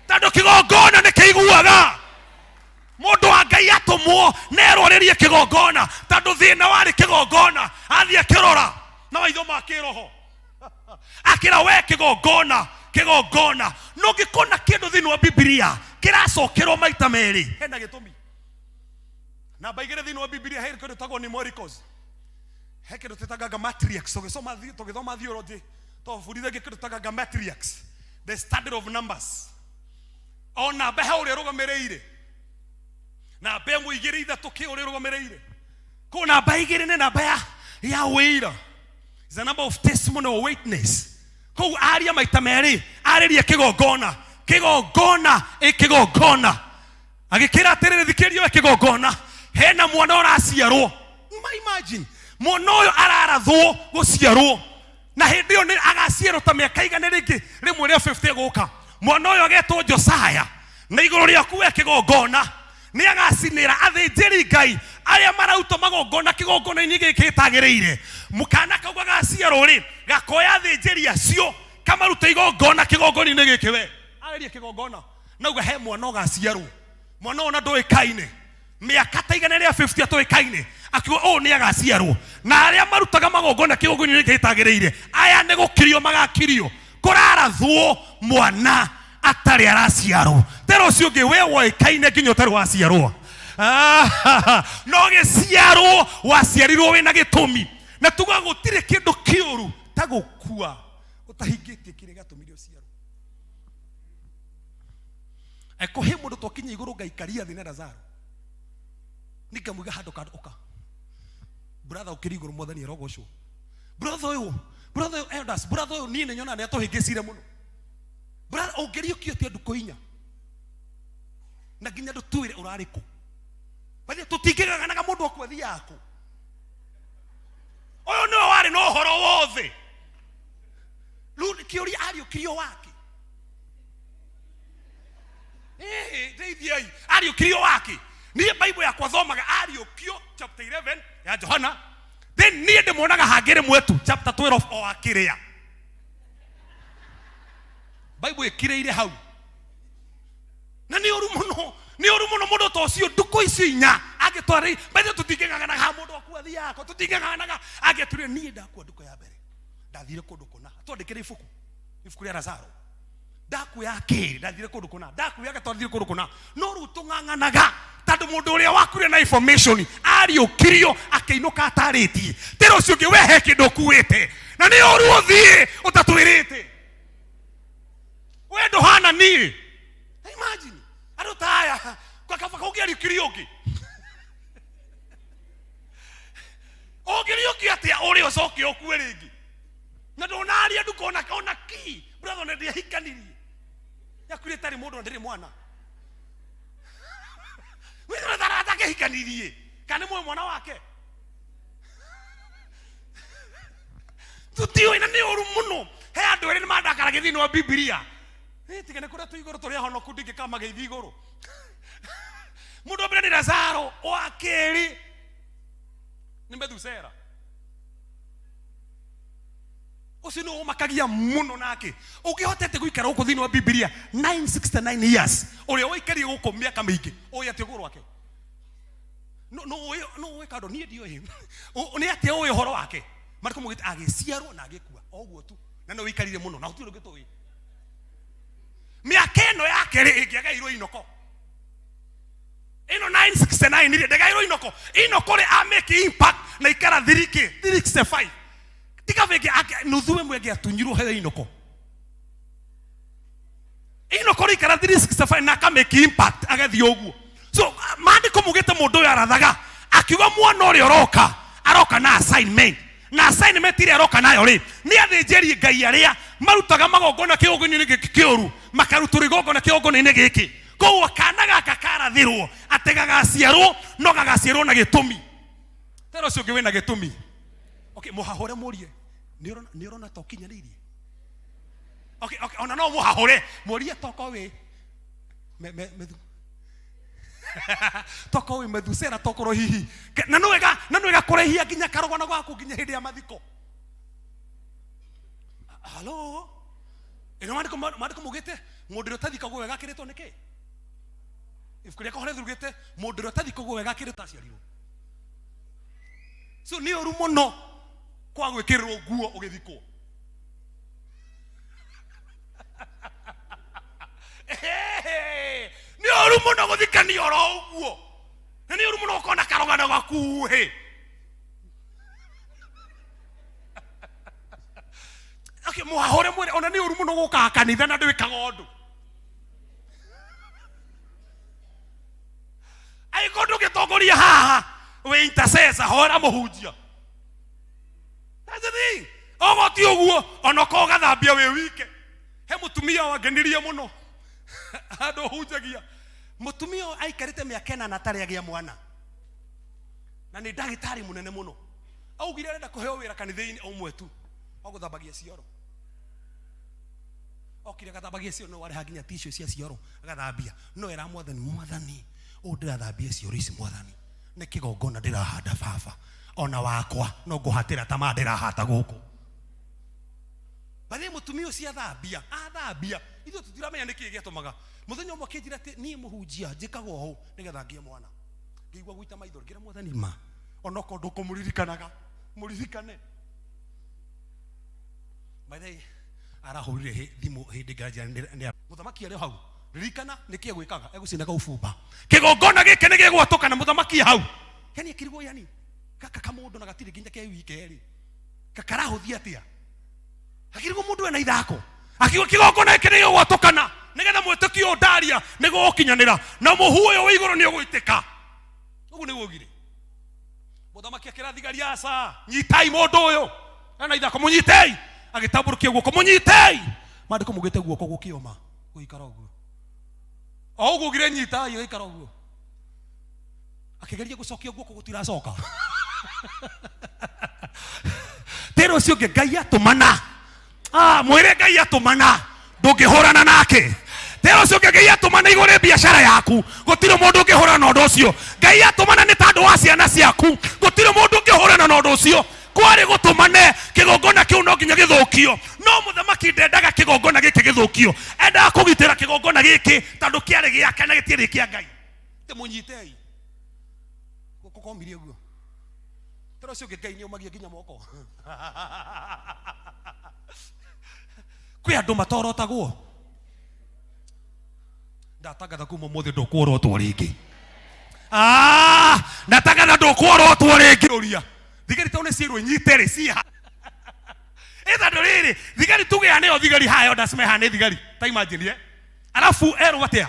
tondũ kĩgongona nĩ kĩiguaga. Mũndũ wa Ngai atũmwo nerwarĩrie kĩgongona, tondũ thĩna warĩ kĩgongona. Athiĩ akĩrora na maitho ma kĩroho, akĩra we kĩgongona, kĩgongona. No ngĩkona kĩndũ thĩinĩ wa Bibilia kĩracokerwo maita merĩ, hena gĩtũmi. Namba igĩrĩ thĩinĩ wa Bibilia he kĩndũ gĩtagwo numericals, he kĩndũ twĩtaga gematriacs. Tũgĩthoma theology twabundithagia kĩndũ twĩtaga gematriacs, the study of numbers. O namba he ũrĩa ĩrũgamĩrĩire, namba ĩmwe igĩrĩ ithatũ kĩ ũrĩa ĩrũgamĩrĩire. Kũu namba igĩrĩ nĩ namba ya wĩira, is a number of testimony or witness. Kũu aria maita merĩ, arĩria kĩgongona, kĩgongona ĩ kĩgongona, agĩkĩra atĩrĩrĩ, thikĩrĩria we kĩgongona, hena mwana ũraciarwo. Ma imagine mwana ũyũ ararathwo gũciarwo, na hĩndĩ ĩyo nĩ agaciarwo ta mĩaka igana rĩngĩ rĩmwe rĩa 50 gũka. Mwana ũyũ agetwo Josiah, na igũrũ rĩaku we kĩgongona nĩ agacinĩra athĩnjĩri Ngai arĩa marauta magongona kĩgongona-inĩ gĩkĩ gĩtagĩrĩire. Mũkana kau gagaciarwo rĩ, gakoya athĩnjĩri acio kamarute igongona kĩgongona-inĩ gĩkĩ. We arĩrie kĩgongona nauga he mwana ũgaciarwo, mwana ũyũ na ndũĩkaine, mĩaka ta igana rĩa 50 atũĩkaine, akiuga ũũ nĩ agaciarwo, na arĩa marutaga magongona kĩgongona-inĩ gĩkĩ gĩtagĩrĩire, aya nĩ gũkirio magakirio, kũrarathwo mwana atarĩ araciarwo. Tera ũcio ũngĩ we woĩkaine nginya ũtarĩ waciarwo. No gĩciarwo waciarirwo wĩna gĩtũmi, na tuga gũtirĩ kĩndũ kĩũru ta gũkua ũtahingĩtie kĩrĩa gĩatũmire ũciarwo. Ekũhe mũndũ twakinya igũrũ ngaikaria thĩ na Lazaro, nĩngamũiga handũ kando. Ũka brother, ũkĩrĩ igũrũ, mwathani arogocwo. Brother ũyũ, brother ũyũ elders, brother ũyũ niĩ nĩnyonaga nĩ atũhĩngĩcire mũno. Brother, ũngĩriũkio atĩa ndukũ inya na nginya ndũtwĩre ũrarĩ kũ? Bathi tũtingĩgaganaga mũndũ akua athiaga kũ? Ũyũ nĩwe warĩ na ũhoro wothe. Rĩu kĩũria, ariũkirio wake? Ndeithiai, ariũkirio wake? Niĩ Bible yakwa thomaga ariũkio chapter 11 ya Johana, then niĩ ndĩmuonaga hangĩ rĩmwe tu chapter 12 o akĩrĩa. Bible ĩkirĩire hau, na nĩ ũru mũno, nĩ ũru mũno mũndũ ta ũcio ndukũ icio inya angĩtwarĩ baithe. Tũtingĩng'ang'anaga ha mũndũ akua athiaga kũ, tũtingĩng'ang'anaga. Angĩatwĩrire niĩ ndakua ndukũ ya mbere ndathire kũndũ kũna, twandĩkĩre ibuku, ibuku rĩa Lazaro, ndakua ya kerĩ ndathire kũndũ kũna, ndakua ya gatatũ ndathire kũndũ kũna. No rĩu tũng'ang'anaga tondũ mũndũ ũrĩa wakuire na information ariũkirio akĩinũka atarĩtie. Tĩra ũcio ũngĩ we he kĩndũ ũkuĩte na nĩ ũru ũthiĩ ũtatwĩrĩte, we ndũhana niĩ. Imagine andũ ta aya kwa kaba kũngĩariũkirio ũngĩ, ũngĩriũkio atĩa ũrĩa ũcoke ũkue rĩngĩ na ndũnaria ndukona ona ki? Brother, ona ndiahikanirie, yakuire tarĩ mũndũ na ndĩrĩ mwana withura atakĩhikanirie, kana nĩ mũĩ mwana wake tũtiũĩ, na nĩ ũru mũno. He andũ erĩ nĩ mandakaragia thĩinĩ wa Bibilia. Tiga nĩ kũrĩa twĩ igũrũ tũrĩ ahonoku, ndingĩkamageithi igũrũ. Mũndũ wa mbere nĩ Lazaro, wa kerĩ nĩ Methusela. Ũcio nĩ ũmakagia mũno nake. Ũngĩhotete gũikara gũkũ thĩinĩ wa Bibilia 969 years, ũrĩa waikarire gũkũ mĩaka mĩingĩ, ũĩ atĩa ũhoro wake? No no ũĩ no ũĩ kando niĩ ndiũĩ. Nĩ atĩa ũĩ ũhoro wake? Marĩkũ maugĩte agĩciarwo na agĩkua o ũguo tu, na nĩ wĩikarire mũno na gũtirĩ ũndũ ũngĩ tũĩ. Mĩaka ĩno yake rĩ ĩngĩagairwo Inoko ĩno 969 rĩ ndĩgairwo Inoko. Inoko rĩ amake impact na ikara 3k 365 tiga bĩngĩ nuthu ĩmwe ĩngĩatunyirwo heo Inoko. Inoko rĩ ikara 365 na akamake impact agathiĩ ũguo. So maandĩko mugĩte mũndũ ũyũ arathaga akiuga mwana ũrĩa ũroka aroka na assignment, na assignment ĩrĩa aroka nayo rĩ nĩ athĩnjĩri Ngai arĩa marutaga magongona kĩgongona-inĩ gĩkĩ kĩũru makarutũra igongona kĩgongona-inĩ gĩkĩ. Koguo kana gaka karathĩrwo atĩ gagaciarwo no gagaciarwo na gĩtũmi. Tera ũcio ũngĩ wĩna gĩtũmi. Okay, mũhahũre mũrie nĩ ũrona ta ũkinyanĩirie. Okay, okay, ona no mũhahũre mũrie toko wĩ me, me, methu toko wĩ methusera tokorwo hihi na nĩ wega na nĩ wega kũrĩhia nginya karũgano gaku nginya hĩndĩ ya mathiko. Halo, ĩno maandĩko maandĩko maugĩte mũndũ ũrĩa ũtathikagwo wega akĩrĩtwo nĩ kĩ? Ibuku rĩa Kohelethu rugĩte mũndũ ũrĩa ũtathikagwo wega akĩrĩtwo aciarirwo. So nĩ ũru mũno kwa gwĩkĩrĩrwo nguo ũgĩthikwo. Nĩ ũru mũno gũthikania oro ũguo, na nĩ ũru mũno gũkorwo na karũgano gakuhĩ. Okay, mũhahũre mwĩre ona nĩ ũru mũno gũkaga kanitha na ndwĩkaga ũndũ. Angĩkorwo ndũngĩtongoria haha wĩ intercessor, hoera mũhunjia. That's the thing. Ogo ti ũguo ona ũkorwo ũgathambia wĩ wike. He mũtumia wangenirie mũno handũ hunjagia. Mũtumia ũyũ aikarĩte mĩaka ĩnana atarĩ agĩa mwana, na nĩ ndagĩtarĩ mũnene mũno. Augire arenda kũheo wĩra kanitha-inĩ ũmwe tu wa gũthambagia cioro. Okire agathambagia cioro, no warĩha nginya tissue cia cioro agathambia. No era mwathani, mwathani ũũ ndĩrathambia cioro ici mwathani nĩ kĩgongona ndĩrahanda baba, ona wakwa no ngũhatĩra ta ma ndĩrahata gũkũ. Bathĩ mũtumia ũcio athambia, athambia ithuĩ tũtiramenya nĩkĩ gĩatũmaga. Mũthenya ũmwe akĩnjĩra atĩ niĩ mũhunjia njĩkaga ũũ nĩgetha ngĩe mwana. Ngĩigua gũita maitho ngĩra mwathani ma onokorwo ndũkũmũririkanaga mũririkane. By the way, arahũrire thimũ hĩndĩ ngĩranjĩra nĩ mũthamaki arĩ o hau. Ririkana nĩkĩ egwĩkaga, egũcinaga ũbumba. Kĩgongona gĩkĩ nĩ gĩgwatũka na mũthamaki hau. Yani akĩrigwo yani gaka kamũndũ na gatirĩ nginya ke wike rĩ karahũthia atĩa? Akĩrigwo mũndũ ena ithako. Akiuga kĩgongona gĩkĩ nĩ gĩgwatũkana nĩgetha mwĩtĩkio ũyũ ndaria nĩ gũgũkinyanĩra na mũhu ũyũ wĩ igũrũ nĩ ũgũitĩka. Ũguo nĩguo augire. Mũthamaki akĩra thigari, aca, nyitai mũndũ ũyũ ena ithako, mũnyitei. Agĩtambũrũkia guoko, mũnyitei. Maandĩko maugĩte guoko gũkĩoma gũikara ũguo. O ũguo augire nyitai, gũikara ũguo. Akĩgeria gũcokia guoko gũtiracoka. Tĩra ũcio ũngĩ Ngai atũmana. Mwĩre Ngai atũmana ndũngĩhũrana nake. Tĩra ũcio ũngĩ Ngai atũmana igũrũ rĩa biacara yaku gũtirĩ mũndũ ũngĩhũrana na ũndũ ũcio. Ngai atũmana nĩ tondũ wa ciana ciaku gũtirĩ mũndũ ũngĩhũrana na ũndũ ũcio. Kwarĩ gũtũmane kĩgongona kĩu no nginya gĩthũkio, no mũthamaki ndendaga kĩgongona gĩkĩ gĩthũkio, endaga kũgitĩra kĩgongona gĩkĩ tondũ kĩarĩ gĩake na gĩtiarĩ kĩa Ngai. Mũnyitei guoko komirie ũguo. Tĩra ũcio ũngĩ Ngai nĩ ũmagia nginya moko. Kwĩ andũ matorotagwo. Ndatangatha kuma ũmũthĩ ndũkworotwo rĩngĩ. Ndatangatha ndũkworotwo rĩngĩ. Ũria thigari tondũ nĩ ciĩrwo inyite rĩ ciha. Ĩthandũ rĩrĩ thigari tuge aya nĩo thigari haya ndacime haha nĩ thigari ta imagine Alafu erwo atĩa?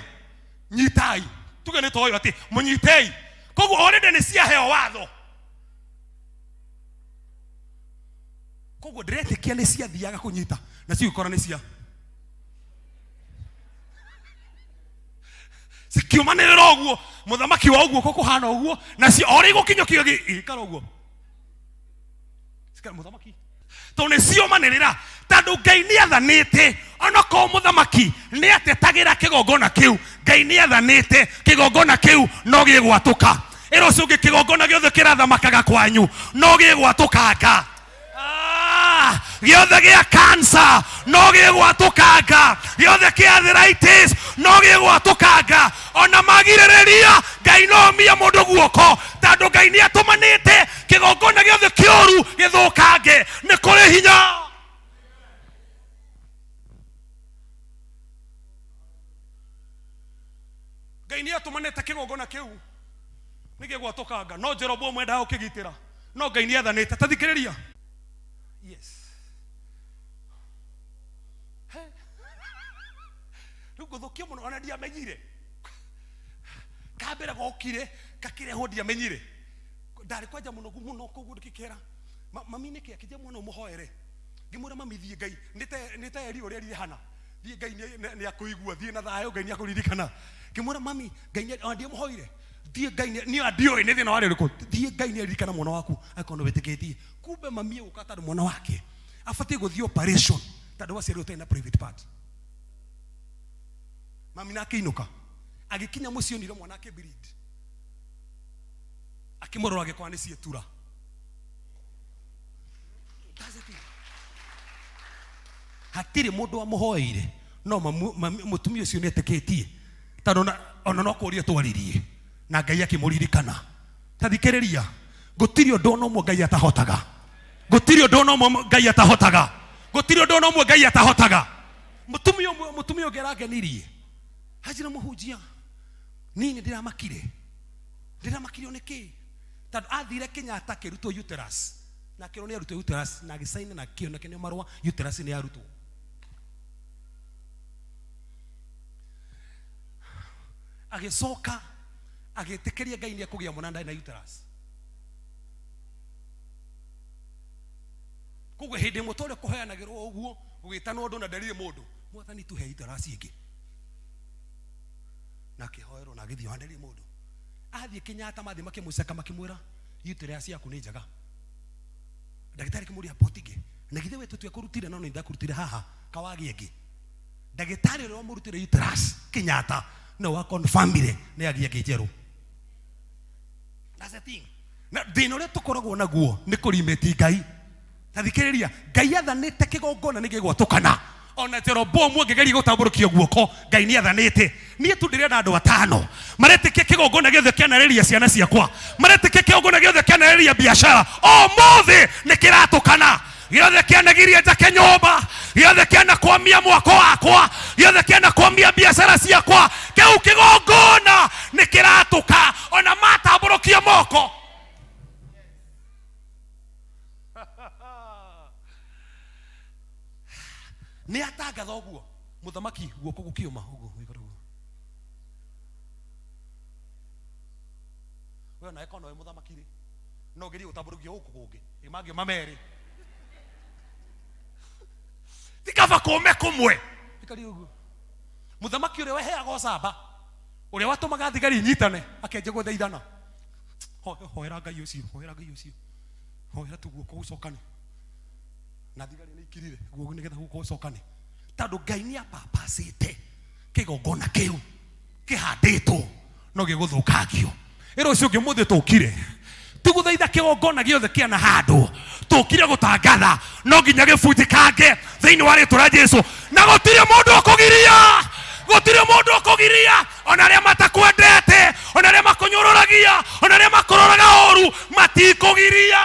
Nyitai. Tuge nĩ toyo atĩ mũnyitei. Koguo already nĩ ciaheo watho. Koguo ndĩretĩkia nĩ ciathiaga kũnyita na cigĩkora nĩ cia cikiumanĩrĩra ũguo mũthamaki wa ũguo kũhana ũguo nacio o rĩ gũkinyũkio gĩikara ũguo Cikara mũthamaki tondũ nĩ ciomanĩrĩra tondũ Ngai nĩ athanĩte onokorwo mũthamaki nĩ atetagĩra kĩgongona kĩu Ngai nĩ athanĩte kĩgongona kĩu no gĩgwatũka. Ĩra ũcio ũngĩ kĩgongona gĩothe kĩrathamakaga kwanyu no gĩgwatũkanga. Ah, gĩothe gĩa cancer no gĩgwatũkanga gĩothe kĩa arthritis no gĩgwatũkanga ona magirĩrĩria ngai no omie mũndũ guoko tondũ ngai nĩ atũmanĩte kĩgongona gĩothe kĩũru gĩthũkange nĩ kũrĩ hinya ngai nĩ atũmanĩte kĩgongona kĩu nĩ gĩgwatũkanga no jeroboamu endaga gũkĩgitĩra no ngai nĩ athanĩte tathikĩrĩria yes He. rĩu ngũthũkia mũno ona ndiamenyire kambere gokire gakĩrehwo ndiamenyire ndarĩ kwanja mũnogu mũno koguo ndĩkĩkera mami nĩkĩ akĩnjia mwana ũmũhoere ngĩmwĩra mami thiĩ ngai nĩ ta eri ũrĩa erire hana thiĩ ngai nĩ akũigua thiĩ na thayũ ngai nĩ akũririkana ngĩmwĩra mami ngai nĩ ona ndiamũhoire thiĩ ngai niĩ ona ndiũĩ nĩ thĩna warĩ ũrĩkũ thiĩ ngai nĩ aririkana mwana waku angĩkorwo nĩ wĩtĩkĩtie kumbe mami egũka tondũ mwana wake abatiĩ gũthiĩ operation tondũ waciarirwo ũtarĩ na private part mami nake inũka agĩkinya mũciĩ onire mwana akĩbleed akĩmũrora agĩkora nĩ ciĩtura hatirĩ mũndũ wamũhoeire no mũtumia ũcio nĩ etĩkĩtie tondũ ona no kũria twaririe na ngai akĩmũririkana ta thikĩrĩria gũtirĩ ũndũ ona ũmwe ngai atahotaga gũtirĩ ũndũ ona ũmwe ngai atahotaga gũtirĩ ũndũ ona ũmwe ngai atahotaga mũtumia ũmwe mũtumia ũngĩ arangenirie hajira mũhunjia niĩ nĩ ndĩramakire ndĩramakirio nĩ kĩ tondũ athire Kenyatta akĩrutwo uterus na akĩrwo nĩ arutwo uterus na agĩcaina na akĩona kĩneo marũa uterus nĩ yarutwo agĩcoka agĩtĩkĩria Ngai nĩ ekũgĩa mwana ndarĩ na uterus koguo hĩndĩ ĩmwe tũrĩa kũheanagĩrwo ũguo gũgĩtanwo ũndũ na nderire mũndũ mwathani tũhe uterus ĩngĩ na akĩhoerwo na agĩthiĩ ona nderire mũndũ athiĩ Kenyatta mathiĩ makĩmũceka makĩmwĩra uterus yaku nĩ njega ndagĩtarĩ akĩmũria poti ĩngĩ na githĩ we tũtiakũrutire no nĩ ndakũrutire haha kawagĩa ĩngĩ ndagĩtarĩ ũrĩa wamũrutire uterus Kenyatta no wa confirmire nĩ agĩa ĩngĩ njerũ That's the thing. Na thĩna ũrĩa tũkoragwo naguo nĩ kũrimĩti Ngai ta thikĩrĩria Ngai athanĩte kĩgongona nĩ gĩgwatũkana ona Jeroboamu angĩgeria gũtambũrũkia guoko Ngai nĩ athanĩte niĩ tu ndĩrenda andũ atano maretĩkia kĩgongona gĩothe kĩanarĩria ciana ciakwa maretĩkia kĩgongona gĩothe kĩanarĩria biacara ũmũthĩ nĩ kĩratũkana gĩothe kĩanagiria njake nyũmba gĩothe kĩanakwamia mwako wakwa gĩothe kĩanakwamia biacara ciakwa kĩu kĩgongona nĩ kĩratũka ona matambũrũkia moko nĩ atangatha ũguo mũthamaki guoko gũkĩũma ũguo gũikara ũguo we onawe korwo nowe mũthamaki rĩ no ũgerie gũtambũrũkia gũkũ kũngĩ ĩ mangĩũma merĩ ti kaba kũme kũmwe ĩkari ũguo mũthamaki ũrĩa weheaga ũcamba ũrĩa watũmaga thigari inyitane akĩanjia gwethaithana hoera ngai ũcio hoera ngai ũcio hoera tu guoko gũcokane na thigari nĩ ikirire guoko nĩgetha guoko gũcokane tondũ ngai nĩ apapacĩte kĩgongona kĩu kĩhandĩtwo no gĩgũthũkangio ĩra ũcio ũngĩ mũthĩ tũkire ti gũthaitha kĩgongona gĩothe kĩana handũ tũkire gũtangatha no nginya gĩbunjĩkange thĩinĩ wa rĩtwa rĩa Jesu na gũtirĩ mũndũ ũkũgiria gũtirĩ mũndũ ũkũgiria ona arĩa matakwendete ona arĩa makũnyũrũragia ona arĩa makũroraga ũru matikũgiria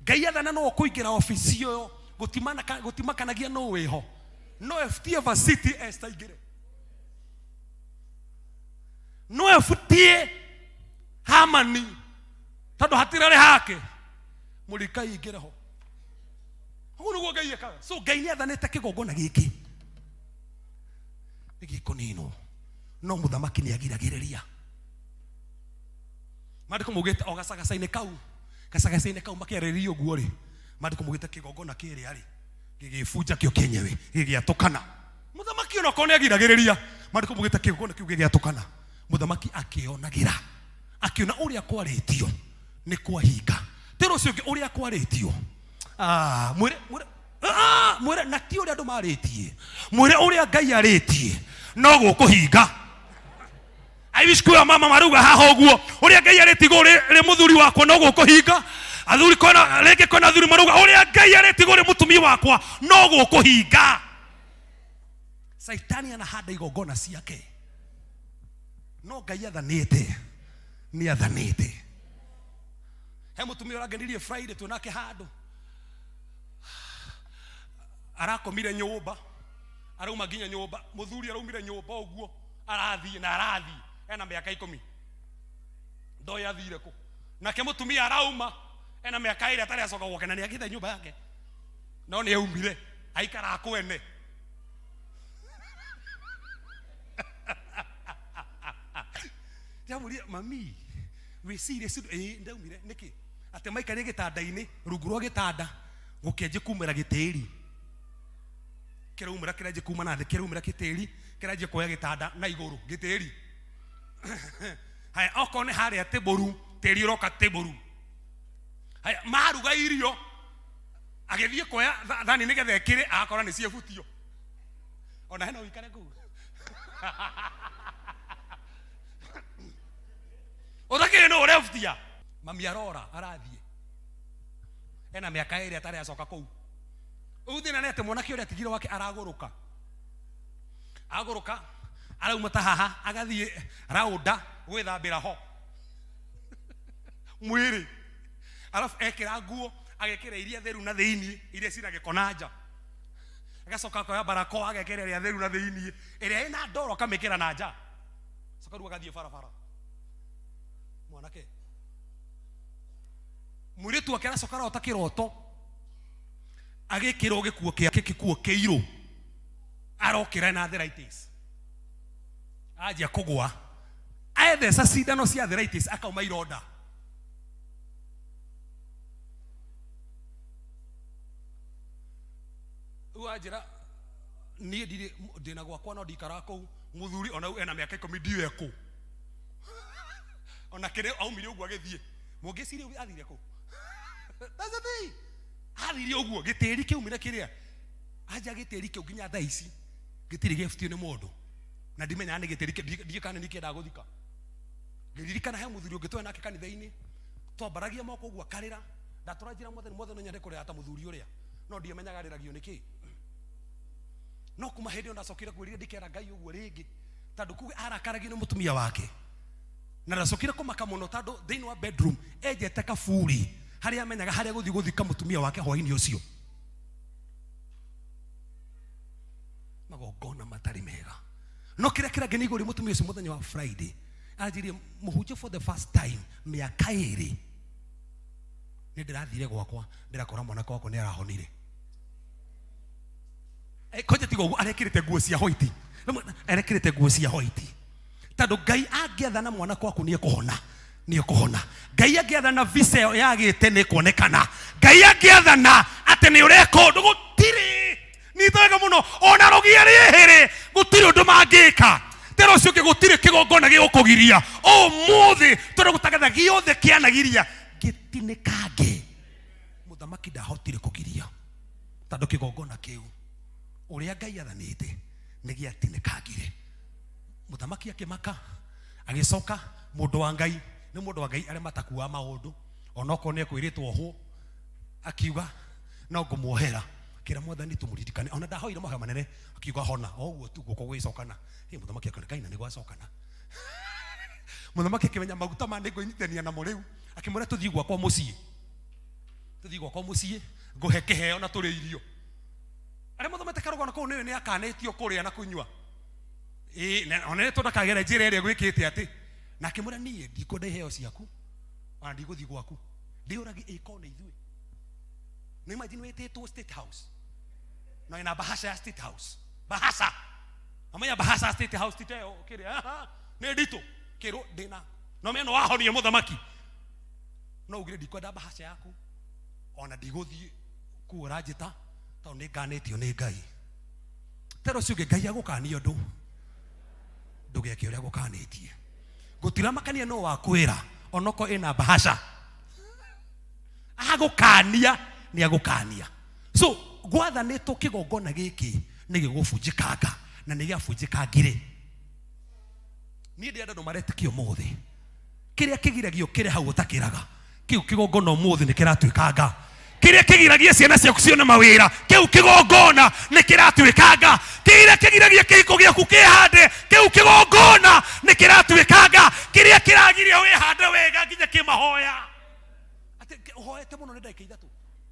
ngai athana no ũkũingĩra obici ũyũ gũtimakanagia nũ wĩho no ebutie Vasiti Esther aingĩre no ebutie Hamani tondũ hatirarĩ hake mũrikai ingĩre ho ũguo nĩguo ngai ekaga so ngai nĩ athanĩte kĩgongona gĩkĩ nĩ gĩkũninwo no mũthamaki nĩ agiragĩrĩria maandĩko maugĩte o gacagaca-inĩ kau gacagaca-inĩ kau makĩarĩrĩria ũguo rĩ maandĩko maugĩte kĩgongona kĩrĩa rĩ gĩgĩbunja kĩo kĩenyewe gĩgĩatũkana mũthamaki ona okorwo nĩ agiragĩrĩria maandĩko maugĩte kĩgongona kĩu gĩgĩatũkana mũthamaki akĩonagĩra akĩona ũrĩa kwarĩtio nĩ kwahinga tĩra ũcio ũngĩ ũrĩa kwarĩtio Ah, mwĩre mwĩre ah, mwĩre na ti ũrĩa andũ marĩtie mwĩre ũrĩa ngai arĩtie no gũkũhinga I wish kwĩ mama marauga haha ũguo ũrĩa ngai arĩtie igũrũ rĩ mũthuri wakwa no gũkũhinga Athuri kwĩna rĩngĩ kwĩna athuri marauga ũrĩa Ngai arĩtie igũrũ rĩa mũtumia wakwa no gũkũhinga. Caitani anahanda igongona ciake, no Ngai athanĩte, nĩ athanĩte. He mũtumia ũrangenirie Friday twĩnake handũ, arakomire nyũmba, arauma nginya nyũmba, mũthuri araumire nyũmba ũguo arathiĩ na arathiĩ ena mĩaka 10, ndoĩ athire kũ. Nake mũtumia arauma ena mĩaka 2 atarĩ acoka gwake, na nĩ akĩte nyũmba yake, no nĩ aumire aikara kwene. Ndamũria mami wĩcirie cindo ĩĩ ndaumire nĩkĩ atĩ maikarire gĩtanda-inĩ rungu rwa gĩtanda gũkĩanjia kumĩra gĩtĩri kĩraumĩra kĩranjia kuma na thĩ kĩraumĩra gĩtĩri kĩranjia kuoya gĩtanda na igũrũ gĩtĩri. Haya, okorwo nĩ harĩa tĩbũru tĩri ũroka tĩbũru. Haya, maruga irio agĩthiĩ kuoya thani nĩgetha ĩkĩre agakora nĩ ciebutio. Ona hena ũikare kũu ũtakĩrĩ nũ ũrebutia. Mami arora arathiĩ ena mĩaka 2 atarĩ acoka kũu. Rĩu thĩna nĩ atĩ mwanake ũrĩa atigire wake aragũrũka, agũrũka arauma ta haha agathiĩ raũnda gwĩthambĩra ho mwĩrĩ, arabu ekĩra nguo agekĩra iria theru na thĩiniĩ, iria cina gĩko na nja, agacoka akoya barakoa agekĩra ĩrĩa theru na thĩiniĩ, ĩrĩa ĩna ndoro akamĩkĩra na nja, coka rĩu agathiĩ barabara. Mwanake mũirĩtu wake aracoka arota kĩroto agĩkĩrwo gĩkuo kĩake gĩkuo kĩirũ, arokĩra na arthritis, anjia kũgwa, etheca cindano cia arthritis akauma ironda. Rĩu anjĩra niĩ ndirĩ ndĩna gwakwa no ndikaraga kũu, mũthuri ona rĩu ena mĩaka 10 ndiũĩ kũ, ona kĩrĩ aumire ũguo agĩthiĩ, mũngĩciria ũguo athire kũ? That's the thing. Athire ũguo gĩtĩri kĩaumire kĩrĩa anja gĩtĩri kĩu nginya thaa ici gĩtirĩ gĩebutio nĩ mũndũ, na ndimenyaga nĩ gĩtĩri kĩu, ndiũĩ kana nĩ kĩendaga gũthika. Ngĩririkana he mũthuri ũngĩ twarĩ nake kanitha-inĩ, twambaragia moko ũguo akarĩra, ndatũra njĩra mwathani, mwathani no nyende kũrĩra ta mũthuri ũrĩa, no ndiamenyaga arĩragio nĩ kĩ. No kuma hĩndĩ ĩyo ndacokire kwĩrira ndikera Ngai ũguo rĩngĩ, tondũ kuge arakaragio nĩ mũtumia wake, na ndacokire kũmaka mũno tondũ thĩinĩ wa bedroom enjete kaburi harĩa amenyaga harĩa gũthiĩ gũthika mũtumia wake hwainĩ ũcio. Magongona matarĩ mega. No kĩrĩa kĩrangenia igũrũ rĩa mũtumia ũcio mũthenya wa Friday, anjirie mũhunjia for the first time mĩaka 2 nĩ ndĩrathire gwakwa ndĩrakora mwanake wakwa nĩ arahonire. Konje tiga ũguo arekĩrĩte nguo cia white, arekĩrĩte nguo cia white tondũ Ngai angĩathana mwanake waku nĩ ekũhona, nĩ ekũhona. Ngai angĩathana visa ĩyo yagĩte nĩ ĩkuonekana. Ngai angĩathana atĩ nĩ ũreka ũndũ gũtirĩ nita wega mũno, ona rũgia rĩhĩrĩ gũtirĩ ũndũ mangĩka. Tera ũcio ũngĩ gũtirĩ kĩgongona gĩgũkũgiria ũmũthĩ, tondũ gũtangatha gĩothe kĩanagiria gĩtinĩkange. Mũthamaki ndahotire kũgiria tondũ kĩgongona kĩu ũrĩa Ngai athanĩte nĩ gĩatinĩkangire. Mũthamaki akĩmaka, agĩcoka mũndũ wa Ngai nĩ mũndũ wa Ngai arĩa matakuaga maũndũ onokorwo nĩ ekwĩrĩtwo ohwo, akiuga no ngũmuohera, kĩra mwathani tũmũririkane. Ona ndahoire mahoya manene, akiuga hona o ũguo tu guoko gũgĩcokana. Hĩ, mũthamaki akĩona Ngai na nĩ gwacokana. Mũthamaki akĩmenya maguta ma nĩngwĩnyitithania namo rĩu, akĩmwĩra tũthiĩ gwakwa mũciĩ, tũthiĩ gwakwa mũciĩ ngũhe kĩheo na tũrĩe irio. Arĩa mathomete karũgano kau nĩwe nĩ akanĩtio kũrĩa na kũnyua. Ĩĩ, na ona nĩ ndakagera njĩra ĩrĩa gwĩkĩte atĩ. Na akĩmwĩra niĩ ndikwenda iheo ciaku, ona ndigũthiĩ gwaku. Ndĩũragi ĩko nĩ ithuĩ. No imagine wĩtĩtwo State House. Na wĩna bahasha ya State House. Bahasha. Amenya bahasha ya State House ti teo kĩrĩa. Aha, nĩ nditũ. Kĩrwo ndĩna. No mena wahonie mũthamaki. No ugire ndikwenda bahasha yaku. Ona ndigũthiĩ kũu ũranjĩta tondũ nĩ nganĩtio nĩ Ngai. Tera ũcio ũngĩ Ngai agũkania ũndũ ndũgeke ũrĩa agũkanĩtie. Gũtiramakania no wakwĩra onokorwo ĩna bahasha. Agũkania nĩ agũkania. So gwathanĩtwo kĩgongona gĩkĩ nĩ gĩgũbunjĩkanga na nĩ gĩabunjĩkangire. Niĩ ndĩrenda andũ maretĩkia ũmũthĩ kĩrĩa kĩgiragio kĩrĩ hau ũtakĩraga, Kĩu kĩgongona ũmũthĩ nĩ kĩratuĩkanga. Kĩrĩa kĩgiragia ciana ciaku cione mawĩra, kĩu kĩgongona nĩ kĩratuĩkanga. Kĩrĩa kĩgiragia kĩhiko gĩaku kĩhande, kĩu kĩgongona nĩ kĩratuĩkanga. Kĩrĩa kĩragiria wĩhande wega nginya kĩmahoya, atĩ ũhoete mũno nĩ ndagĩka ithatũ,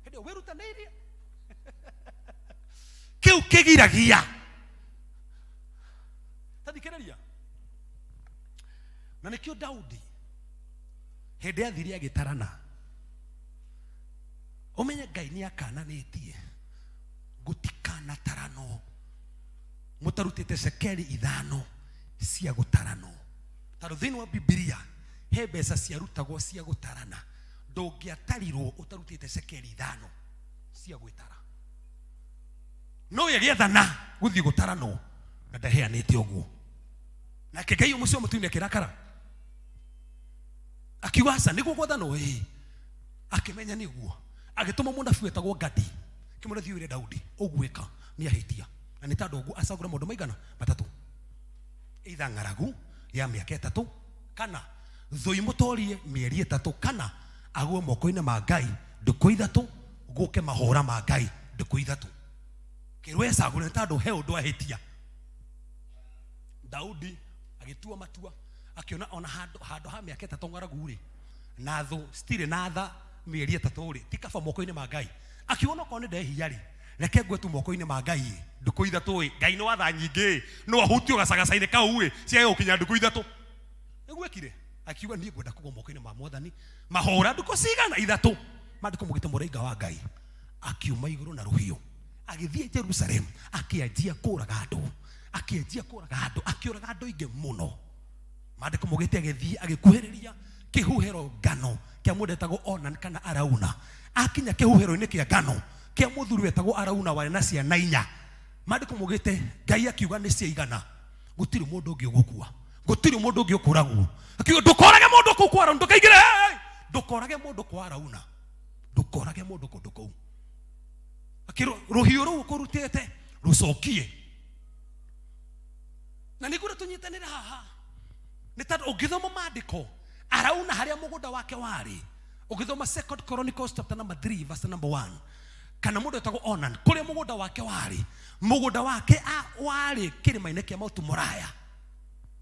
hĩndĩ ĩyo wĩrutanĩirie, kĩu kĩgiragia. Tathikĩrĩria, na nĩkĩo Daudi hĩndĩ athire agĩtarana. Ũmenye Ngai nĩ akananĩtie gũtikanataranwo mũtarutĩte cekeri 5 cia gũtaranwo, tondũ thĩinĩ wa Bibilia he mbeca ciarutagwo cia gũtarana, ndũngĩatarirwo ũtarutĩte cekeri 5 cia gwĩtara. No we agĩathana gũthiĩ gũtaranwo na ndaheanĩte ũguo, nake Ngai ũmũcio mũtune akĩrakara, akiuga aca nĩguo gwathanwo. Ĩĩ, akĩmenya nĩguo, agĩtũma mũnabii wetagwo Gadi, kĩmwĩra thiĩ wĩre Daudi ũgwĩka nĩ ahĩtia, na nĩ tondũ ũguo acagũre maũndũ maigana matatũ, either ng'aragu ya mĩaka 3, kana thũ imũtorie mĩeri 3, kana agwe moko-inĩ ma Ngai ndukũ 3, gũke mahũra ma Ngai ndukũ 3. Kĩrwo ecagũre nĩ tondũ he ũndũ ahĩtia. Daudi agĩtua matua, akĩona ona handũ ha mĩaka 3 ng'aragu rĩ, na thũ citirĩ na tha mĩeri 3 rĩ, ti kaba moko-inĩ ma Ngai. Akiuga onokorwo nĩ ndehia rĩ, reke ngwe tu moko-inĩ ma Ngai ĩ, ndukũ 3 ĩ, Ngai nĩ wa tha nyingĩ ĩ, no ahutio gacagaca-inĩ kau ĩ, ciage gũkinya ndukũ 3. Nĩguo ekire, akiuga niĩ ngwenda kũgwa moko-inĩ ma Mwathani mahũra ndukũ cigana 3. Maandĩko maugĩte mũraika wa Ngai akiuma igũrũ na rũhiũ agĩthiĩ Jerusalem, akĩanjia kũraga andũ, akĩanjia kũraga andũ, akĩũraga andũ aingĩ mũno. Maandĩko maugĩte agĩthiĩ agĩkuhĩrĩria kĩhuhĩro ngano kĩa mũndũ etagwo Onan kana Arauna. Akinya kĩhuhĩro-inĩ kĩa ngano kĩa mũthuri wetagwo Arauna warĩ na ciana 4, maandĩko maugĩte Ngai akiuga nĩ ciaigana, gũtirĩ mũndũ ũngĩ ũgũkua, gũtirĩ mũndũ ũngĩ ũkũragwo. Akiuga ndũkorage mũndũ kũu kwa Arauna, ndũkaingĩre, hey, ndũkorage mũndũ kwa Arauna, ndũkorage mũndũ kũndũ kũu. Akĩrwo rũhiũ rũu ũkũrutĩte rũcokie. Na nĩngwenda tũnyitanĩre haha, nĩ tondũ ũngĩthoma maandĩko Arauna harĩa mũgũnda wake warĩ, ũngĩthoma Second Chronicles chapter number 3 verse number 1, kana mũndũ wetagwo Onan kũrĩa mũgũnda wake warĩ, mũgũnda wake warĩ kĩrĩma-inĩ kĩa Mount Moriah,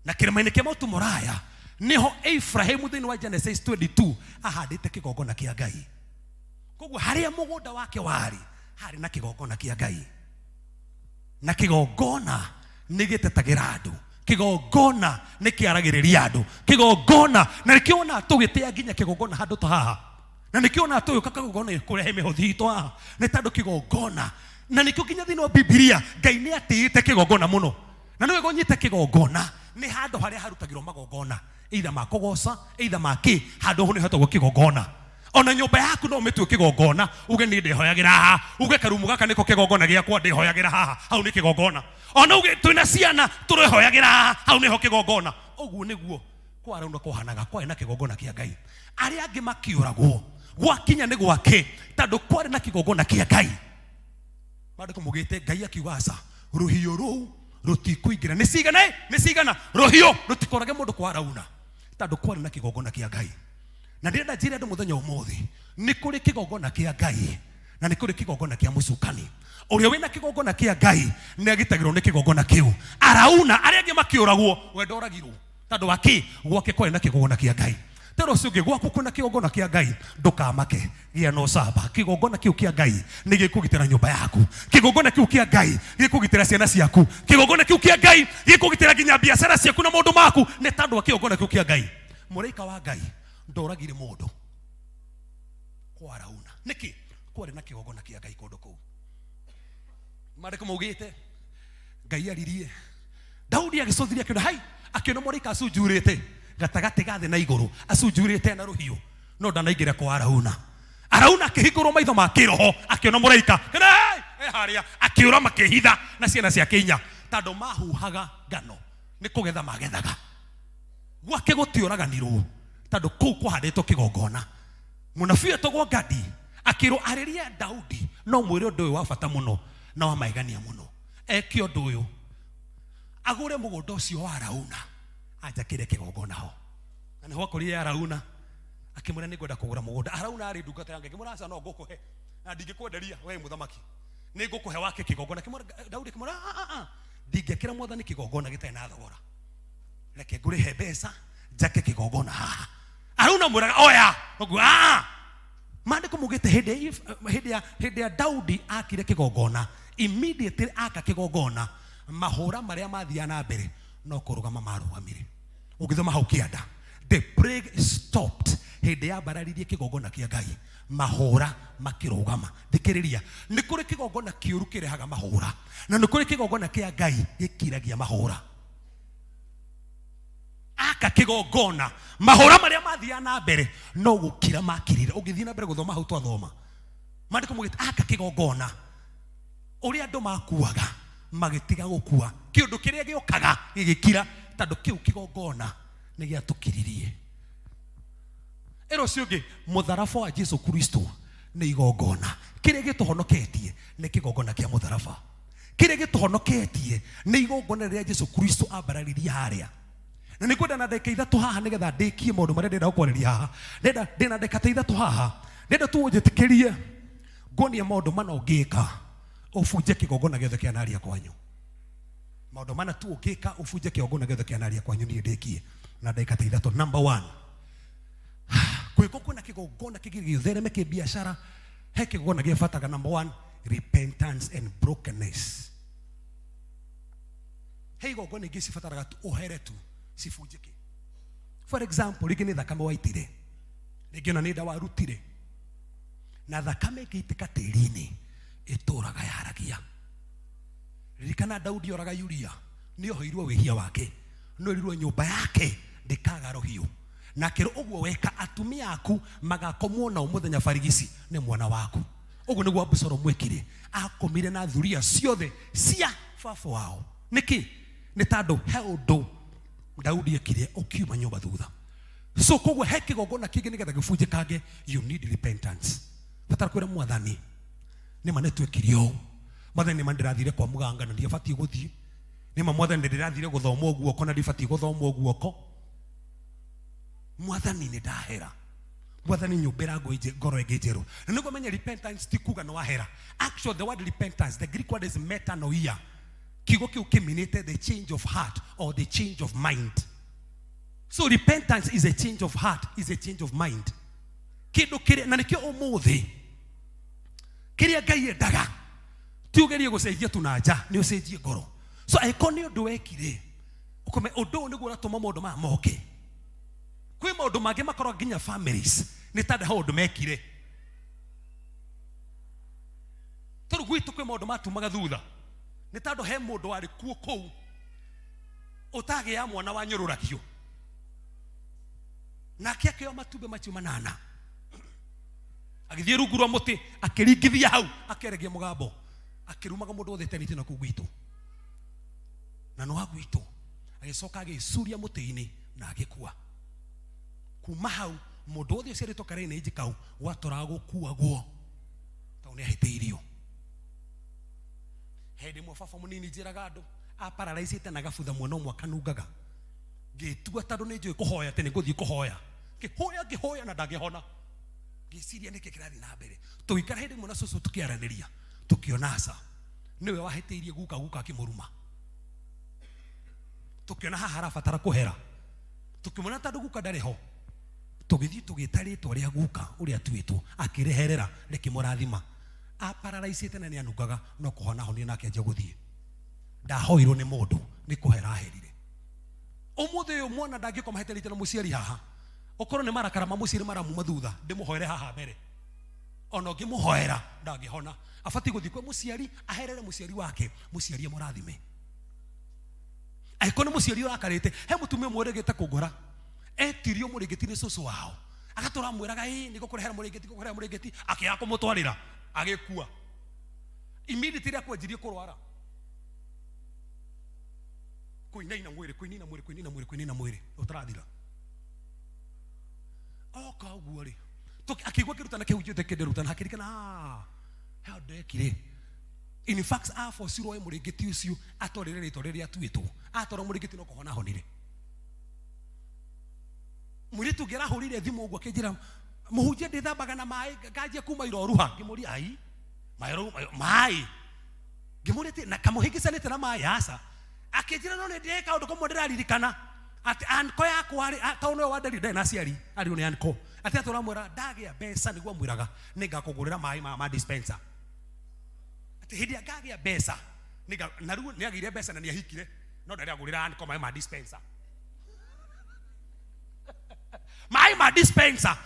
na kĩrĩma-inĩ kĩa Mount Moriah nĩho Ibrahimu thĩinĩ wa Genesis 22 ahandĩte kĩgongona kĩa Ngai. Koguo harĩa mũgũnda wake warĩ harĩ na kĩgongona kĩa Ngai, na kĩgongona nĩ gĩtetagĩra andũ, kĩgongona nĩ kĩaragĩrĩria andũ, kĩgongona na nĩkĩo wonaga tũgĩtĩa nginya kĩgongona handũ ta haha, na nĩkĩo wonaga tũgĩũka kĩgongona kũrehe mĩhothi itũ haha, nĩ tondũ kĩgongona, na nĩkĩo nginya thĩinĩ wa Bibilia Ngai nĩ atĩĩte kĩgongona mũno. Na nĩ wega ũnyite kĩgongona nĩ handũ harĩa harutagĩrwo magongona, either ma kũgoca, either ma kĩ, handũ ho nĩ hetagwo kĩgongona. Ona nyũmba yaku no ũmĩtue kĩgongona, uge niĩ ndĩhoyagĩra haha, uge karumu gaka nĩko kĩgongona gĩakwa, ndĩhoyagĩra haha, hau nĩ kĩgongona. Ona uge twĩna ciana tũrehoyagĩra haha, hau nĩho kĩgongona. Ũguo nĩguo kwa Arauna kwahanaga, kwarĩ na kĩgongona kĩa Ngai. Arĩa angĩ makĩũragwo, gwakinya nĩ gwake, tondũ kwarĩ na kĩgongona kĩa Ngai. Maandĩko maugĩte Ngai akiuga aca, rũhiũ rũu rũtikũingĩra. Nĩ cigana ĩ? Nĩ cigana? Rũhiũ rũtikorage mũndũ kwa Arauna, tondũ kwarĩ na kĩgongona kĩa Ngai. Na ndĩrenda njĩre andũ mũthenya ũmũthĩ, nĩ kũrĩ kĩgongona kĩa Ngai na nĩ kũrĩ kĩgongona kĩa mũcukani. Ũrĩa wĩna kĩgongona kĩa Ngai nĩ agitagĩrwo nĩ kĩgongona kĩu. Arauna arĩa angĩ makĩũragwo, we ndoragirwo tondũ wa kĩ? Gwake kwarĩ na kĩgongona kĩa Ngai. Tero ũcio ũngĩ, gwaku kwĩna kĩgongona kĩa Ngai, ndũkamake, gĩa na ũcamba. Kĩgongona kĩu kĩa Ngai nĩ gĩkũgitĩra nyũmba yaku, kĩgongona kĩu kĩa Ngai gĩkũgitĩra ciana ciaku, kĩgongona kĩu kĩa Ngai gĩkũgitĩra nginya biacara ciaku na maũndũ maku, nĩ tondũ wa kĩgongona kĩu kĩa Ngai. Mũraika wa Ngai ndoragire mũndũ kwa Arauna. Nĩkĩ? Kwarĩ na kĩgongona kĩa Ngai kũndũ kũu. Maandĩko maugĩte Ngai aririe Daudi agĩcũthiria akĩona, hai, akĩona mũraika acunjurĩte gatagatĩ ga thĩ na igũrũ, acunjurĩte na rũhiũ, no ndanaingĩra kwa Arauna. Arauna akĩhingũrwo maitho ma kĩroho, akĩona mũraika, akĩona, hey, e harĩa, akĩũra makĩhitha na ciana ciake 4, tondũ mahuhaga ngano nĩ kũgetha magethaga. Gwake gũtiũraganirwo tondũ kũu kwahandĩtwo kĩgongona. Mũnabii wetagwo Gadi akĩrwo arĩrie Daudi, no mwĩre ũndũ ũyũ wa bata mũno na wa magegania mũno, eke ũndũ ũyũ, agũre mũgũnda ũcio wa Arauna anjakĩre kĩgongona ho. Na nĩho akorire Arauna. Akĩmwĩra nĩ ngwenda kũgũra mũgũnda. Arauna arĩ ndungata yange, akĩmwĩra aca no ngũkũhe na ndingĩkwenderia we mũthamaki, nĩ ngũkũhe wake kĩgongona. Akĩmwĩra Daudi, akĩmwĩra "Ah, ah, ah, ndingĩakĩra mwathani kĩgongona gĩtarĩ na thogora, reke ngũrĩhe mbeca njake kĩgongona haha." Arauna mwĩraga oya ũguo, "Ah, maandĩko mugĩte hĩndĩ ya Daudi akire kĩgongona, immediately aka kĩgongona, mahũra marĩa mathiaga na mbere no kũrũgama marũgamire. Ũngĩthoma hau kĩanda, the plague stopped hĩndĩ ya mbararirie kĩgongona kĩa Ngai, mahũra makĩrũgama. Thikĩrĩria, nĩ kũrĩ kĩgongona kĩũru kĩrehaga mahũra, na nĩ kũrĩ kĩgongona kĩa Ngai gĩkiragia mahũra. Aka kĩgongona, mahũra marĩa mathiaga na mbere no gũkira makirire. Ũngĩthiĩ na mbere gũthoma hau twathoma, maandĩko maugĩte aka kĩgongona, ũrĩa andũ makuaga magĩtiga gũkua, kĩũndũ kĩrĩa gĩũkaga gĩgĩkira, tondũ kĩu kĩgongona nĩ gĩatũkiririe. Ĩro ũcio ũngĩ, mũtharaba wa Jesu Kristo nĩ igongona. Kĩrĩa gĩtũhonoketie nĩ kĩgongona kĩa mũtharaba. Kĩrĩa gĩtũhonoketie nĩ igongona rĩrĩa Jesu Kristo ambararirie harĩa. Na nĩ ngwenda na ndagĩka 3 haha nĩgetha ndĩkie maũndũ marĩa ndĩrenda gũkwarĩria haha. Ndĩrenda ndĩna ndagĩka ta 3 haha, ndĩrenda tu ũnjĩtĩkĩrie nguonie maũndũ mana ũngĩka ũbunje kĩgongona gĩothe kĩa naria kwanyu. Maũndũ mana tu ũngĩka ũbunje kĩgongona gĩothe kĩa naria kwanyu, niĩ ndĩkie na ndagĩka ta 3. Number 1, kwĩko kwĩna kĩgongona kĩngĩ gĩthereme kĩbiacara, he kĩgongona gĩa bataga. Number 1, repentance and brokenness. He igongona ingĩ cibataraga tu ũhere tu cibunjĩke. For example, rĩngĩ nĩ thakame waitire, rĩngĩ ona nĩ nda warutire, na thakame ĩngĩitĩka tĩri-inĩ ĩtũraga yaragia. Ririkana Daudi oraga Uria, nĩ oheirwo wĩhia wake, no erirwo nyũmba yake ndĩkaga rũhiũ, na akĩrwo ũguo weka atumia aku magakomwo nao mũthenya barigici nĩ mwana waku. Ũguo nĩguo Abusalomu ekire, akomire na thuria ciothe cia baba wao. Nĩkĩ? Nĩ tondũ he ũndũ Daudi ekire ũkiuma nyũmba thutha. So koguo he kĩgongona kĩngĩ nĩgetha gĩbunjĩkange, you need repentance. Batara kwĩra mwathani, nĩma nĩtwekire ũũ, mwathani nĩma ndĩrathire kwa mũganga na ndiabatiĩ gũthiĩ, nĩma mwathani ndĩrathire gũthomwo guoko na ndibatiĩ gũthomwo guoko, mwathani nĩ ndahera, mwathani nyũmbĩra ngoro ĩngĩ njerũ. Na nĩguo menye repentance ti kuga nĩ wahera. Actually the word repentance, the Greek word is metanoia. Kiugo kĩu kĩminĩte the change of heart or the change of mind. So repentance is a change of heart, is a change of mind. Kĩndũ kĩrĩa, na nĩkĩo ũmũthĩ kĩrĩa Ngai endaga ti ũgerie gũcenjia tu na nja, nĩ ũcenjie ngoro. So angĩkorwo nĩ ũndũ wekire, ũkome ũndũ ũyũ nĩguo ũratũma maũndũ maya moke. Kwĩ maũndũ mangĩ makoragwo nginya families nĩ ta he ũndũ mekire. Tondũ gwitũ kwĩ maũndũ matumaga thutha, nĩ tondũ he mũndũ warĩ kuo kũu ũtagĩa mwana wanyũrũragio, nake akĩoya matumbĩ macio 8 agĩthiĩ rungu rwa mũtĩ akĩringithia hau, akĩeregia mũgambo, akĩrumaga mũndũ wothe etanĩtio na kũu gwitũ na nĩ wa gwitũ. Agĩcoka agĩcuria mũtĩ-inĩ na agĩkua. Kuma hau mũndũ wothe ũciarĩtwo karĩnĩnji kau gwatũraga gũkuagwo tondũ nĩ ahĩtĩirio. Hĩndĩ ĩmwe baba mũnini njĩraga andũ apararaicĩte na gabutha mwena ũmwe akanungaga, ngĩtua tondũ nĩ njũĩ kũhoya atĩ nĩ ngũthiĩ kũhoya, ngĩhoya ngĩhoya na ndangĩhona. Ngĩciria nĩkĩ kĩrathiĩ na mbere. Tũgĩikara hĩndĩ ĩmwe na cũcũ tũkĩaranĩria, tũkĩona aca nĩwe wahĩtĩirie guka, guka akĩmũruma. Tũkĩona haha harabatara kũhera, tũkĩmwona tondũ guka ndarĩ ho, tũgĩthiĩ tũgĩta rĩtwa rĩa guka ũrĩa atuĩtwo, akĩreherera rĩkĩmũrathima. Apararaicĩte na nĩanungaga, no kũhona ahonire na akĩanjia gũthiĩ. Ndahoirwo nĩ mũndũ, nĩ kũhera aherire. Ũmũthĩ ũyũ mwana ndangĩkoma heterete na mũciari haha, ũkorwo nĩ marakara ma mũciari maramuma thutha, ndĩmũhoere haha mbere. Ona ũngĩmũhoera ndangĩhona. Abatiĩ gũthiĩ kwĩ mũciari, aherere mũciari wake, mũciari amũrathime. Angĩkorwo nĩ mũciari ũrakarĩte, he mũtumia ũmwe ũrĩgĩte kũngora, etirio mũrĩngĩti nĩ cũcũ wao, agatũra amwĩraga ĩ nĩngũkũrehera mũrĩngĩti, ngũkũrehera mũrĩngĩti, akĩaga kũmũtwarĩra, agĩkua. Immediately akwanjirie kũrwara, kũinaina mwĩrĩ, kũinaina mwĩrĩ, kũinaina mwĩrĩ, kũinaina mwĩrĩ ũtarathira. Oka ũguo rĩ, akĩigua kĩrutana kĩhunjĩte kĩndĩrutana, akĩririkana, ah, he ũndũ ekire. In fact, abocirwo e mũrĩngĩti ũcio atwarĩre rĩtwa rĩrĩa atuĩtwo, atwara mũrĩngĩti no kũhona ahonire. Mũirĩtu ũngĩ arahũrĩire thimũ ũguo akĩnjĩra, mũhunjia ndĩthambaga na maĩ nganjia kuma iroruha. Ngĩmũria, ai, maĩ? Ngĩmũria atĩ, na kamũhĩngĩcanĩte na maĩ? Aca. Akĩnjĩra no nĩ ndĩ kaũndũ kamwe ndĩraririkana atĩ anko yakwa rĩ, tondũ nĩwe wanderire ndarĩ na aciari, arirwo nĩ anko. Atĩ atũra mwĩra ndagĩa mbeca nĩguo amwĩraga nĩngakũgũrĩra maĩ maya ma dispenser. Atĩ hĩndĩ ĩrĩa ngagĩa mbeca na rĩu nĩagĩire mbeca na nĩahikire, no ndarĩ agũrĩra anko maĩ ma dispenser. Maĩ ma dispenser.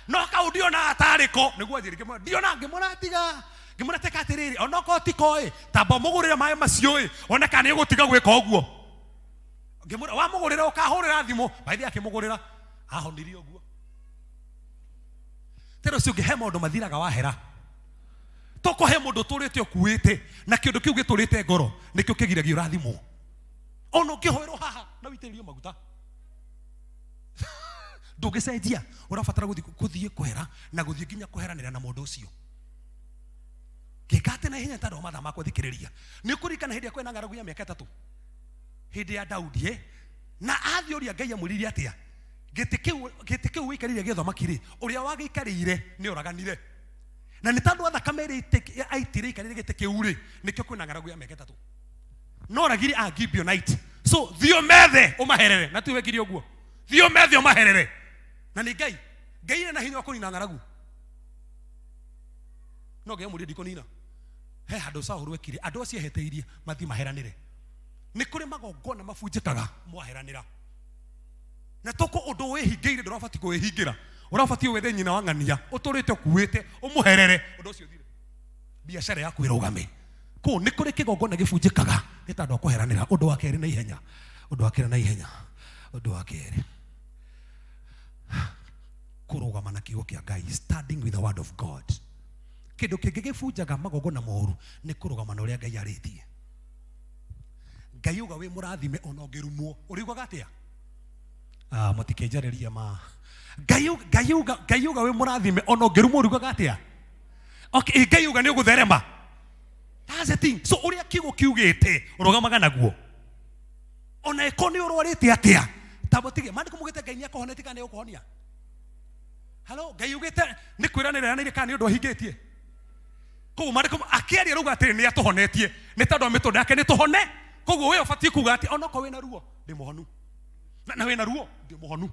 No kau ndionaga tarĩ ko nĩguo anjĩrĩ, ngĩmwĩra ndiona, ngĩmwĩra tiga, ngĩmwĩra teka atĩrĩrĩ, onokorwo ti ko ĩ, tamba ũmũgũrĩre maĩ macio ĩ, one kana nĩũgũtiga gwĩka ũguo. Ngĩmwĩra wamũgũrĩra ũkahũrĩra thimũ, by the way akĩmũgũrĩra, ahonirie ũguo. Tena ũcio ũngĩ, he maũndũ mathiraga wahera. Toko he mũndũ ũtũrĩte ũkuĩte na kĩũndũ kĩu gĩtũrĩte ngoro nĩkĩo kĩgiragia ũrathimwo. Ona ũngĩhoerwo haha na witĩrĩrio maguta ndũngĩcenjia, ũrabatara gũthiĩ kũhera na gũthiĩ nginya kũheranĩra na mũndũ ũcio. Ngĩka atĩ na ihenya tondũ wa mathaa makwa thikĩrĩria. Nĩ ũkũririkana hĩndĩ ĩrĩa kwĩna ng'aragu ya mĩaka 3 hĩndĩ ya Daudi, Na athiĩ ũria Ngai amwĩrire atĩa? Gĩtĩ kĩu wĩikarĩire gĩa ũthamaki rĩ, ũrĩa wagĩikarĩire nĩ oraganire. Na nĩ tondũ wa thakame ĩrĩa aitire aikarĩire gĩtĩ kĩu rĩ, nĩkĩo kwĩna ng'aragu ya mĩaka 3. No oragire a Gibeonite. So thiĩ ũmethe ũmaherere, na tiwe wekire ũguo. Thiĩ ũmethe ũmaherere. Na nĩ Ngai. Ngai ena hinya wa kũnina ng'aragu. No Ngai amwĩrire ndikũnina. He handũ Saũlũ ekire, andũ acio eheteirie mathiĩ maheranĩre. Nĩ kũrĩ magongona mabunjĩkaga mwaheranĩra. Na toko ũndũ wĩhingĩire ndũrabatiĩ kũwĩhingĩra. Ũrabatiĩ wethe nyina wa ng'ania ũtũrĩte ũkuĩte ũmũherere ũndũ ũcio ũthire. Biacara yaku ĩrũgame. Kũu nĩ kũrĩ kĩgongona gĩbunjĩkaga nĩ tondũ wa kũheranĩra. Ũndũ wa kerĩ na ihenya. Ũndũ wa kerĩ na ihenya. Ũndũ wa kerĩ. Kũrũgama na kiugo kĩa Ngai, standing with the word of God. Kĩndũ kĩngĩ gĩbunjaga magongona moru nĩ kũrũgama na ũrĩa Ngai arĩtie. Ngai uga wĩ mũrathime ona ũngĩrumwo, ũriugaga atĩa? Mũtikĩnjarĩria ma. Ngai uga wĩ mũrathime ona ũngĩrumwo, ũriugaga atĩa? Okay, Ngai uga nĩ ũgũtherema. That's the thing. So ũrĩa kiugo kiugĩte ũrũgamaga naguo. Ona ĩko nĩ ũrwarĩte atĩa, ta mũtige maandĩko mugĩte Ngai nĩ akũhonetie kana nĩ egũkũhonia. Hello, Ngai ugĩte nĩ kwĩranĩra eranĩire kana nĩ ũndũ ahingĩtie. Koguo maandĩko akĩaria rauga atĩrĩ nĩ atũhonetie nĩ tondũ wa mĩtũndũ yake nĩ tũhone. Koguo we ũbatiĩ kuga atĩ onokorwo wĩna ruo ndĩ mũhonu, na wĩna ruo ndĩ mũhonu,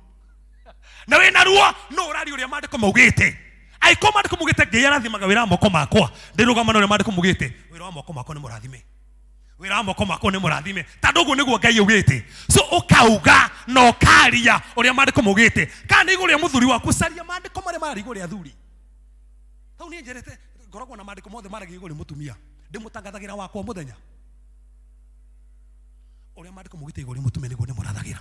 na wĩna ruo no ũraria ũrĩa maandĩko maugĩte. Angĩkorwo maandĩko maugĩte Ngai arathimaga wĩra wa moko makwa, ndĩrũgama na ũrĩa maandĩko maugĩte, wĩra wa moko makwa nĩ mũrathime, wĩra wa moko makwa nĩ mũrathime, tondũ ũguo nĩguo Ngai augĩte. So ũkauga na ũkaria ũrĩa maandĩko maugĩte. Kana nĩ igũrũ rĩa mũthuri waku, caria maandĩko marĩa mararia igũrũ rĩa athuri. Hau niĩ njerete ngoragwo na maandĩko mothe maragia igũrũ rĩa mũtumia, ndĩmũtangathagĩra wakwa mũthenya. Ũrĩa maandĩko maugĩte igũrũ rĩa mũtumia nĩguo ndĩmũrathagĩra.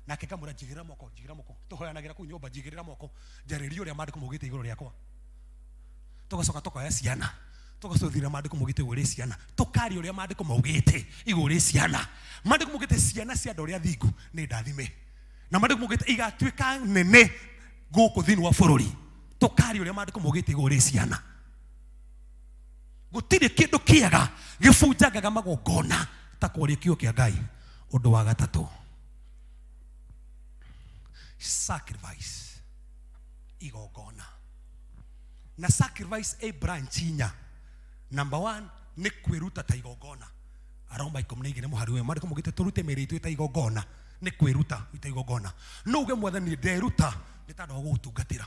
Nake ngamwĩra njigĩrĩra moko, njigĩrĩra moko, tũhoyanagĩra kũu nyũmba, njigĩrĩra moko, njarĩrie ũrĩa maandĩko maugĩte igũrũ rĩakwa. Tũgacoka tũkoya ciana, tũgacũthĩrĩria maandĩko maugĩte igũrũ rĩa ciana, tũkaria ũrĩa maandĩko maugĩte igũrũ rĩa ciana. Maandĩko maugĩte ciana cia andũ arĩa athingu nĩ ndathime, na maandĩko maugĩte igatuĩka nene gũkũ thĩinĩ wa bũrũri. Tũkaria ũrĩa maandĩko maugĩte igũrũ rĩa ciana. Gũtirĩ kĩndũ kĩega gĩbunjangaga magongona ta kwaria kiugo kĩa Ngai. Ũndũ wa gatatũ, sacrifice, igongona. Na sacrifice ĩ branch inya. Number 1 nĩ kwĩruta ta igongona. Aroma 12 mũhari ũyũ maandĩko maugĩte tũrute mĩĩrĩ itũ ta igongona. Nĩ kwĩruta ta igongona. No uge mwathani nderuta nĩ tondũ wa gũgũtungatĩra,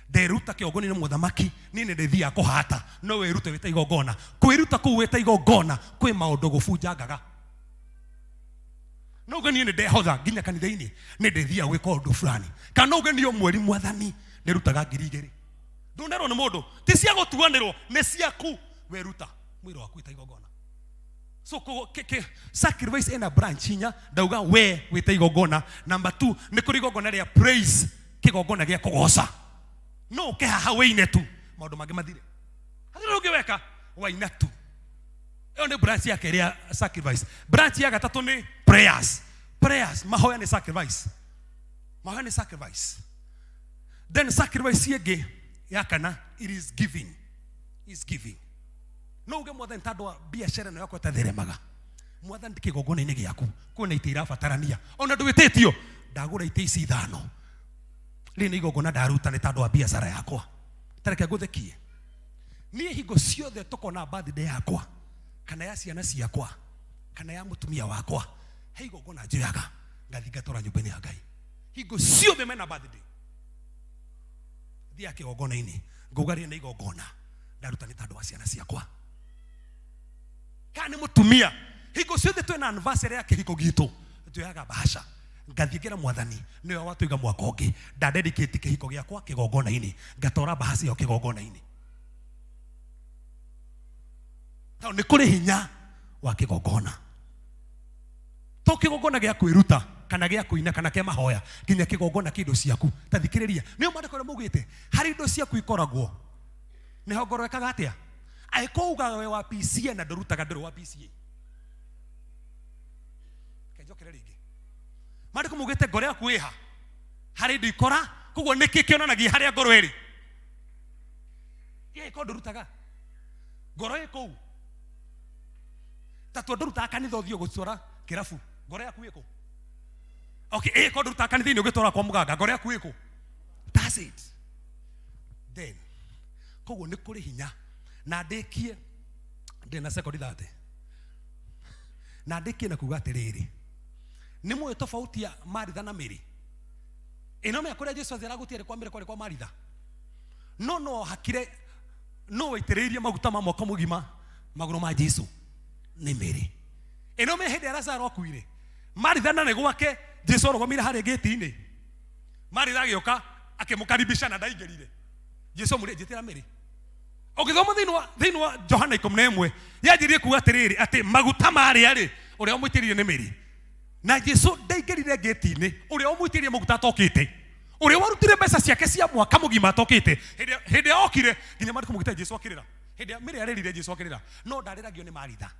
nderuta kĩgongona-inĩ mũthamaki, niĩ nĩ ndĩthiaga kũhata. No wĩrute wĩ ta igongona. Kwĩruta kũu wĩ ta igongona kwĩ maũndũ gũbunjangaga. No uge niĩ nĩ ndehotha nginya kanitha-inĩ nĩ ndĩthiaga gwĩka ũndũ fulani. Kana no uge niĩ o mweri mwathani ndĩrutaga ngiri igĩrĩ. Ndũnerwo nĩ mũndũ, ti cia gũtuanĩrwo, nĩ ciaku. Wĩruta mwĩrĩ waku wĩ ta igongona. So sacrifice ĩna branch inya. Ndauga we wĩ ta igongona. Number 2 nĩ kũrĩ igongona rĩa praise, kĩgongona gĩa kũgoca. No ũke haha wĩine tu, maũndũ mangĩ mathire. Hatirĩ ũngĩ weka, waina tu. Ĩyo nĩ branch ya kerĩ ya sacrifice. Branch ya gatatũ nĩ prayers. Prayers, mahoya nĩ sacrifice. Mahoya nĩ sacrifice. Then sacrifice ĩngĩ ya kana, it is giving. Is giving. No uge mwathani tondũ wa biacara ĩno yakwa ĩtatheremaga, mwathani kĩgongona-inĩ gĩaku kwĩna itĩ irabatarania, ona ndwĩtĩtio, ndagũra itĩ ici 5. Rĩrĩ nĩ igongona ndaruta nĩ tondũ wa biacara yakwa. Tareke ngũthekie. Niĩ hingo ciothe tũkona birthday yakwa kana ya ciana ciakwa kana ya mũtumia wakwa, he igongona njoyaga ngathiĩ ngatwara nyũmba-inĩ ya Ngai. Hingo ciothe mena birthday thiaga kĩgongona-inĩ ngauga rĩrĩ nĩ igongona ndaruta nĩ tondũ wa ciana ciakwa. Kana nĩ mũtumia, hingo ciothe twĩna anniversary ya kĩhiko gitũ njoyaga bahasha ngathiĩ ngera mwathani nĩwe watũiga mwaka ũngĩ, ndadedicate kĩhiko gĩakwa kĩgongona-inĩ, ngatwara bahasha ĩyo kĩgongona-inĩ. Tondũ nĩ kũrĩ hinya wa kĩgongona, to kĩgongona gĩa kwĩruta kana gĩa kũina kana kĩa mahoya, nginya kĩgongona kĩa indo ciaku. Ta thikĩrĩria, nĩyo maandĩko ũrĩa maugĩte, harĩ indo ciaku ikoragwo nĩho ngoro ĩkaga atĩa? Angĩkorwo ugaga we wa PCA na ndũrutaga, ndũrĩ wa PCA. Reke njokere rĩngĩ, maandĩko maugĩte ngoro yaku ĩha harĩ indo ikora, koguo nĩkĩ kĩonanagia harĩa ngoro ĩrĩ? Ĩko ndũrutaga, ngoro ĩ kũu. Ta tua ndũrutaga kanitha ũthiĩ gũcora kĩrabu, ngoro yaku ĩkũ? Okay, ĩko ndũrutaga kanitha-inĩ ũgĩtwara kwa mũganga, ngoro yaku ĩkũ? That's it then. Koguo nĩ kũrĩ hinya. Na ndĩkie ndĩ na sekondi 30, na ndĩkie na kuga atĩrĩrĩ, nĩ mũĩ tofauti ya Maritha na Mary? Ĩno mea kũrĩa Jesu athĩra gũtiarĩ kwa Mary, kwarĩ kwa Maritha. No no hakire no waitĩrĩirie maguta ma mwaka mũgima magũrũ ma Jesu nĩ Mary. Ĩno me hĩndĩ ya Lazaro akuire, Maritha na nĩ gwake Jesu arũgamire harĩa gĩti-inĩ, Maritha agĩũka akĩmũkaribisha na ndaingĩrire. Jesu amwĩrire, njĩtĩra Mary. Ũgĩthoma thĩinĩ wa Johana 11 yanjirie kuga atĩrĩrĩ, atĩ maguta marĩa rĩ ũrĩa ũmũitĩrĩirie nĩ Mary. Na Jesu ndaingĩrire ngĩti-inĩ ũrĩa ũmũitĩrĩirie maguta atokĩte, ũrĩa warutire mbeca ciake cia mwaka mũgima atokĩte. Hĩndĩ ĩrĩa okire nginya maandĩko maugĩte Jesu akĩrĩra. Hĩndĩ ĩrĩa Mary arĩrire Jesu akĩrĩra, no ndarĩragio nĩ Maritha,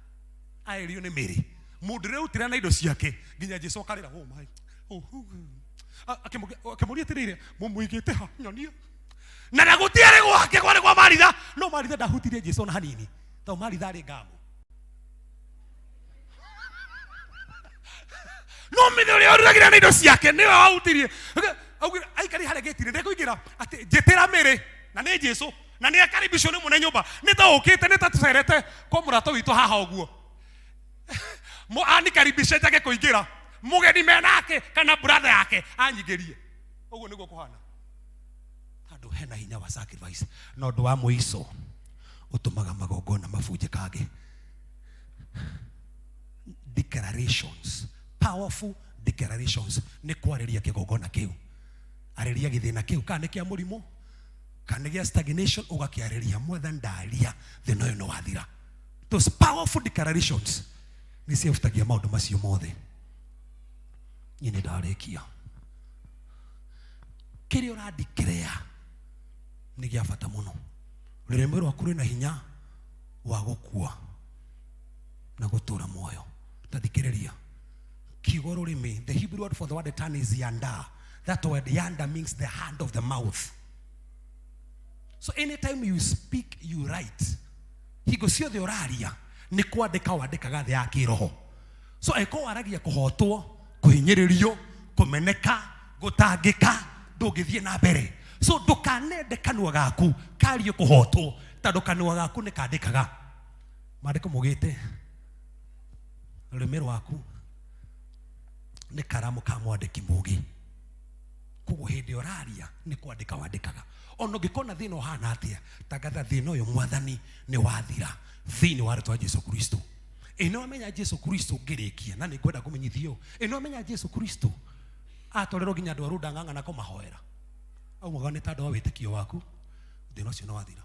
arĩrio nĩ Mary, mũndũ ũrĩa ũrutĩra na indo ciake nginya Jesu akarĩra. Oh my, oh, oh. Akĩmũria atĩrĩrĩ, mũmũigĩte ha nyonia? Na na gũtiarĩ gwake, kwarĩ kwa Maritha. No Maritha ndahutirie Jesu ona hanini, tondũ Maritha arĩ ngamu. No mĩthĩ ũrĩa ũrutagĩra na indo ciake nĩwe wahutirie. Augire aikari harĩa gĩti-inĩ ndekũingĩra, atĩ njĩtĩra Mary, na nĩ Jesu, na nĩ akaribicwo nĩ mũne nyũmba. Nĩ ta ũkĩte, nĩ ta tũcerete kwa mũrata witũ haha ũguo, anikaribishe njage kũingĩra, mũgeni menake kana brother yake anyingĩrie. Ũguo nĩguo kũhana, tondũ hena hinya wa sacrifice. Na ũndũ wa mũico ũtũmaga magongona mabunjĩkange, declarations, powerful declarations, nĩ kwarĩria kĩgongona kĩu. Arĩria gĩthĩna kĩu, kana nĩ kĩa mũrimũ kana nĩ gĩa stagnation, ũgakĩarĩria, mwathani ndaria thĩna ũyũ nĩ wathira. Those powerful declarations nĩ ciebutagia maũndũ macio mothe. Niĩ nĩ ndarĩkia. Kĩrĩa ũrandikĩrĩa nĩ gĩa bata mũno. Rũrĩmĩ rwaku rwĩna hinya wa gũkua na gũtũra muoyo. Ta thikĩrĩria kiugo rũrĩmĩ, the Hebrew word for the word tongue is yanda. That word yanda means the hand of the mouth. So anytime you speak, you write. Hingo ciothe ũraria nĩ kwandĩka wandĩkaga thĩ ya kĩroho. So angĩkorwo waragia kũhotwo, kũhinyĩrĩrio, kũmeneka, gũtangĩka, ndũngĩthiĩ na mbere. So ndũkanende kanua gaku karie kũhotwo, tondũ kanua gaku nĩ kandĩkaga. Maandĩko maugĩte rũrĩmĩ rwaku nĩ karamu ka mwandĩki mũũgĩ. Koguo hĩndĩ ũraria nĩ kwandĩka wandĩkaga. Ona ũngĩkona thĩna ũhana atĩa, tangatha thĩna ũyũ mwathani nĩ wathira thĩinĩ wa rĩtwa Jesu Kristo. Ĩ nĩ wamenya Jesu Kristo, ngĩrĩkia na nĩ ngwenda ngũmenyithie ũũ, ĩ nĩ wamenya Jesu Kristo atwarĩrwo nginya andũ a Runda ng'ang'ana kũmahoera, aumaga nĩ tondũ wa wĩtĩkio waku thĩna ũcio nĩ wathira.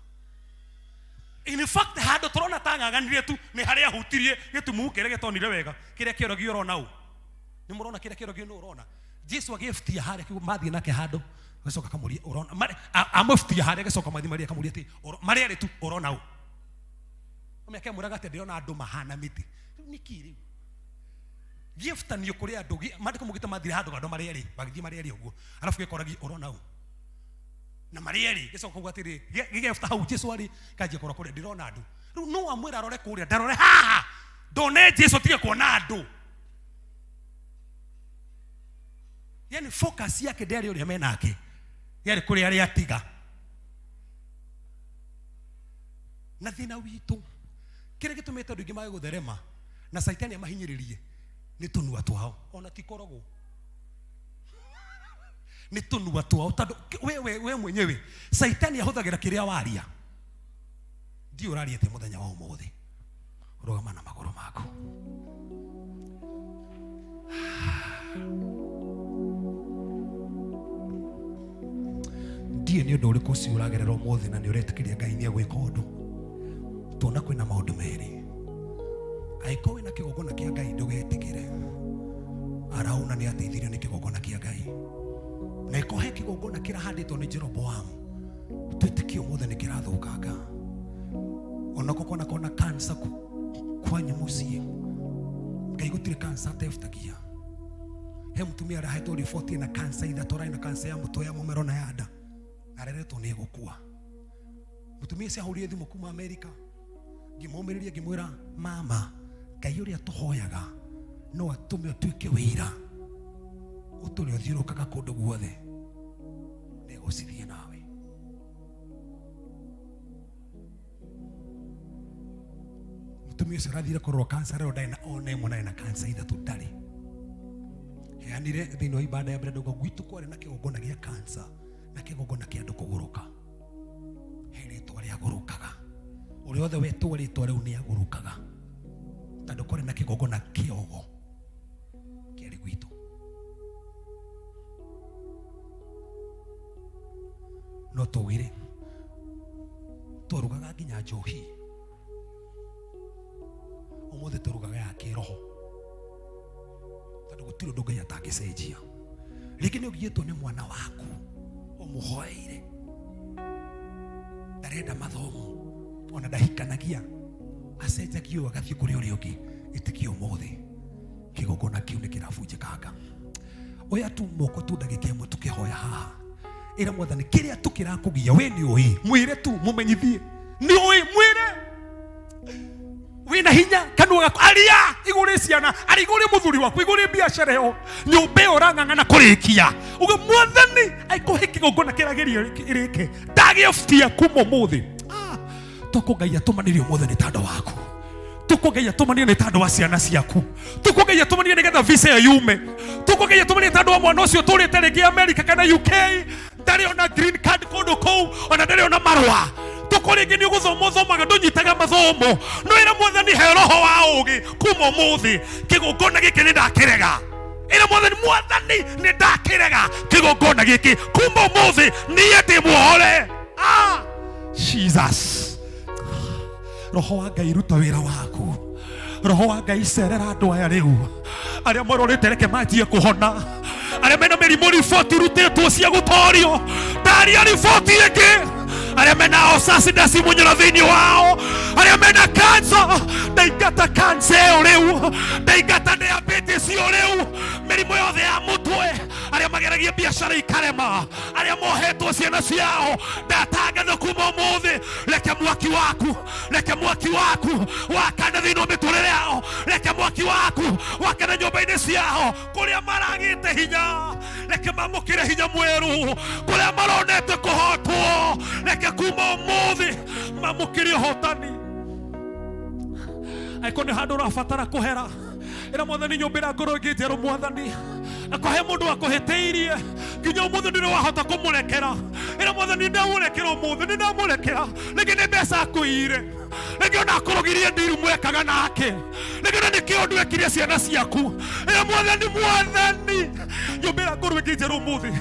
In fact, handũ tũrona ta ng'ang'anire tu nĩ harĩa ahutirie gĩtumumu kĩrĩa gĩtonire wega, kĩrĩa kĩoragio ũrona ũ. Nĩ mũrona kĩrĩa kĩoragio nĩ ũrona. Jesu agĩbutia harĩa kiugo mathiĩ nake handũ, agacoka akamũria ũrona amũbutia harĩa, agacoka mathiĩ marĩa akamũria atĩ marĩa rĩ tu ũrona ũ. Ome akemwĩraga atĩ ndĩrona andũ mahana mĩtĩ. Rĩu nĩkĩ rĩu? Gĩbutanio kũrĩ andũ, maandĩko maugĩte mathire handũ andũ marĩ erĩ, magĩthiĩ marĩ erĩ ũguo. Arabu gĩkoragia ũrona ũ. Na marĩ erĩ gĩcoka kuga atĩrĩ, gĩgebuta hau Jesu arĩ, kanjia kũrora kũrĩa ndĩrona andũ. Rĩu no amwĩra arore kũrĩa, ndarore haha. Ndone Jesu tige kuona andũ. Yani focus yake ndĩarĩ ũrĩa menake. Rĩarĩ kũrĩa rĩatiga. Na thĩna witũ kĩrĩa gĩtũmĩte andũ aingĩ mage gũtherema na caitani amahinyĩrĩrie nĩ tũnua twao, ona ti kũrogwo, nĩ tũnua twao, tondũ we mwenyewe caitani ahũthagĩra kĩrĩa waria. Ndiũ ũraria atĩa mũthenya wa ũmũthĩ? Rũgama na magũrũ maku. Ndiĩ nĩ ũndũ ũrĩkũ ũcio ũragerera ũmũthĩ na nĩ ũretĩkĩria Ngai nĩ egwĩka ũndũ. Tuona kwĩna maũndũ merĩ. Angĩkorwo wĩna kĩgongona kĩa Ngai ndũgetigĩre. Arauna nĩ ateithirio nĩ kĩgongona kĩa Ngai. Na ĩkorwo he kĩgongona kĩrahandĩtwo nĩ Jeroboamu, twĩtĩkie ũmũthĩ nĩ kĩrathũkanga. Onako kwana kona kansa kwanyu mũciĩ, Ngai gũtirĩ kansa atebutagia. He mũtumia arahetwo riboti ena kansa ithatũ, ararĩ na kansa ya mũtwe, ya mũmero na ya nda, na areretwo nĩ egũkua. Mũtumia ũcio ahũrire thimũ kuma Amerika, ngĩmũmĩrĩria ngĩmwĩra, mama, Ngai ũrĩa tũhoyaga no atũme ũtuĩke wĩira ũtũre ũthiũrũrũkaga kũndũ guothe, nĩegũcithiĩ nawe. Mũtumia ũcio arathire kũrorwo kansa rĩo ndarĩ na ona ĩmwe, ndarĩ na kansa ithatũ, ndarĩ heanire thĩinĩ wa ibanda ya mbere. Ndauga gwitũ kwarĩ na kĩgongona gĩa kansa na kĩgongona kĩa andũ kũgũrũka. He rĩtwa rĩagũrũkaga, ũrĩa othe wetwo rĩtwa rĩu nĩ agũrũkaga, tondũ kwarĩ na kĩgongona kĩogo kĩarĩ gwitũ. No tũgire twarugaga nginya njohi, ũmũthĩ tũrugaga ya kĩroho, tondũ gũtirĩ ũndũ Ngai atangĩcenjia. Rĩngĩ nĩ ũgiĩtwo nĩ mwana waku ũmũhoeire, ndarenda mathomo, ona ndahikanagia, acenjagia ũyũ agathiĩ kũrĩ ũrĩa ũngĩ. Ĩtĩkia ũmũthĩ kĩgongona kĩu nĩ kĩrabunjĩkanga. Oya tu moko tu ndagĩka ĩmwe tũkĩhoya haha, ĩra Mwathani kĩrĩa tu kĩrakũgia we nĩ ũĩ, mwĩre tu, mũmenyithie nĩ ũĩ, mwĩre wĩna hinya kanua gaku, aria igũrĩ ciana, aria igũrĩ mũthuri waku, igũrĩ biacara ĩyo, nyũmba ĩyo ũrang'ang'ana kũrĩkia, uge Mwathani aikũhe kĩgongona kĩragerio ĩrĩke, ndagĩobutia kuma ũmũthĩ. Toko Ngai atũmanĩrie ũmũthĩ nĩ tandũ waku, tuko Ngai atũmanĩrie nĩ tandũ wa ciana ciaku, tuko Ngai atũmanĩrie nĩgetha visa ĩyo yume, tuko Ngai atũmanĩrie tandũ wa mwana ũcio ũtũrĩte rĩngĩ America kana UK, ndarĩ ona green card kũndũ kũu, ona ndarĩ ona marũa. Tuko rĩngĩ nĩ ũgũthoma ũthomaga, ndũnyitaga mathomo, no ĩra Mwathani he roho wa ũgĩ kuma ũmũthĩ, kĩgongona gĩkĩ nĩ ndakĩrega. Ĩra Mwathani, Mwathani nĩ ndakĩrega kĩgongona gĩkĩ kuma ũmũthĩ, niĩ ndĩ muohore. Jesus, roho wa Ngai ruta wĩra waku, roho wa Ngai cerera andũ aya rĩu arĩa marorĩte, reke manjie kũhona, arĩa mena mĩrimũ riboti rutĩtwo cia gũtorio, ndaria riboti ĩngĩ, arĩa mena osasi ndacimunyũra thĩinĩ wao, arĩa mena kansa ndaingata kansa ĩyo rĩu, ndaingata diabetes ĩyo rĩu, mĩrimũ yothe ya mũtwe, arĩa mageragia biacara ikarema, arĩa mohetwo ciana ciao, ndatangatha kuma ũmũthĩ, reke mwaki waku, reke mwaki waku wakane thĩinĩ wa mĩtũrĩre yao, reke mwaki waku wakane nyũmba-inĩ ciao, kũrĩa maragĩte hinya reke mamũkĩre hinya mwerũ, kũrĩa maronete kũhotwo reke kuma ũmũthĩ mamũkĩre ũhotani. Angĩkorwo nĩ handũ ũrabatara kũhera, ĩra Mwathani nyũmbĩra ngoro ĩngĩ njerũ. Mwathani, akũhe mũndũ akũhĩtĩirie nginya ũmũthĩ ndũrĩ wahota kũmũrekera, ĩra Mwathani ndamũrekera ũmũthĩ, nĩ ndamũrekera. Rĩngĩ nĩ mbeca akũiyire, rĩngĩ ona akũrogirie ndiru mwekaga nake, rĩngĩ ona nĩ kĩũndũ ekire ciana ciaku, ĩra Mwathani, Mwathani nyũmbĩra ngoro ĩngĩ njerũ ũmũthĩ,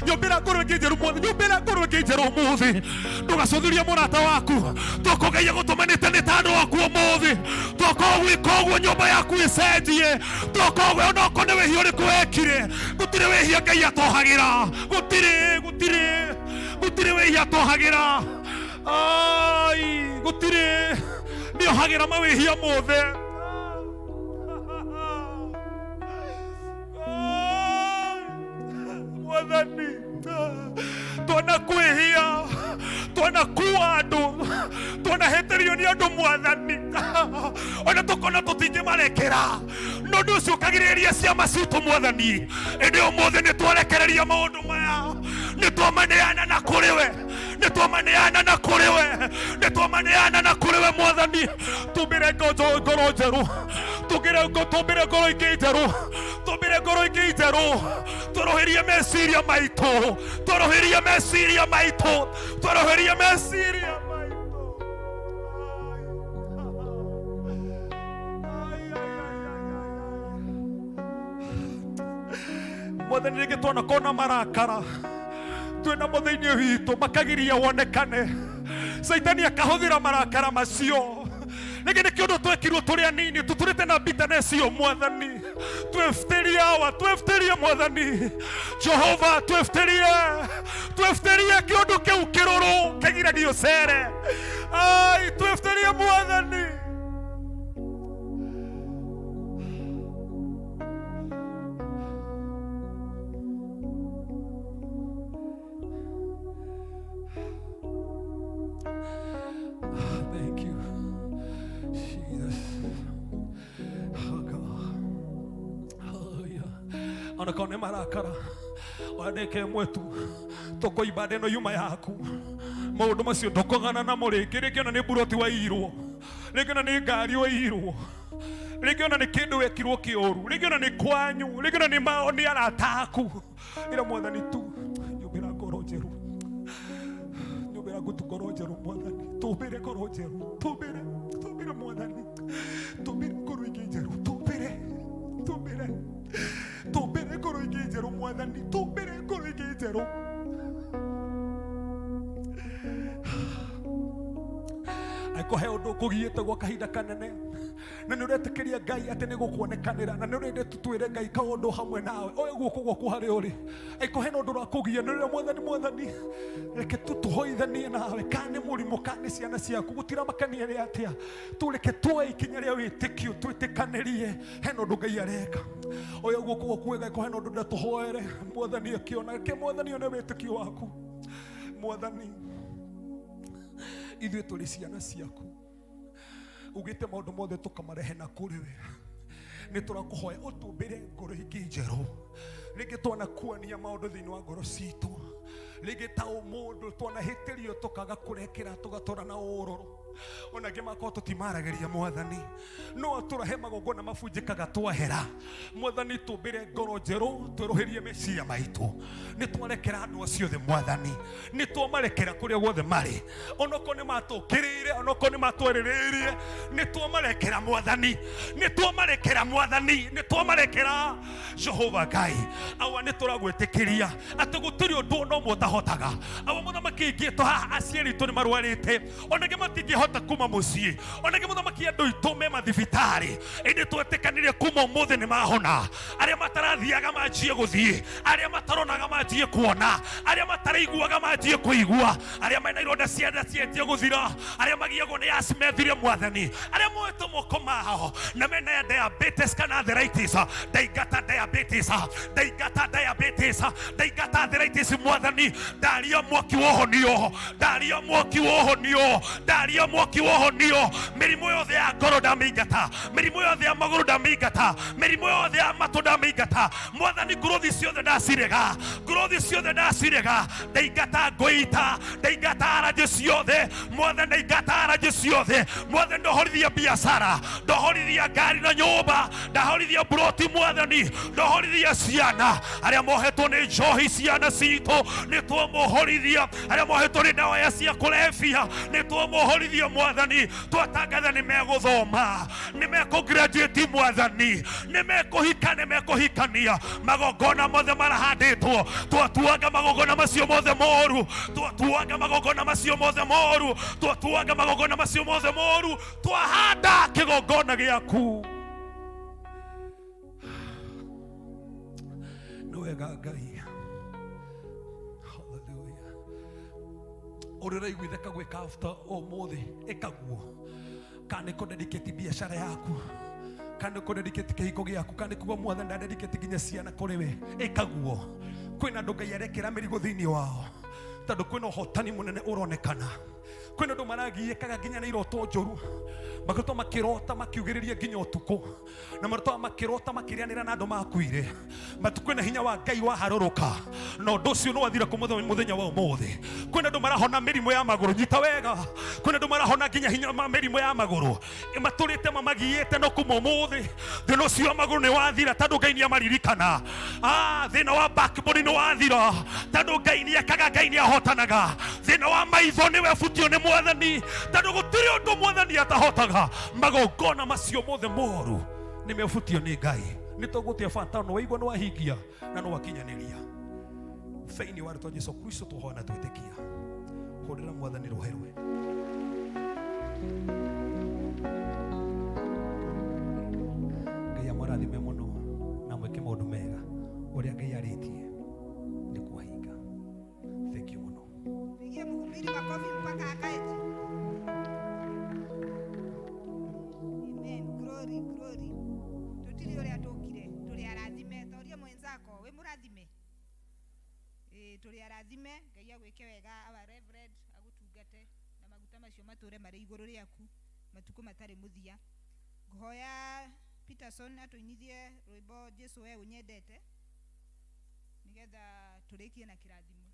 nyũmbĩra ngoro ĩngĩ njerũ, Mwathani nyũmbĩra ngoro ĩngĩ njerũ ũmũthĩ. Ndũgacũthĩrie mũrata waku, toko Ngai agũtũmanĩte nĩ tandũ waku ũmũthĩ, toko gwĩka ũguo nyũmba yaku ĩcenjie, toko ũguo onokorwo nĩ wĩhia ũrĩkũ wekire, gũtirĩ wĩhia Ngai atohagĩra, gũtirĩ, gũtirĩ, gũtirĩ wĩhia atohagĩra, ai gũtirĩ, nĩ ohagĩra mawĩhia mothe. Mwathani, twanakwĩhia, twanakua andũ, twanahĩtĩrio nĩ andũ Mwathani, ona tũkona tũtingĩmarekera, no ũndũ ũcio ũkagirĩrĩria ciama citũ Mwathani. Ĩndĩ ũmũthĩ nĩ twarekereria maũndũ maya, Nĩ twamaneana na kũrĩ we, nĩ twamaneana na kũrĩ we, nĩ twamaneana na kũrĩ we mwathani. Tũmbĩre ngoro njerũ, tũmbĩre ngoro ingĩ njerũ, tũmbĩre ngoro ingĩ njerũ, tũrũhĩrie meciria maitũ, tũrũhĩrie meciria maitũ, tũrũhĩrie meciria maitũ. Mwathani, rĩngĩ twanakorwo na marakara twĩ namo thĩinĩ witũ makagiria wonekane, Caitani akahũthĩra marakara macio. Rĩngĩ nĩ kĩũndũ twekirwo tũrĩ anini, tũtũrĩte na bitterness ĩyo. Mwathani, twĩbutĩrie awa, twĩbutĩrie mwathani Jehova, twĩbutĩrie, twĩbutĩrie kĩũndũ kĩu kĩrũrũ kĩgiragia ũcere. Ai, twĩbutĩrie mwathani. Thank you, Jesus. Oh God. Hallelujah. Ona korwo nĩ marakara, ona ndĩka ĩmwe tu tũkoimba ndĩ ĩno yuma yaku, maũndũ macio ndũkogana namo rĩngĩ. Rĩngĩ ona nĩ mburoti waiyirwo, rĩngĩ ona nĩ ngari waiyirwo, rĩngĩ ona nĩ kĩndũ wekirwo kĩũru, rĩngĩ ona nĩ kwanyu, rĩngĩ ona nĩ mao nĩ arata aku. Ĩra mwathani tu, nyũmbĩra ngoro njerũ, nyũmbĩra ngutu ngoro njerũ mwathani, tũmbĩre ngoro njerũ, tũmbĩre, tũmbĩre mwathani, tũmbĩre ngoro ingĩ njerũ, tũmbĩre, tũmbĩre, tũmbĩre ngoro ingĩ njerũ mwathani, tũmbĩre ngoro ingĩ njerũ. Angĩkorwo he ũndũ ũkũgiĩte gwa kahinda kanene na nĩ ũretĩkĩria Ngai atĩ nĩ gũkuonekanĩra, na nĩ ũrenda tũtwĩre Ngai kaũndũ hamwe nawe, oe guoko gwaku harĩa ũrĩ. Angĩkorwo hena ũndũ ũrakũgia, nĩ ũrĩa mwathani, mwathani reke tũhoithanie nawe, kana nĩ mũrimũ, kana nĩ ciana ciaku, gũtiramakania rĩ atĩa, tũreke tuoe ikinya rĩa wĩtĩkio, twĩtĩkanĩrie hena ũndũ Ngai areka. Oya guoko gwaku wega, angĩkorwo hena ũndũ ndĩrenda tũhoere mwathani akĩona, reke mwathani one wĩtĩkio waku. Mwathani, ithuĩ tũrĩ ciana ciaku, ugĩte maũndũ mothe tũkamarehe na kũrĩ we. Nĩ tũrakũhoya ũtũmbĩre ngoro ingĩ njerũ. Rĩngĩ twanakuania maũndũ thĩinĩ wa ngoro citũ, rĩngĩ ta ũmũndũ twanahĩtĩrio tũkaga kũrekera, tũgatũra na ũrũrũ, ona angĩ makorwo tũtimaragĩria mwathani, no atũrahe magongona mabunjĩkaga twahera. Mwathani, tũmbĩre ngoro njerũ, twerũhĩrie meciria maitũ. Nĩ twarekera andũ acio othe mwathani, nĩ twamarekera kũrĩa guothe marĩ, onokorwo nĩ matũkĩrĩire, onokorwo nĩ matwarĩrĩirie, nĩ twamarekera mwathani, nĩ twamarekera mwathani, nĩ twamarekera Jehova Ngai. Awa, nĩ tũragwĩtĩkĩria atĩ gũtirĩ ũndũ ona ũmwe ũtahotaga. Awa mũthamaki, ingĩtwo haha aciari aitũ nĩ marwarĩte, ona angĩ matingĩhota kuma mũciĩ, ona angĩ mũthamaki andũ aitũ me mathibitarĩ, ĩndĩ twetĩkanĩrie kuma ũmũthĩ nĩ mahona. Arĩa matarathiaga manjie gũthiĩ, arĩa mataronaga manjie kuona, arĩa mataraiguaga manjie kũigua, arĩa mena ironda cia nda cianjie gũthira, arĩa magiagwo nĩ asthma methire mwathani, arĩa moete moko mao na mena diabetes kana arthritis, ndaingata diabetes, ndaingata diabetes, ndaingata arthritis mwathani. Ndaria mwaki wa ũhonio, ndaria mwaki wa ũhonio, ndaria mwaki wa ũhonio. Mĩrimũ yothe ya ngoro ndamĩingata, mĩrimũ yothe ya magũrũ ndamĩingata, mĩrimũ yothe ya matũ ndamĩingata mwathani. Ngũrũthi ciothe ndacirega, ngũrũthi ciothe ndacirega. Ndaingata ngũita, ndaingata aranjĩ ciothe mwathani, ndaingata aranjĩ ciothe mwathani. Ndohorithia biacara, ndohorithia ngari na nyũmba, ndahorithia mburoti mwathani, ndohorithia ciana. Arĩa mohetwo nĩ njohi, ciana citũ nĩ twamohorithia. Arĩa mohetwo nĩ ndawa ya cia kũrebia, nĩ twamohorithia mwathani. Twatangatha nĩ megũthoma, nĩ mekũgraduate mwathani, nĩ mekũhika, nĩ mekũhikania. Magongona mothe marahandĩtwo, twatuanga magongona macio mothe moru, twatuanga magongona macio mothe moru, twatuanga magongona macio mothe moru, twahanda kĩgongona gĩaku. Nĩ wega Ngai. Hallelujah. Ũrĩa ũraiguithĩka gwĩka after ũmũthĩ, ĩkaguo. Kana nĩ kũdedicate biacara yaku, kana nĩ kũdedicate kĩhiko gĩaku, kana nĩ kuga mwathani ndadedicate nginya ciana kũrĩ we, ĩkaguo. Kwĩna andũ Ngai arekĩra mĩrigo thĩinĩ wao, tondũ kwĩna ũhotani mũnene ũronekana. Kwĩna andũ maragiĩkaga nginya na iroto njũru, Makoretwo makĩrota makiugĩrĩria nginya ũtukũ, na marotaga makĩrota makĩrĩanĩra na andũ makuire. Matu kwĩna hinya wa Ngai waharũrũka, na ũndũ ũcio nĩ wathira kũ mũthenya wa ũmũthĩ. Kwĩna andũ marahona mĩrimũ ya magũrũ, nyita wega, kwĩna andũ marahona nginya hinya ma mĩrimũ ya magũrũ matũrĩte mamagiĩte, no kuma ũmũthĩ thĩna ũcio wa magũrũ nĩ wathira tondũ Ngai nĩ amaririkana. Thĩna wa backbone nĩ wathira tondũ Ngai nĩ ekaga, Ngai nĩ ahotanaga. Thĩna wa maitho nĩ webutio nĩ Mwathani tondũ gũtirĩ ũndũ Mwathani atahotaga. Magongona macio mothe moru nĩ mebutio nĩ Ngai. Nĩ tũgũtia bata nĩ waigua, nĩ wahingia na nĩ wakinyanĩria. Thĩinĩ wa rĩtwa Jesu Kristo tũhoya na twĩtĩkia. Hũrĩra Mwathani rũhĩ rwe. Ngai amũrathime mũno na mwĩke maũndũ mega. Ũrĩa Ngai arĩtie nĩ kwahinga. Thank you mũno. Pigie mhubiri makofi mpaka akae chini. Amen. Glory, glory. Tutiri uria tukire, turi arathime. Toria mwenzako, wi murathime. Turi arathime, Ngai agwike wega, our reverend agutungate na maguta macio mature mari iguru riaku matuko matari muthia. Nguhoya Peterson atuinithie rwimbo Jesu we unyendete nigetha turikie na kirathimo.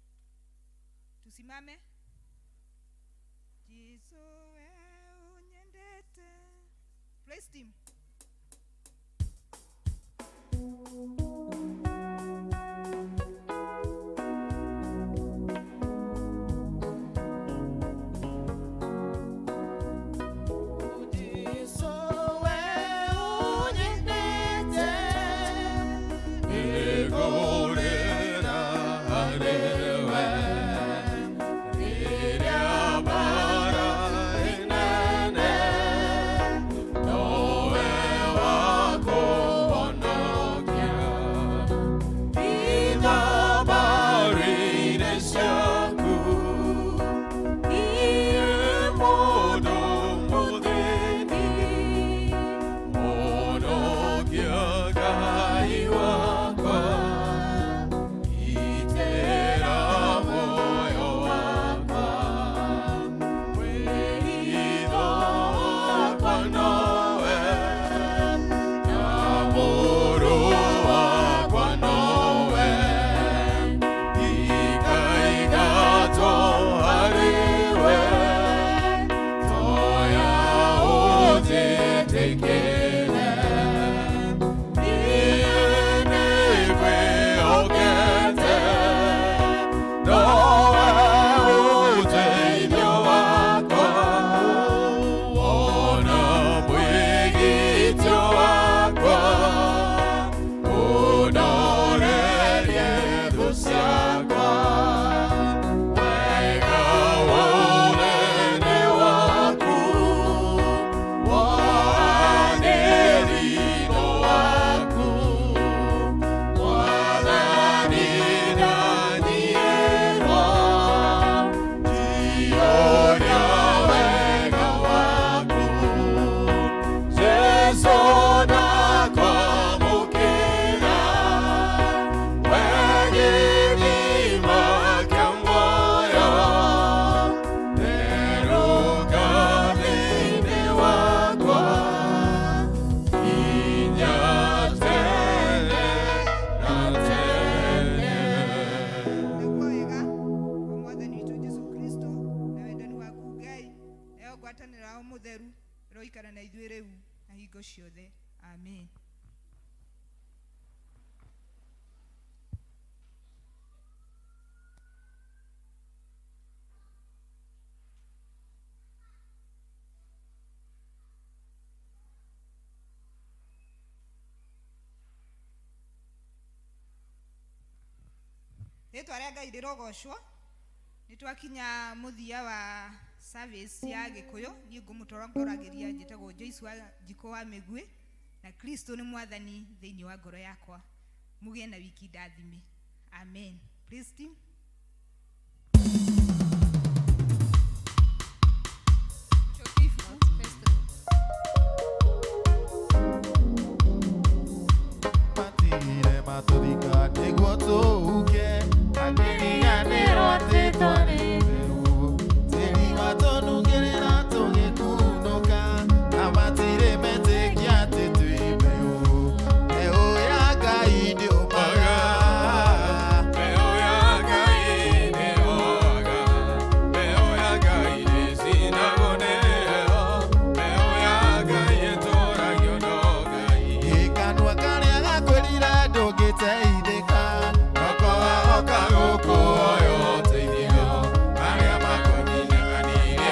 Tusimame. Jesu we unyendete. Praise team. Jesu we unyendete, nĩngũrĩra harĩ we. Rĩrĩa mbara ĩnene, nowe wa kũhonokia. Ithabarĩ-inĩ ciaku, niĩ mũndũ mũthĩni, honokia Ngai wakwa, gitĩra muoyo wakwa. Wĩitho wakwa nowe, na mũrũ wakwa nowe, ikaigatwo harĩ we, toya ũnjĩtĩkĩre. Niĩ nĩngwĩhokete, nowe ũteithio wakwa, ona mwĩgitio wakwa, ũndorerie thũ ciakwa. Wega wa ũnene waku, wanĩrĩro waku, Mwathani ndanyiĩrwo, njiyũria wega waku. Jesu ndakwamũkĩra, we gĩthima kĩa muoyo, therũka thĩinĩ wakwa, nginya tene na tene. Naguo wega wa Mwathani witũ Jesu Kristo na wendani waku Ngai nayo ngwatanĩro yao mũtheru ĩroikara na ithuĩ rĩu na hingo ciothe. Amen. Rĩtwa rĩa Ngai rĩrogocwo. Nĩ twakinya mũthia wa service ya Gĩkũyũ. Niĩ ngũmũtongorageria njĩtagwo Joyce wa Njikũ wa Mĩguĩ, na Kristo nĩ Mwathani thĩinĩ wa ngoro yakwa. Mũgĩe na wiki ndathime. Amen. Please team.